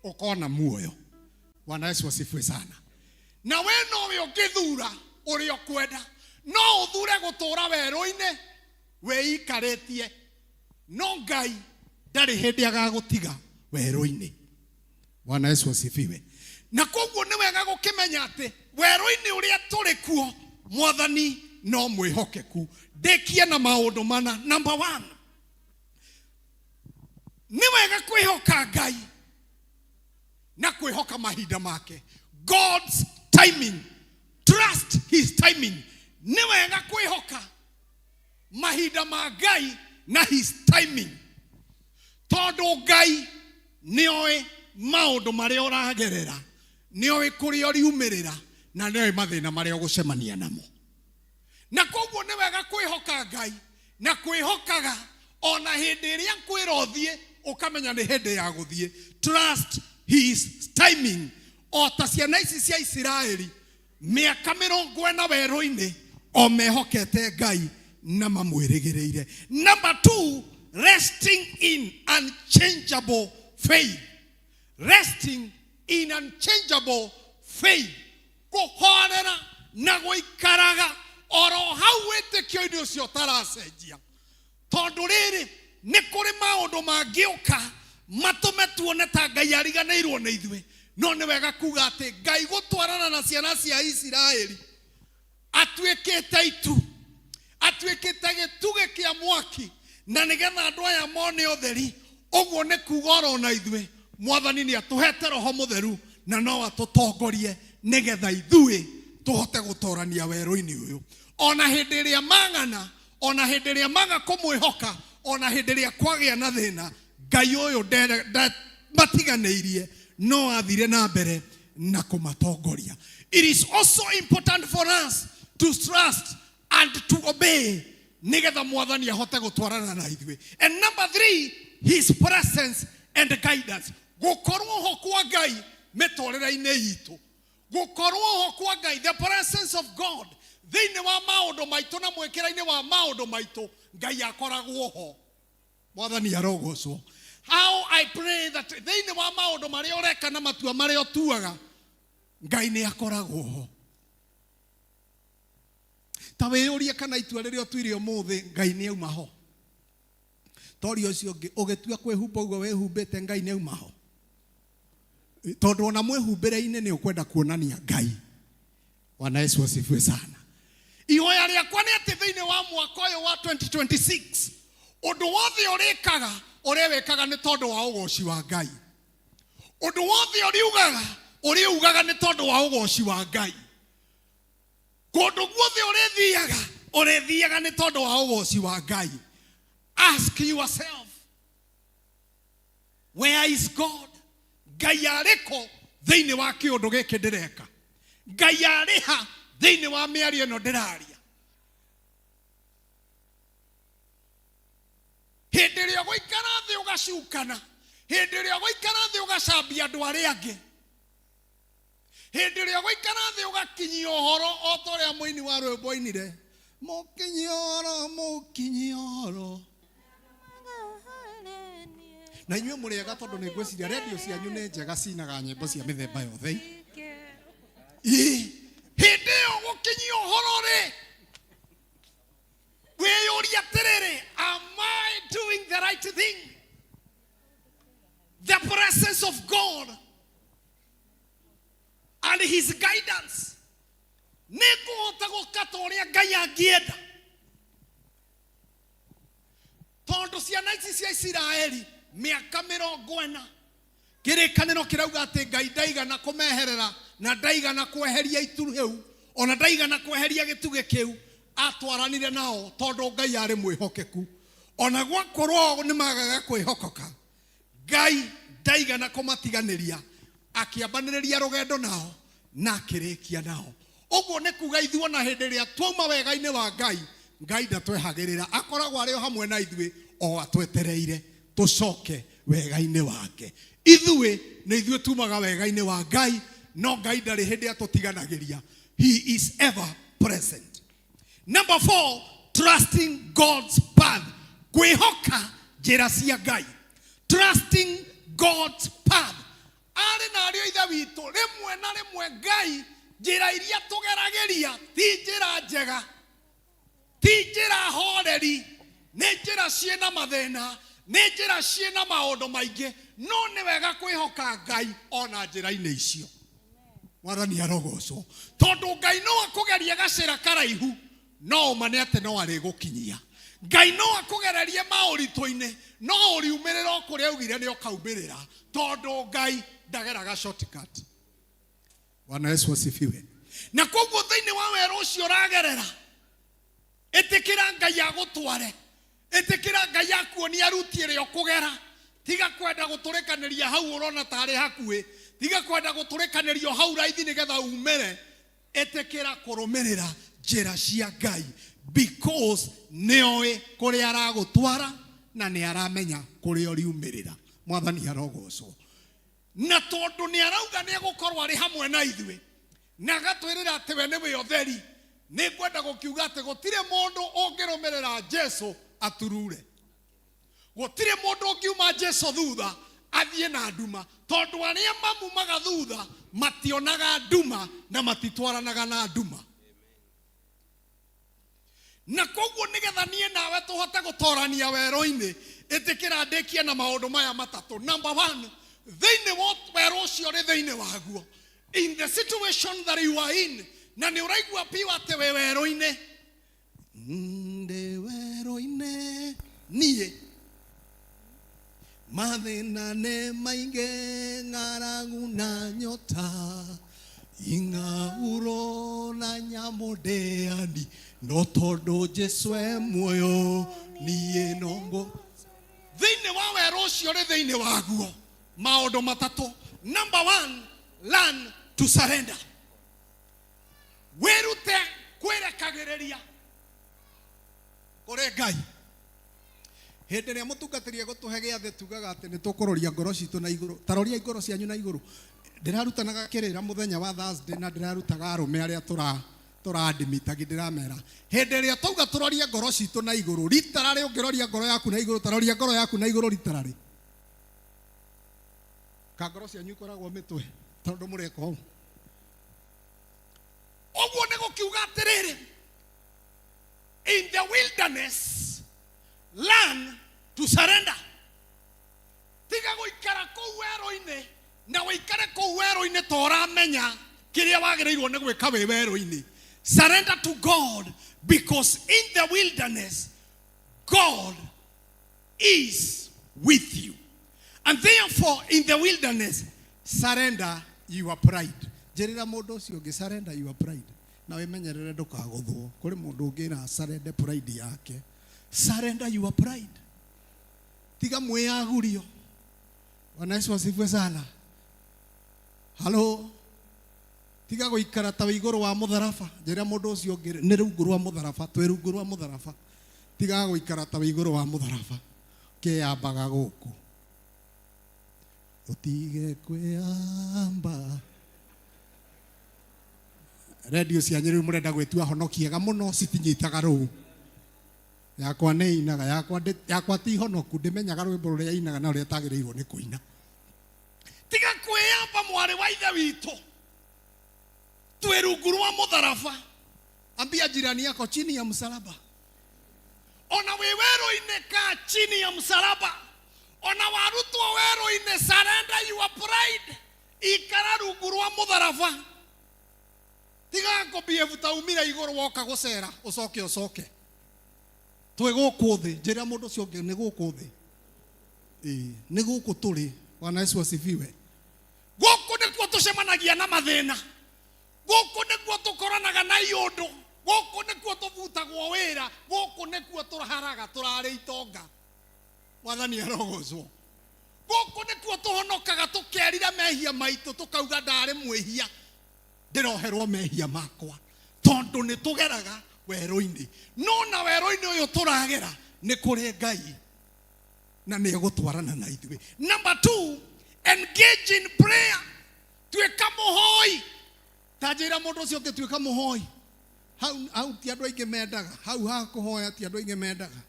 ũkona muoyo. Bwana Yesu asifiwe sana. Na we nowe ũngĩthura ũrĩa ũkwenda. No ũthure gũtũra werũ-inĩ wĩikarĩtie, no Ngai ndarĩ hĩndĩ agagũtiga werũ-inĩ. Bwana Yesu asifiwe. Na koguo nĩ wega gũkĩmenya atĩ werũ-inĩ ũrĩa tũrĩ kuo, Mwathani no mwĩhokeku. Ndĩkie na maũndũ mana. Number 1, nĩ wega kwĩhoka Ngai na kwĩhoka mahinda make. God's timing. Trust his timing. Nĩ wega kwĩhoka mahinda ma Ngai na his timing, tondũ Ngai nĩoĩ maũndũ marĩa ũragerera, nĩoĩ kũrĩa ũriumĩrĩra, na nĩoĩ mathĩna marĩa ũgũcemania namo. Na koguo nĩ wega kwĩhoka Ngai na kwĩhokaga ona hĩndĩ ĩrĩa kwĩra ũthiĩ ũkamenya nĩ hĩndĩ ya gũthiĩ. Trust his timing. O ta ciana ici cia Isiraeli mĩaka mĩrongo ĩna werũ-inĩ o mehokete Ngai na mamwĩrĩgĩrĩire. Number 2, resting in unchangeable faith. Resting in unchangeable faith. Kũhorera na gũikaraga oro hau wĩtĩkio-inĩ ũcio ũtaracenjia. Tondũ rĩrĩ, nĩ kũrĩ maũndũ mangĩũka matũme tuone ta Ngai ariganĩirwo nĩ ithuĩ, no nĩ wega kuga atĩ Ngai gũtwarana na ciana cia Isiraeli atuĩkĩte itu, atuĩkĩte gĩtugĩ kĩa mwaki, na nĩgetha andũ aya mone ũtheri. Ũguo nĩ kuga oro na ithuĩ Mwathani nĩ atũhete Roho Mũtheru na no atũtongorie nĩgetha ithuĩ Tũhote gũtorania werũ-inĩ ũyũ. Ona hĩndĩ ĩrĩa mang'ana, ona hĩndĩ ĩrĩa maga kũmwĩhoka, ona hĩndĩ ĩrĩa kwagĩa na thĩna, Ngai ũyũ matiganĩirie, no athire na mbere na kũmatongoria. It is also important for us to trust and to obey nigetha Mwathani ahote gũtwarana na ithuĩ. And number 3, his presence and guidance. Gũkorwo ho kwa Ngai mĩtũrĩre-inĩ itũ, gũkorwo ho kwa Ngai, the presence of God thĩinĩ wa maũndũ maitũ na mwĩkĩra-inĩ wa maũndũ maitũ, Ngai akoragwo ho. Mwathani arogocwo. How I pray that thĩinĩ wa maũndũ marĩa ũreka na matua marĩa ũtuaga, Ngai nĩ akoragwo ho. Ta wĩyũrie kana itua rĩrĩa ũtuire ũmũthĩ, Ngai nĩ auma ho. Toria ũcio ũngĩ, ũgĩtua kwĩhumba ũguo wĩhumbĩte, Ngai nĩ auma ho. Tondũ ona mwĩhumbĩre-inĩ nĩ ũkwenda kuonania Ngai. Bwana Yesu asifiwe sana. Ihoya rĩakwa nĩ atĩ thĩinĩ wa mwaka ũyũ wa 2026, ũndũ wothe ũrĩkaga, ũrĩwĩkaga nĩ tondũ wa ũgoci wa Ngai. Ũndũ wothe ũriugaga, ũrĩugaga nĩ tondũ wa ũgoci wa Ngai. Kũndũ guothe ũrĩthiaga, ũrĩthiaga nĩ tondũ wa ũgoci wa Ngai. Ask yourself, where is God? Ngai arĩ kũ thĩinĩ wa kĩũndũ gĩkĩ ndĩreka? Ngai arĩ ha thĩinĩ wa mĩario ĩno ndĩraria? Hĩndĩ ĩrĩa ũgũikara thĩ ũgacukana, hĩndĩ ĩrĩa ũgũikara thĩ ũgacambia andũ arĩa angĩ, hĩndĩ ĩrĩa ũgũikara thĩ ũgakinyia ũhoro o ta ũrĩa mũini wa rwĩmbo oinire, mũkinyia ũhoro, mũkinyia ũhoro. Na inyuĩ mũrĩ ega tondũ nĩ ngwĩciria redio cianyu nĩ njega, cinaga nyĩmbo cia mĩthemba yothe. Ĩ, hĩndĩ ĩyo gũkinyia ũhoro rĩ, wĩyũrie atĩrĩrĩ, am I doing the right thing? The presence of God and his guidance. Nĩ ngũhota gũka ta ũrĩa Ngai angĩenda. Tondũ ciana ici cia Isiraeli mĩaka mĩrongo ĩna, kĩrĩkanĩro kĩrauga atĩ Ngai ndaigana kũmeherera na ndaigana kweheria itu rĩu, ona ndaigana kweheria gĩtugĩ kĩu, atwaranire nao tondũ Ngai arĩ mwĩhokeku. Ona gwakorwo nĩ magaga kwĩhokoka, Ngai ndaigana kũmatiganĩria, akĩambanĩrĩria rũgendo nao na akĩrĩkia nao. Ũguo nĩ kuga ithuĩ ona hĩndĩ ĩrĩa twauma wega-inĩ wa Ngai, Ngai ndatwehagĩrĩra, akoragwo arĩ o hamwe na ithuĩ o atwetereire tũcoke wega-inĩ wake. Ithuĩ nĩ ithuĩ tumaga wega-inĩ wa Ngai, no Ngai ndarĩ hĩndĩ atũtiganagĩria. He is ever present. Number 4, trusting God's path. Kwĩhoka njĩra cia Ngai. Trusting God's path. Arĩ na ariũ a Ithe witũ, rĩmwe na rĩmwe Ngai njĩra iria tũgeragĩria ti njĩra njega, ti njĩra horeri, nĩ njĩra ciĩna mathĩna, nĩ njĩra ciĩna maũndũ maingĩ, no nĩ wega kwĩhoka Ngai ona njĩra-inĩ icio. Mwathani arogocwo. Tondũ Ngai no akũgerie gacĩra karaihu, no ũma nĩ atĩ no arĩgũkinyia. Ngai no akũgererie maũritũ-inĩ, no ũriumĩrĩra o kũrĩa augire nĩ ũkaumĩrĩra, tondũ Ngai ndageraga shortcut. Bwana Yesu asifiwe. Na koguo thĩinĩ wa werũ ũcio ũragerera, ĩtĩkĩra Ngai agũtware, ĩtĩkĩra Ngai akuonie ruti ĩrĩa ũkũgera. Tiga kwenda gũtũrĩkanĩria hau ũrona tarĩ hakuhĩ, tiga kwenda gũtũrĩkanĩrio hau raithi nĩgetha umĩre. Ĩtĩkĩra kũrũmĩrĩra njĩra cia Ngai, because nĩoĩ kũrĩa aragũtwara na nĩ aramenya kũrĩa ũriumĩrĩra. Mwathani arogocwo. Na tondũ nĩ arauga nĩ egũkorwo arĩ hamwe na ithuĩ na agatwĩrĩra atĩ we nĩwe ũtheri, nĩ ngwenda gũkiuga atĩ gũtirĩ mũndũ ũngĩrũmĩrĩra Jesu aturure. Gũtirĩ mũndũ ũngiuma Jesu thutha athiĩ na nduma, tondũ arĩa mamumaga thutha mationaga nduma na matitwaranaga na nduma. Na koguo nĩgetha niĩ nawe tũhote gũtorania werũ-inĩ, ĩtĩkĩra ndĩkie na maũndũ maya matatũ. Number 1, thĩinĩ wa werũ ũcio ũrĩ thĩinĩ waguo, in the situation that you are in, na nĩ ũraigua piũ atĩ wĩ werũ-inĩ. Ndĩ werũ-inĩ niĩ, mathĩna nĩ maingĩ, ng'aragu na nyota, Ing'auro na nyamũ ndĩani no tondũ Jesũ e muoyo niĩ no ngũ thĩinĩ wa werũ ũcio rĩ thĩinĩ waguo maũndũ matatũ. Number one, learn to surrender. Wĩrute kwĩrekagĩrĩria kũrĩ Ngai. Hĩndĩ ĩrĩa mũtungatĩri egũtũhe gĩathĩ tugaga atĩ nĩ tũkũroria ngoro citũ na igũrũ. Ta roriai ngoro cianyu na igũrũ. Ndĩrarutanaga kĩrĩra mũthenya wa Thursday na ndĩrarutaga arũme arĩa tũrandimitagi ndĩramera hĩndĩ ĩrĩa twauga tũrorie ngoro citũ na igũrũ ritararĩ ũngĩroria ngoro yaku na igũrũ ta roria ngoro yaku na igũrũ ritararĩ ka ngoro cianyu ikoragwo mĩtwe tondũ mũreka ũũ. Ũguo nĩ gũkiuga atĩrĩrĩ, in the wilderness learn to surrender. Tiga gũikara kũu werũ-inĩ na ũikare kũu werũ-inĩ ta ũramenya kĩrĩa wagĩrĩirwo nĩ gwĩka wĩ werũ-inĩ. Surrender to God, because in the wilderness God is with you. And therefore in the wilderness surrender your pride. Njĩrĩra mũndũ ũcio ũngĩ, surrender your pride. Na wĩmenyerere ndũkagũthwo. Kũrĩ mũndũ ũngĩ na surrender pride yake. Surrender your pride. Tiga mwĩyagurio. Bwana Yesu asifiwe sana. Halo. Tiga gũikara ta wĩ igũrũ wa mũtharaba. Njĩra mũndũ ũcio ũngĩ nĩ rungu rwa mũtharaba, twĩ rungu rwa mũtharaba. Tiga gũikara ta wĩ igũrũ wa mũtharaba. Kĩyambaga gũkũ. Ũtige kwĩyamba. Redio cianyu rĩu mũrenda gwĩtua honoki ega mũno citinyitaga rũu. Yakwa nĩ inaga, yakwa ti honoku, ndĩmenyaga rwĩmbo rũrĩa inaga na rũrĩa ĩtagĩrĩirwo nĩ kũina. Tiga kwĩyamba mwarĩ wa ithe witũ. Twĩ rungu rwa mũtharaba. Ambia jirani yako chini ya msalaba. Ona wĩ werũ-inĩ ka chini ya msalaba. Ona warutwo werũ-inĩ, surrender your pride. Ikara rungu rwa mũtharaba. Tiga kũbehave ta umire igũrũ woka gũcera, ũcoke ũcoke. Twĩ gũkũ thĩ, njĩra mũndũ ũcio ũngĩ nĩ gũkũ thĩ. Ĩĩ, nĩ gũkũ tũrĩ. Bwana Yesu asifiwe. Gũkũ nĩkuo tũcemanagia na mathĩna. Gũkũ nĩkuo tũkoranaga na iũndũ. Gũkũ nĩkuo tũbutagwo wĩra. Gũkũ nĩkuo tũharaga tũrarĩ itonga. Mwathani arogocwo. Gũkũ nĩkuo tũhonokaga tũkerira mehia maitũ tũkauga ndarĩ mwĩhia. Ndĩroherwo mehia makwa. Tondũ nĩ tũgeraga werũ-inĩ. No na werũ-inĩ ũyũ tũragera nĩ kũrĩ Ngai na nĩ egũtwarana na ithuĩ. Number 2, engage in prayer. Tuĩka mũhoi. Ta njĩra mũndũ ũcio ũngĩ tuĩka mũhoi. Hau ti andũ aingĩ mendaga. Hau ha kũhoya ti andũ aingĩ mendaga.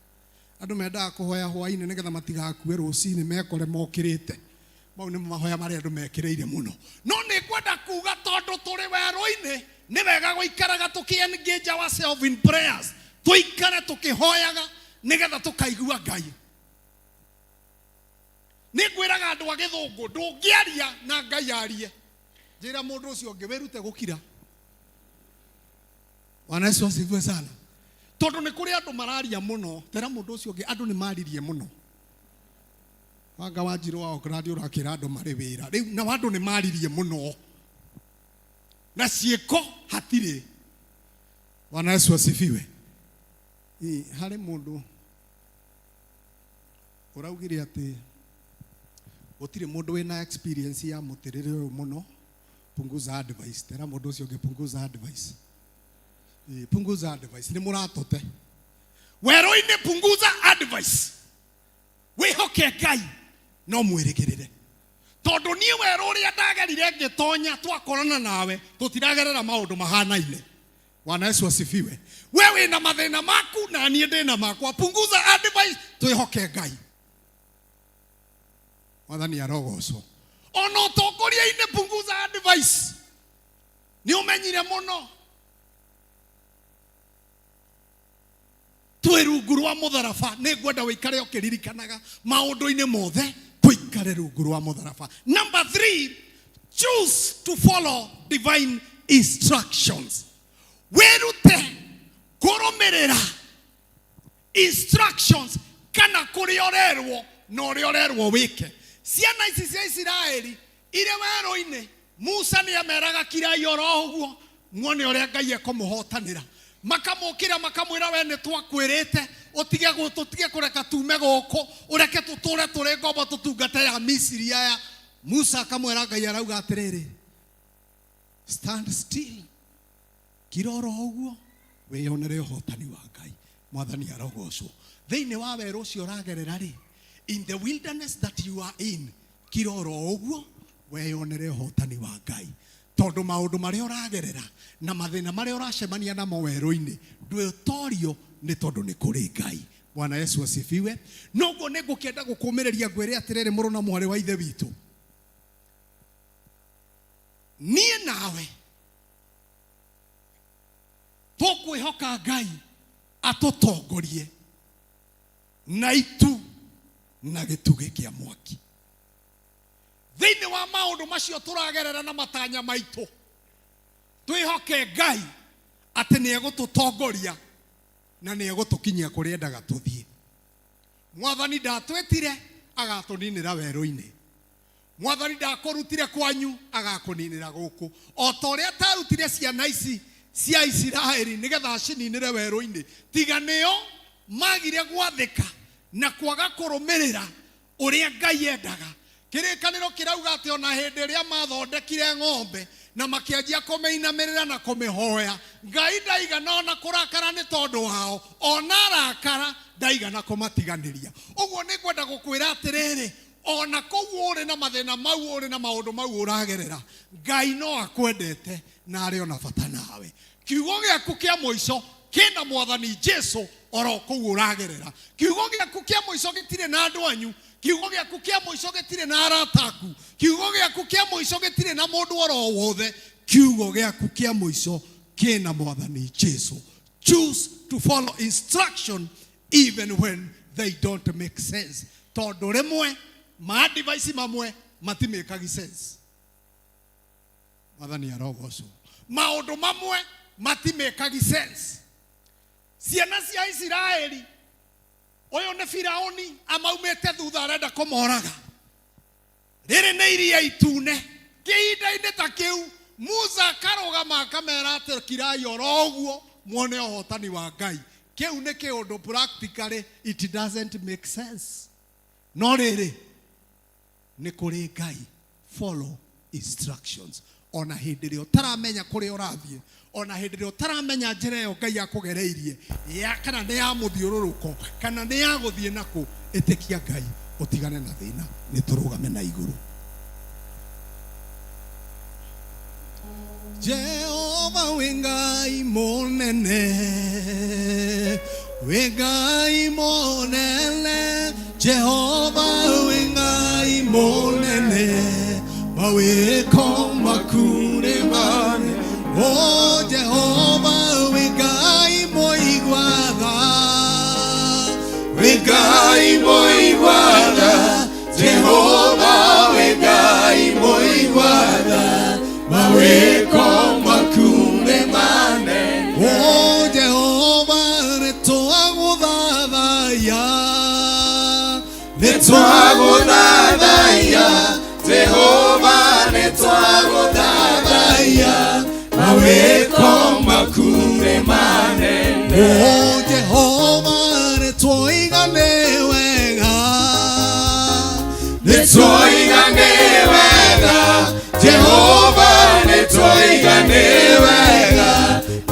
Andũ mendaga kũhoya hwaĩ-inĩ nĩgetha matigakue rũcinĩ mekore mokĩrĩte. Mau nĩ mahoya marĩa andũ mekĩrĩire mũno. No nĩ ngwenda kuga tondũ tũrĩ werũ-inĩ nĩ wega gũikaraga tũkĩ engage ourselves in prayers. Tũikare tũkĩhoyaga nĩgetha tũkaigua Ngai. Nĩ ngwĩraga andũ a gĩthũngũ ndũngĩaria na Ngai arie. Njĩra mũndũ ũcio ũngĩ wĩrute gũkira. Bwana Yesu asifiwe sana. Tondũ nĩ kũrĩ andũ mararia mũno. Tera mũndũ ũcio ũngĩ andũ nĩ maririe mũno. Wanga wa Njirũ wa Auckland ũrakĩra andũ marĩ wĩra. Rĩu na andũ nĩ maririe mũno. Na ciĩko hatirĩ. Bwana Yesu asifiwe. Ĩ, harĩ mũndũ ũraugire atĩ gũtirĩ mũndũ wĩna experience ya mũtĩrĩre ũyũ mũno. Punguza advice. Tera mũndũ ũcio ũngĩ punguza advice. Ĩ, punguza advice. Nĩ mũratũte. Werũ-inĩ punguza advice. Wĩhoke Ngai no mwĩrĩgĩrĩre. Tondũ niĩ werũ ũrĩa ndagerire ngĩtonya twakorana nawe tũtiragerera maũndũ mahanaine. Bwana Yesu asifiwe. We wĩna mathĩna maku na niĩ ndĩna makwa. Punguza advice, twĩhoke Ngai. Mwathani arogocwo. Ona ũtongoria-inĩ punguza advice. Nĩ ũmenyire mũno. Twĩ rungu rwa mũtharaba. Nĩ ngwenda ũikare ũkĩririkanaga maũndũ-inĩ mothe tũikare rungu rwa mũtharaba. Number 3, choose to follow divine instructions. Wĩrute kũrũmĩrĩra instructions kana kũrĩa ũrerwo na ũrĩa ũrerwo wĩke. Ciana ici cia Isiraeli irĩ werũ-inĩ Musa nĩ ameraga kirai oro ũguo muone ũrĩa Ngai ekũmũhotanĩra. Makamũkĩra makamwĩra we nĩ twakwĩrĩte ũtige tũtige kũreka tume gũkũ, ũreke tũtũre tũrĩ ngombo tũtungate ya Misiri aya. Musa akamwĩra Ngai arauga atĩrĩrĩ, stand still, kira oro ũguo wĩyonere ũhotani wa Ngai. Mwathani arogocwo. Thĩinĩ wa werũ ũcio ũragerera rĩ, in the wilderness that you are in, kira oro ũguo weyonere ũhotani wa Ngai. Tondũ maũndũ marĩa ũragerera na mathĩna marĩa ũracemania namo werũ-inĩ ndwĩtorio nĩ tondũ nĩ kũrĩ Ngai. Bwana Yesu asifiwe. Noguo nĩ ngũkĩenda gũkũmĩrĩria ngwĩre atĩrĩrĩ, mũrũ na mwarĩ wa ithe witũ, niĩ nawe tũkwĩhoka Ngai atũtongorie na itu na gĩtugĩ kĩa mwaki. Thĩinĩ wa maũndũ macio tũragerera na matanya maitũ, twĩhoke Ngai atĩ nĩ egũtũtongoria na nĩ egũtũkinyia kũrĩa endaga tũthiĩ. Mwathani ndatwĩtire agatũninĩra werũ-inĩ. Mwathani ndakũrutire kwanyu agakũninĩra gũkũ. O ta ũrĩa atarutire ciana ici cia Isiraeli nĩgetha acininĩre werũ-inĩ, tiga nĩo magire gwathĩka na kwaga kũrũmĩrĩra ũrĩa Ngai endaga. Kĩrĩkanĩro kĩrauga atĩ ona hĩndĩ ĩrĩa mathondekire ng'ombe na makĩanjia kũmĩinamĩrĩra na kũmĩhoya, Ngai ndaigana ona kũrakara nĩ tondũ wao, ona arakara ndaigana kũmatiganĩria. Ũguo nĩ ngwenda gũkwĩra atĩrĩrĩ, ona kũu ũrĩ na mathĩna mau, ũrĩ na maũndũ mau ũragerera, Ngai no akwendete na arĩ ona bata nawe. Kiugo gĩaku kĩa mũico kĩna Mwathani Jesu oro kũu ũragerera. Kiugo gĩaku kĩa mũico gĩtirĩ na andũ anyu, kiugo gĩaku kĩa mũico gĩtirĩ na arata aku, kiugo gĩaku kĩa mũico gĩtirĩ na mũndũ oro wothe. Kiugo gĩaku kĩa mũico kĩna Mwathani Jesu. Choose to follow instruction even when they don't make sense. Tondũ rĩmwe ma advice mamwe matimĩkagi sense. Mwathani arogocwo. Maũndũ mamwe matimĩkagi sense. Ciana cia Isiraeli, ũyũ nĩ Firaũni amaumĩte thutha arenda kũmoraga. Rĩrĩ nĩ iria itune. Kĩhinda-inĩ ta kĩu Musa akarũgama akamera atĩ kirai oro ũguo muone ũhotani wa Ngai. Kĩu nĩ kĩũndũ practically it doesn't make sense. No rĩrĩ nĩ kũrĩ Ngai, follow instructions. Ona hĩndĩ ĩrĩa ũtaramenya kũrĩa ũrathiĩ, ona hĩndĩ ĩrĩa ũtaramenya njĩra ĩyo Ngai akũgereirie ya kana nĩ ya mũthiũrũrũko kana nĩ ya gũthiĩ nakũ, ĩtĩkia Ngai ũtigane na thĩna. Nĩ tũrũgame na igũrũ. Jehova wĩ Ngai mũnene, wĩ Ngai mũnene, Jehova wĩ Ngai mũnene, mawĩko maku nĩ manene. O Jehova wĩ Ngai mũigua tha, wĩ Ngai mũigua tha, Jehova wĩ Ngai mũigua tha, mawĩko maku nĩ manene. O Jehova nĩ twagũthathaiya, nĩ twagũthathaiya, Jehova nĩ twagũthathaiya, mawĩko maku nĩ manene. O Jehova nĩ twoiga nĩ wega, nĩ twoiga nĩ wega, Jehova nĩ twoiga nĩ wega,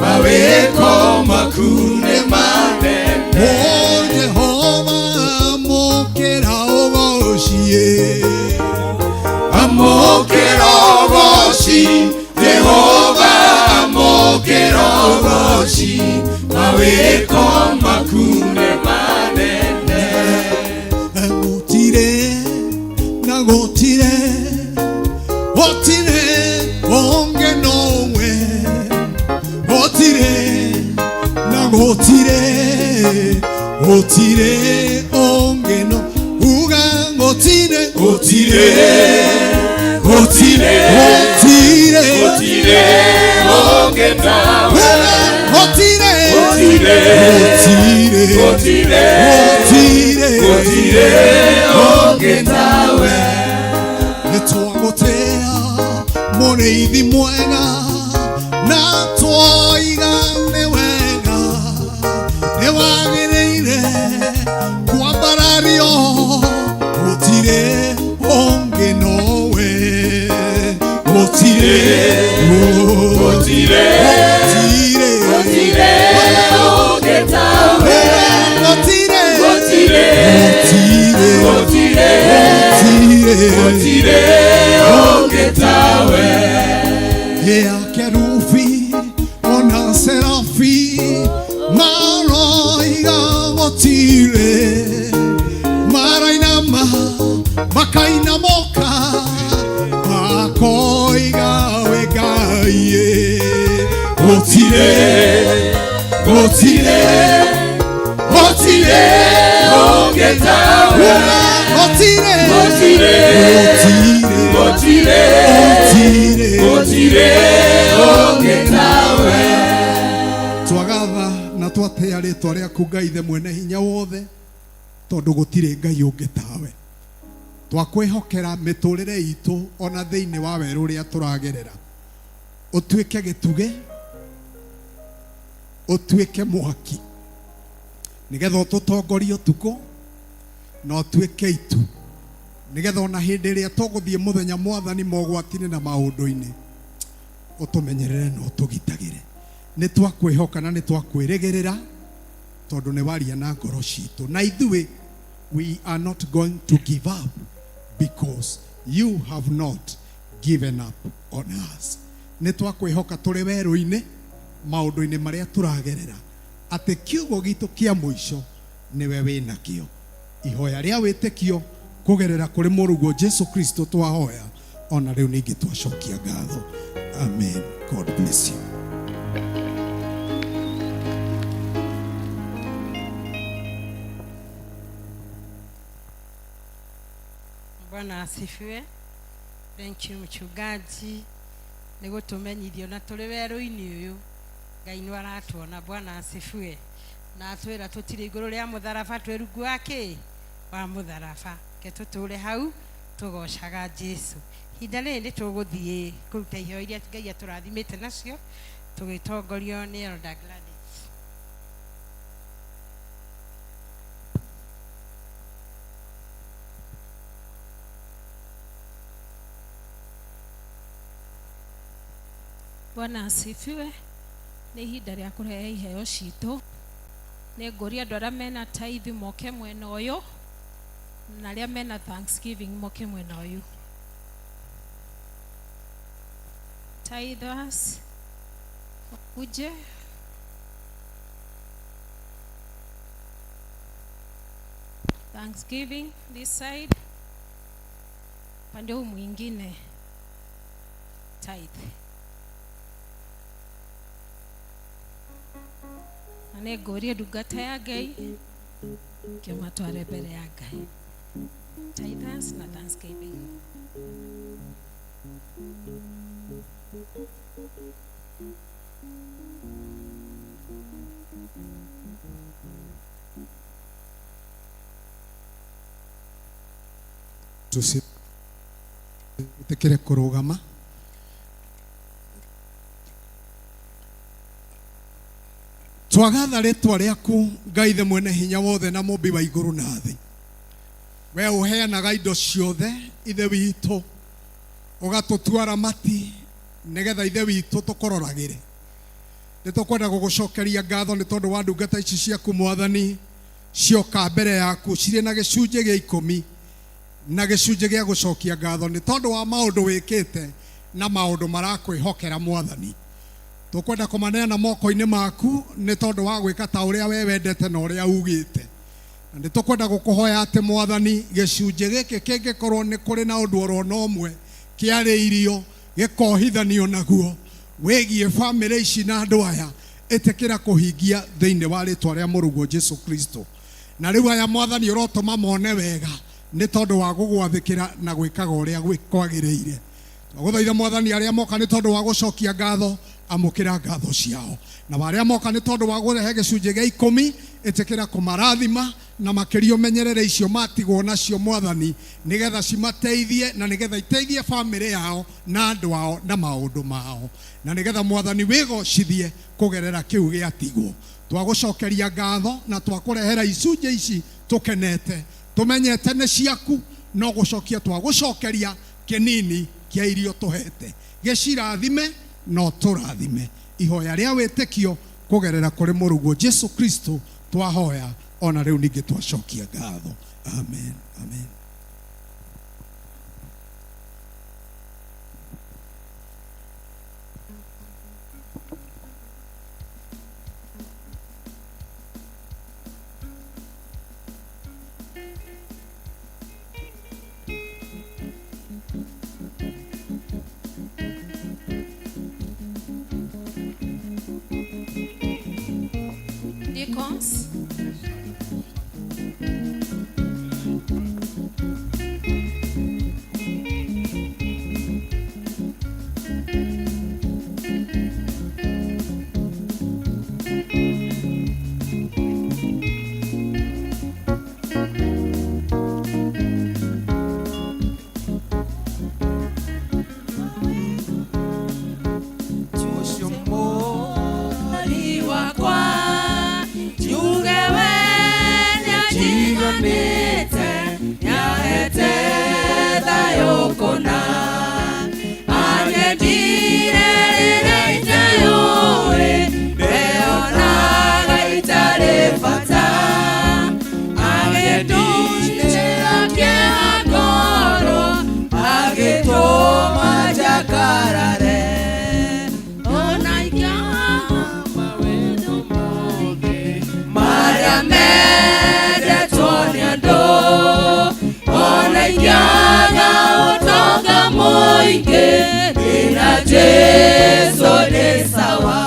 mawĩko maku nĩ manene. O Jehova amũkĩra ũgoci, amũkĩra ũgoci, Jehova amũkĩra ũgoci, mawĩko maku nĩ manene. Gũtirĩ na gũtirĩ, gũtirĩ ũngĩ nowe, gũtirĩ na gũtirĩ, gũtirĩ ũngĩ no uga gũtirĩ, gũtirĩ, gũtirĩ, gũtirĩ, gũtirĩ ũngĩ tawe, gũtirĩ, gũtirĩ, gũtirĩ, gũtirĩ, gũtirĩ, gũtirĩ ũngĩ tawe. Nĩ twagũtĩa mũno Mũrĩithi mwega na twoiga nĩ wega nĩ wagĩrĩire kwambarario gũtirĩ ũngĩ nowe gũtirĩ Gũtirĩ, gũtirĩ gũtirĩ ũngĩ tawe. Gũtirĩ Gũtirĩ, gũtirĩ gũtirĩ, gũtirĩ gũtirĩ ũngĩ tawe. Ya kerubi ona serafi maroiga gũtirĩ marainama makainamoka makoiga we Ngai gũtirĩ gũtirĩ gũtirĩ Ũngĩ tawe. gũtirĩ Gũtirĩ, gũtirĩ gũtirĩ, gũtirĩ ũngĩ tawe. Twagatha na twatĩa rĩtwa rĩaku Ngai ithe mwene hinya wothe tondũ gũtirĩ Ngai ũngĩ tawe. Twakwĩhokera mĩtũrĩre itũ ona thĩinĩ wa werũ ũrĩa tũragerera, ũtuĩke gĩtugĩ, ũtuĩke mwaki, nĩgetha ũtũtongorie ũtukũ na ũtuĩke itu, nĩgetha ona hĩndĩ ĩrĩa tũgũthiĩ mũthenya mwathani mogwati-inĩ na maũndũ-inĩ ũtũmenyerere na ũtũgitagĩre. Nĩ twakwĩhoka na nĩ twakwĩrĩgĩrĩra tondũ nĩ waria na ngoro citũ, na ithuĩ we are not going to give up because you have not given up on us. Nĩ twakwĩhoka tũrĩ werũ-inĩ maũndũ-inĩ marĩa tũragerera atĩ kiugo gitũ kĩa mũico nĩwe wĩnakĩo. Ihoya rĩa wĩtĩkio kũgerera kũrĩ mũrũguo Jesu Kristo twahoya ona rĩu ningĩ twacokia ngatho. Amen. God bless you. Bwana asifiwe. Thank you mchungaji nĩ gũtũmenyithia ona tũrĩ werũ-inĩ ũyũ Ngai nĩ aratuona. Bwana asifiwe. Na atwĩra tũtirĩ igũrũ rĩa mũtharaba, twĩ rungu wa kĩ wa mũtharaba. Ke tũtũre hau tũgocaga Jesu. Ihinda rĩrĩ nĩ tũgũthiĩ kũruta iheo iria Ngai atũrathimĩte nacio tũgĩtongorio nĩ Elder Gladys. Bwana asifiwe. Nĩ ihinda rĩa kũrehe iheo citũ. Nĩ ngũria andũ arĩa mena tithe moke mwena ũyũ na arĩa mena thanksgiving moke mwena ũyũ. Tithers wakuje. Thanksgiving this side, upande huu mwingine tithe. Na nĩ ngũria ndungata ya Ngai kĩmatware mbere ya Ngai. Tithers na thanksgiving. Tuciĩtĩkĩre kũrũgama. Twagatha rĩtwa rĩaku Ngai ithe mwene hinya wothe na mũmbi wa igũrũ na thĩ. We ũheanaga indo ciothe ithe witũ, ũgatũtua aramati nĩgetha ithe witũ tũkũroragĩre. Nĩ tũkwenda gũgũcokeria ngatho nĩ tondũ wa ndungata ici ciaku mwathani cioka mbere yaku cirĩ na gĩcunjĩ gĩa ikũmi na gĩcunjĩ gĩa gũcokia ngatho nĩ tondũ wa maũndũ wĩkĩte na maũndũ marakwĩhokera mwathani. Tũkwenda kũmaneana moko-inĩ maku nĩ tondũ wa gwĩka ta ũrĩa we wendete na ũrĩa ugĩte. Na nĩ tũkwenda gũkũhoya atĩ mwathani gĩcunjĩ gĩkĩ kĩngĩkorwo nĩ kũrĩ na ũndũ oro na ũmwe kĩarĩirio gĩkohithanio naguo wĩgiĩ bamĩrĩ ici na andũ aya, ĩtĩkĩra kũhingia thĩinĩ wa rĩtwa rĩa mũrũguo Jesu Kristo. Na rĩu aya mwathani ũrotũma mone wega nĩ tondũ wa gũgwathĩkĩra na gwĩkaga ũrĩa kwagĩrĩire. Twagũthaitha mwathani arĩa moka nĩ tondũ wa gũcokia ngatho, amũkĩra ngatho ciao. Na arĩa moka nĩ tondũ wa kũrehe gĩcunjĩ gĩa ikũmi, ĩtĩkĩra kũmarathima Na makĩria ũmenyerere icio matigwo nacio Mwathani, nĩgetha cimateithie na nĩgetha iteithie bamĩrĩ yao na andũ ao na maũndũ mao, na nĩgetha Mwathani wĩgocithie kũgerera kĩu gĩatigwo. Twagũcokeria ngatho na twakũrehera icunjĩ ici tũkenete, tũmenyete nĩ ciaku, no gũcokia twagũcokeria kĩnini kĩa irio tũhete. Gĩcirathime no tũrathime. Ihoya rĩa wĩtĩkio kũgerera kũrĩ mũrũguo Jesu Kristo twahoya, ona rĩu ningĩ twacokia ngatho. Amen, amen. Deacons. Ũcio mũri wakwa njuge we nĩanjiganĩte, nĩahete thayũ kũna, anyendire rĩrĩa iteyũĩ, ndeonaga itarĩ bata, agĩndutĩra kĩeha ngoro, agĩtũma njakarare. Ona ingĩaga mawendo mothe marĩa mendetwo nĩ andũ, ona ingĩaga ũtonga mũingĩ, ndĩna Jesũ nĩ sawa.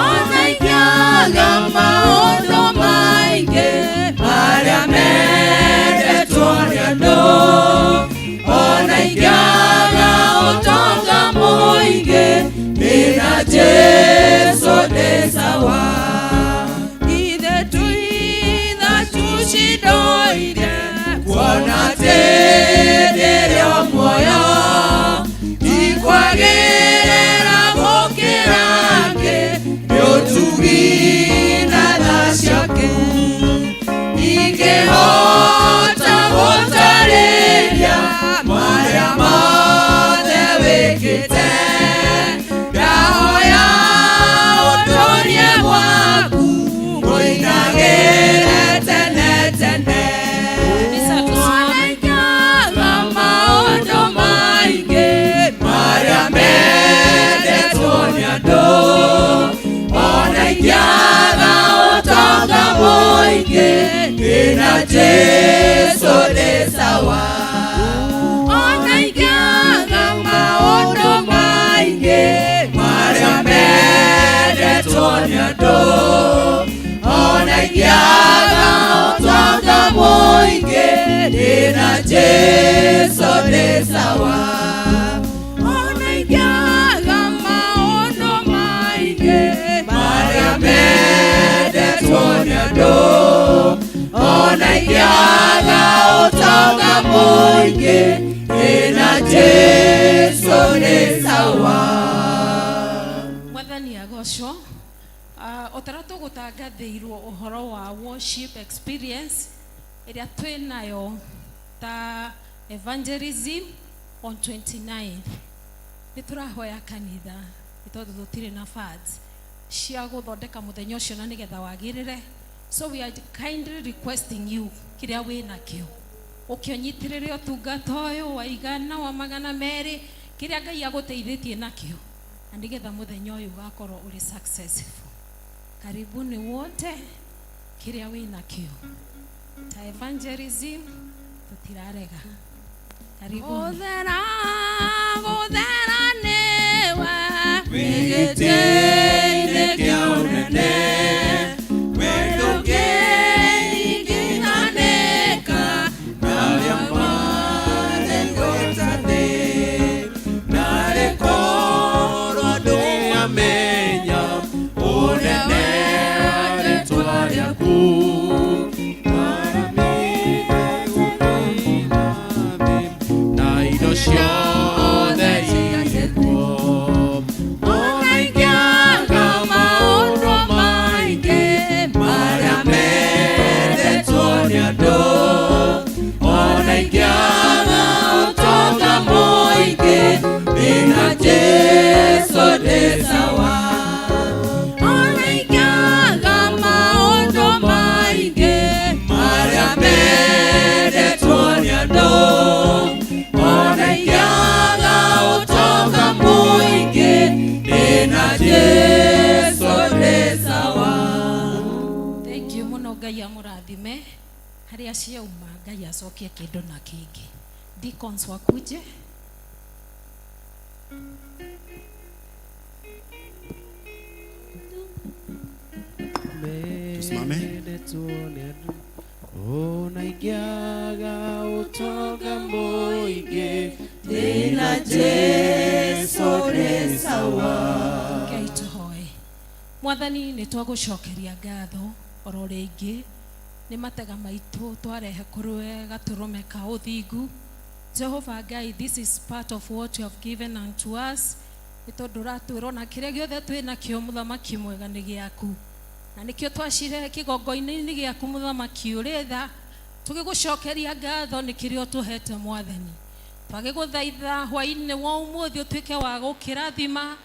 Ona ingĩaga maũndũ maingĩ marĩa mendetwo nĩ andũ, ona ingĩaga ũtonga mũingĩ, ndĩna Jesũ nĩ sawa. Ithe tuitha tucindoire kuona atĩ ndĩrĩ o muoyo, ndikwagĩrĩra gũkĩra angĩ, nĩ ũtugi na tha ciaku. Ingĩhota gũtarĩria marĩa mothe wĩkĩte, ndahoya ũndũrie gwaku ngũinagĩre tene tene. Ona ingĩaga maũndũ maingĩ marĩa mendetwo nĩ andũ, ona ingĩaga ũtonga mũingĩ, ndĩna Jesũ nĩ sawa. Ona ingĩaga maũndũ maingĩ marĩa mendetwo nĩ andũ, ona ingĩaga ũtonga mũingĩ, ndĩna Jesũ nĩ sawa. Ona ingĩaga maũndũ maingĩ marĩa mendetwo nĩ andũ, ona ingĩaga ũtonga mũingĩ, ndĩna Jesũ nĩ sawa. Mwathani agocwo. O ta ũrĩa tũgũtangathĩirwo ũhoro wa worship experience ĩrĩa twĩ nayo ta evangelism on 29th, nĩ tũrahoya kanitha, nĩ tondũ tũtirĩ na funds cia gũthondeka mũthenya ũcio na nĩgetha wagĩrĩre, so we are kindly requesting you, kĩrĩa wĩ nakĩo ũkĩonyitĩrĩre ũtungata ũyũ wa 100, wa 200, kĩrĩa Ngai agũteithĩtie nakĩo, na nĩgetha mũthenya ũyũ ũgakorwo ũrĩ successful. Karibuni wote, kĩrĩa wĩ nakĩo ta evangelism tũtirarega. Karibuni. Gũthera, gũthera nĩwe wĩ gĩtĩ-inĩ kĩa ũnene, we ndũngĩringithanĩka na arĩa marĩ igweta thĩ. Narĩ korwo andũ mamenya ũnene wa rĩĩtwa rĩaku, Thengiũ mũno Ngai amũrathime harĩa ciauma Ngai acokie kĩndũ na kĩngĩ. Deacons wakuje. Tusimame. Ona ingĩaga ũtonga mũingĩ ndĩna Jesũ ndĩ sawa. Ngai tũhoe. Mwathani nĩ twagũcokeria ngatho oro rĩngĩ nĩ matega maitũ twarehe kũrĩ gatũrũme ka ũthingu. Jehova Ngai, this is part of what you have given unto us nĩ tondũ ũratwĩra ona kĩrĩa gĩothe twĩ nakĩo mũthamaki mwega nĩ gĩaku na nĩkĩo twacirehe kĩgongoinĩ gĩaku mũthamaki ũrĩ tha tũgĩgũcokeria ngatho nĩ kĩrĩa ũtũhete mwathani twagĩgũthaitha hwainĩ wa ũmũthĩ ũtuĩke wa gũkĩrathima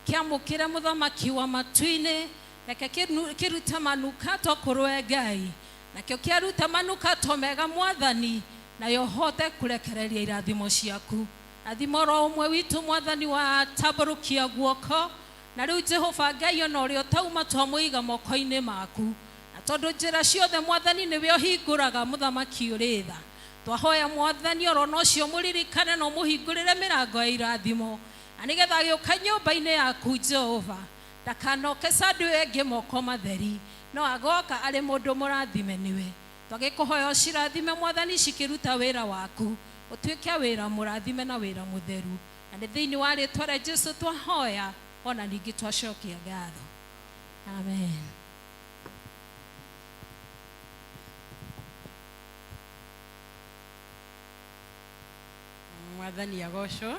kĩamũkĩre mũthamaki wa matu-inĩ reke kĩrute manukato kũrĩ Ngai nakĩo kĩaruta manukato mega mwathani nayo hote kũrekereria irathimo ciaku rathima oro ũmwe witũ mwathani wa tambũrũkia guoko na rĩu Jehova Ngai ona ũrĩa ũtauma twamũiga moko-inĩ maku na tondũ njĩra ciothe mwathani nĩwe ũhingũraga mũthamaki ũrĩ tha twahoya mwathani oro na ũcio mũririkane na ũmũhingũrĩre mĩrango ya irathimo na nĩgetha agĩũka nyũmba-inĩ yaku Jehova ndakanoke candu ĩyo ĩngĩ moko matheri no agoka arĩ mũndũ mũrathime nĩwe twagĩkũhoya ũcirathime mwathani cikĩruta wĩra waku ũtuĩke wĩra mũrathime na wĩra mũtheru na nĩ thĩinĩ wa rĩtwa rĩa Jesu twahoya ona ningĩ twacokia ngatho amen. Mwathani agocwo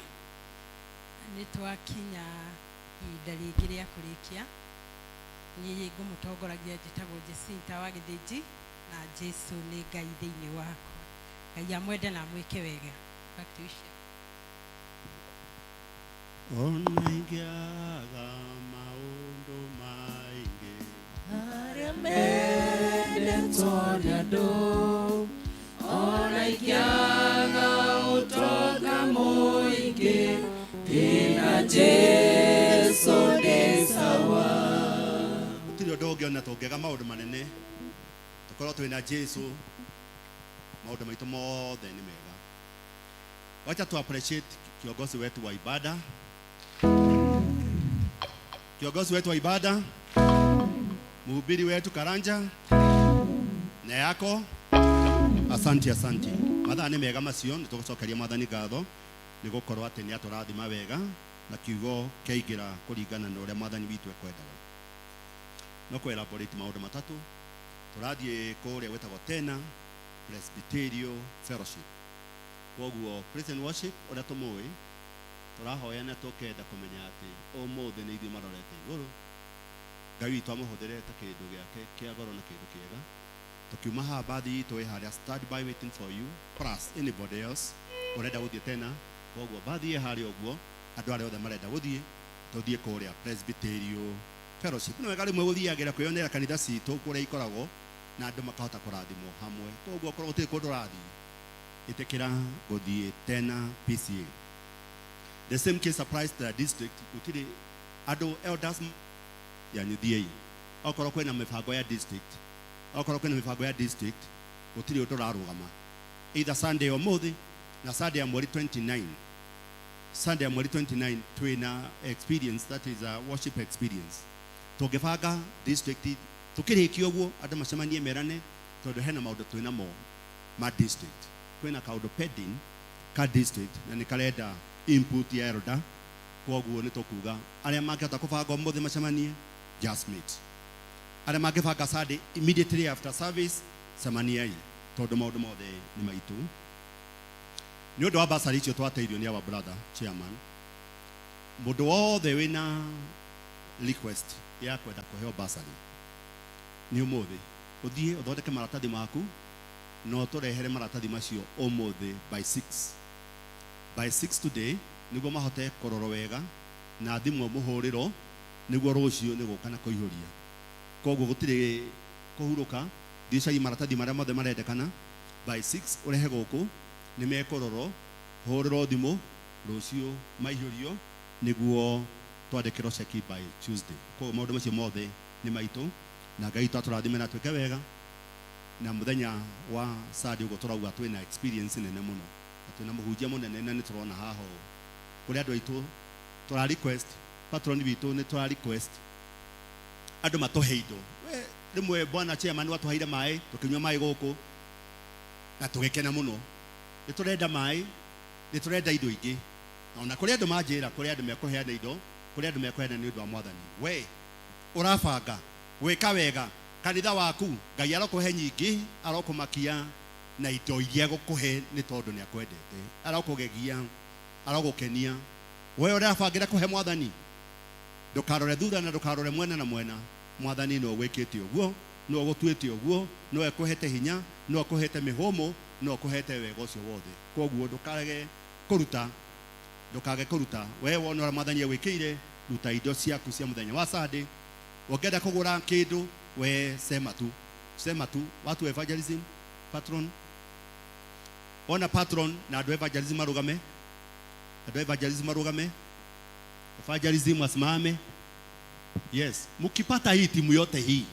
nĩ twakinya ihinda rĩngĩ rĩa kũrĩkia niĩ ngũmũtongoragia njĩtagwo Jacinta wa Gĩthĩnji na Jesu nĩ Ngai thĩinĩ wakwa Ngai amwende na amwĩke wega. Back to you, Chef. Ona ingĩaga maũndũ maingĩ Arĩa mendetwo nĩ andũ ona ingĩaga ũtonga mũingĩ ndĩna Jesũ ndĩ sawa. Gũtirĩ ũndũ ũngĩ ona tũngĩaga maũndũ manene tũkorwo twĩna Jesu maũndũ maitũ mothe nĩ mega. Wacha tu appreciate kiongozi wetu wa ibada, kiongozi wetu wa ibada, mhubiri wetu Karanja na yako. Asante, asante. Mathaa nĩ mega macio nĩ tũgũcokeria mwathani ngatho nĩ gũkorwo atĩ nĩ atũrathima wega na kiugo kĩaingĩra kũringana na ũrĩa mwathani witũ ekwendaga. No kũ elaborate maũndũ matatũ tũrathiĩ kũrĩa gwĩtagwo tena Presbyterial Fellowship. Koguo praise and worship ũrĩa tũmũĩ tũrahoya na tũkenda kũmenya atĩ ũmũthĩ nĩ ithuĩ marorete igũrũ Ngai witũ amũhũthĩre ta kĩndũ gĩake kĩa goro na kĩndũ kĩega. Tukiuma haha bathi itũ ĩ harĩa stand by waiting for you plus anybody else ũrenda gũthiĩ tena. Koguo bathi ĩ harĩa ũguo andũ arĩa othe marenda gũthiĩ tũthiĩ kũrĩa Presbyterial Fellowship. Nĩ wega rĩmwe gũthiagĩra kwĩyonera kanitha citũ kũrĩa ikoragwo na andũ makahota kũrathimwo hamwe. Koguo okorwo gũtirĩ kũndũ ũrathiĩ ĩtĩkĩra gũthiĩ tena PCA. The same case applies to the district. Gũtirĩ andũ elders yanyu thiĩi okorwo kwĩna mĩbango ya district, okorwo kwĩna mĩbango ya district gũtirĩ ũndũ ũrarũgama either Sunday ũmũthĩ na Sunday ya mweri 29. Sunday ya mweri 29 twĩna experience, that is a worship experience. Tũngĩbanga district tũkĩrĩkia ũguo andũ macemanie merane tondũ hena maũndũ twĩnamo ma district. Kwĩna kaũndũ pending ka district na nĩ karenda input ya elder. Koguo nĩ tũkuga arĩa mangĩhota kũbanga ũmũthĩ macemanie just meet. Arĩa mangĩbanga Sunday immediately after service cemaniai tondũ maũndũ mothe nĩ maitũ. Nĩ ũndũ wa basari icio twateithio nĩ our brother chairman, mũndũ wothe wĩna request ya kwenda kũheo basari nĩ ũmũthĩ ũthiĩ ũthondeke maratathi maku na ũtũrehere maratathi macio ũmũthĩ by 6 by 6 today nĩguo mahote kũrorwo wega na thimũ mũhũrĩro nĩguo rũciũ nĩ gũka na kũihũria. Koguo gũtirĩ kũhurũka, thiĩ ũcarie maratathi marĩa mothe marendekana by 6 ũrehe gũkũ nĩ mekũrorwo, hũrĩrwo thimũ rũciũ maihũrio nĩguo twandĩkĩrwo ceki by Tuesday. Koguo maũndũ macio mothe nĩ maitũ Na Ngai witũ atũrathime na twĩke wega. Na mũthenya wa Sunday ũguo tũrauga twĩna experience nene mũno. Na twĩna mũhunjia mũnene na nĩ tũrona haha ũũ. Kũrĩ andũ aitũ tũra request, patron witũ nĩ tũra request andũ matũhe indo. We rĩmwe bwana chairman watũheire maĩ, tũkĩnyua maĩ gũkũ na tũgĩkena mũno. Nĩ tũrenda maĩ, nĩ tũrenda indo ingĩ. Na ona kũrĩ andũ manjĩra, kũrĩ andũ mekũheana indo, kũrĩ andũ mekũheana nĩ ũndũ wa Mwathani. We ũrabanga gwĩka wega kanitha waku, Ngai arokũhe nyingĩ, arokũmakia na indo iria egũkũhe nĩ tondũ nĩ akwendete, arokũgegia, arogũkenia. We ũrabangĩra kũhe Mwathani, ndũkarore thutha na ndũkarore mwena na mwena. Mwathani nĩwe ũgwĩkĩte ũguo, nĩwe ũgũtuĩte ũguo, nĩwe ũkũhete hinya, nĩwe ũkũhete mĩhũmũ, nĩwe ũkũhete wega ũcio wothe. Kwoguo ndũkarege kũruta, ndũkage kũruta. We wona ũrĩa Mwathani agwĩkĩire, ruta indo ciaku cia mũthenya wa Sunday. Ũngĩenda kũgũra kĩndũ, we sema tu, sema tu. Watu wa evangelism, patron, ona patron na andũ evangelism marũgame, andũ evangelism marũgame, evangelism wasimame. Yes, mkipata hii timu yote hii,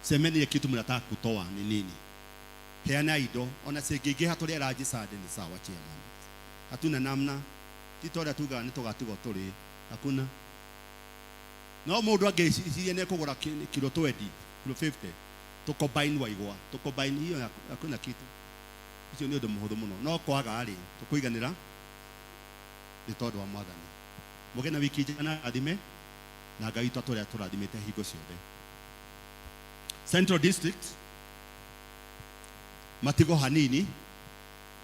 semeni ile kitu mnataka kutoa ni nini. Heana indo, ona cingĩingĩha tũrĩ aranji Sunday nĩ sawa chairman. Hatuna namna, ti ta ũrĩa tugaga nĩ tũgatigwo tũrĩ, hakuna. No mũndũ angĩciria nĩ ekũgũra kilo 20, kilo 50, tũcombine waigwa, tũcombine hiyo hakuna kitu. Ũcio nĩ ũndũ mũhũthũ mũno. No kwaga rĩ, tũkũiganĩra nĩ tondũ wa Mwathani. Mũgĩe na wiki njega na athime, na Ngai witũ atũrĩa tũrathimĩte hingo ciothe. Central District matigo hanini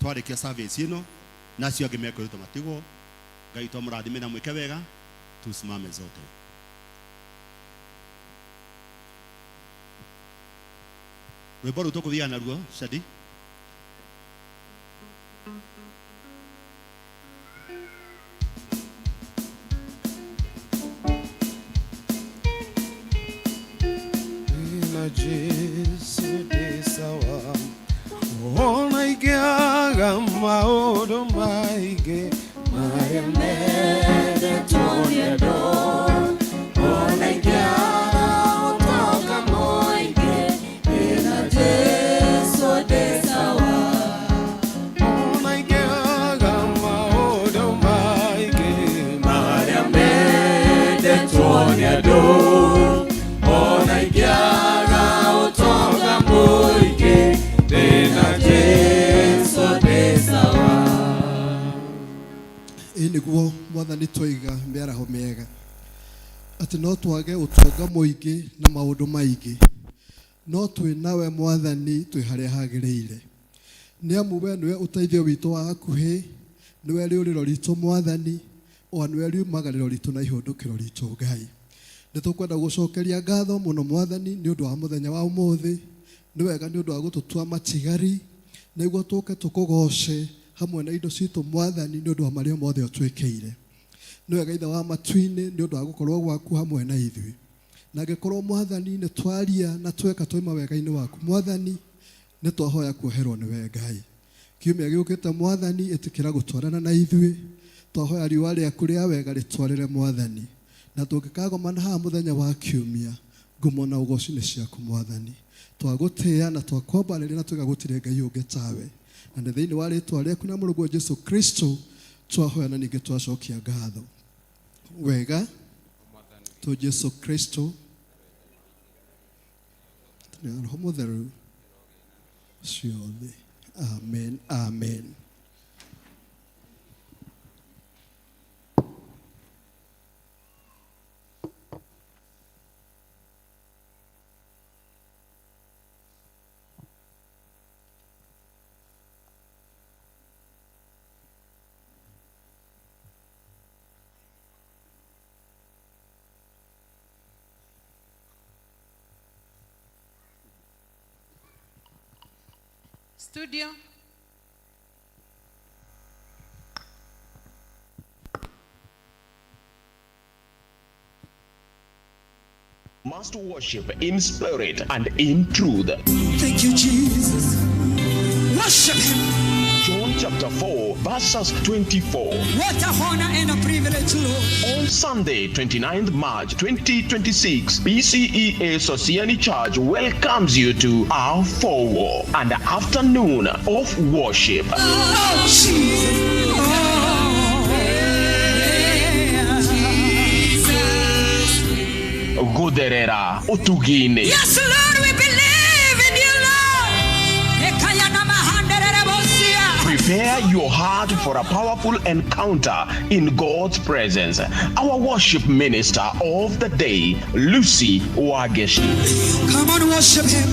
twarĩkia service ĩno, na acio angĩ mekwĩrĩtwo matigwo. Ngai witũ amũrathime na mwĩke wega. Tusimame zote. Rwĩmbo rũu tũkũthiaga naruo Shadi. Na Jesu ndĩ sawa, ona ingĩaga maũndũ maingĩ marĩa mendetwo nĩ andũ, ona ingĩaga ũtonga mũingĩ, ndĩna Jesu ndĩ sawa, ona ingĩaga maũndũ maingĩ marĩa mendetwo nĩ andũ, ona ingĩaga ũtonga mũingĩ, ndĩna Jesu ndĩ sawa. Ĩ nĩguo Mwathani twaiga mĩaraho mĩega, atĩ no twage ũtonga mũingĩ na maũndũ maingĩ, no twĩ nawe Mwathani twĩ harĩa hagĩrĩire. Nĩ amu we nĩwe ũteithio witũ wa hakuhĩ, nĩwe rĩũrĩro ritũ Mwathani, o nĩwe riumagarĩro ritũ na ihũndũkĩro ritũ Ngai. Nĩ tũkwenda gũcokeria ngatho mũno Mwathani nĩ ũndũ wa mũthenya wa ũmũthĩ. Nĩ wega nĩ ũndũ wa gũtũtua matigari, nĩguo tũke tũkũgoce hamwe na indo citũ Mwathani nĩ ũndũ wa marĩa mothe ũtwĩkĩire. Nĩ wega Ithe wa matu-inĩ nĩ ũndũ wa gũkorwo gwaku hamwe na ithuĩ. Na angĩkorwo Mwathani nĩ twaria na tweka twaima wega-inĩ waku Mwathani, nĩ twahoya kuoherwo nĩwe Ngai. Kiumia gĩũkĩte Mwathani, ĩtĩkĩra gũtwarana na ithuĩ. Twahoya riũa rĩaku rĩa wega rĩtwarĩre Mwathani. Na tũngĩkagomana haha mũthenya wa kiumia, ngumo na ũgoci nĩ ciaku Mwathani. Twagũtĩĩa na twakwambarĩria na tuga gũtirĩ Ngai ũngĩ tawe. Na nĩ thĩinĩ wa rĩtwa rĩaku na mũrũguo Jesu Kristo twahoya na ningĩ twacokia ngatho. Wega tu Jesu Kristo na Roho Mũtheru ciothe. Amen, amen. Studio. Must worship in spirit and in truth. Thank you, Jesus. Worship him. Join chapter 4, verses 24. What a honor and a privilege, Lord. On Sunday, 29th March 2026, BCEA Sosiani Church welcomes you to our forward and afternoon of worship. Oh, Jesus. Oh, yeah. Jesus. Gutherera utugini. Yes, Lord, we believe in you, Lord. Ekaya na mahandererebosia. Prepare your heart for a powerful encounter in God's presence. Our worship minister of the day, Lucy Wageshi. Come on, worship him.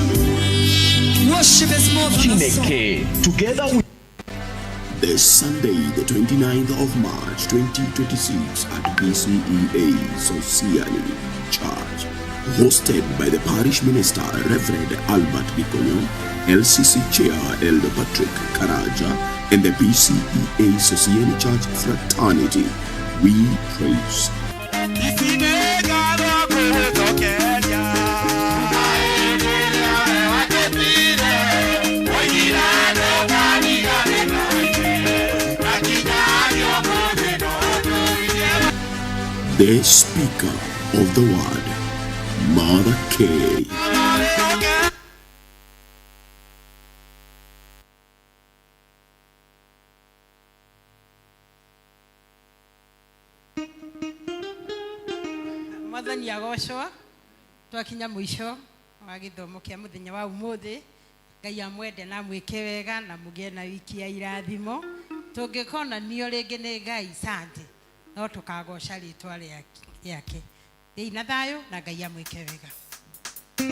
Worship is more than a song. Chineke, together with This Sunday, the 29th of March 2026 at BCEA Sosiani Church, hosted by the parish minister Reverend Albert Gikonyo, LCC Chair Elder Patrick Karaja, and the BCEA Sosiani Church Fraternity, we praise. The Speaker of the Word, Mother K. Mwathani agocwo. Twakinya mũico wa gĩthomo kĩa mũthenya wa ũmũthĩ. Ngai amwende na amwĩke wega na mũgĩe na wiki ya irathimo. Tũngĩkonanio rĩngĩ nĩ Ngai sante, no tũkagoca rĩtwa rĩake. Thiĩi na thayũ na Ngai amwĩke wega.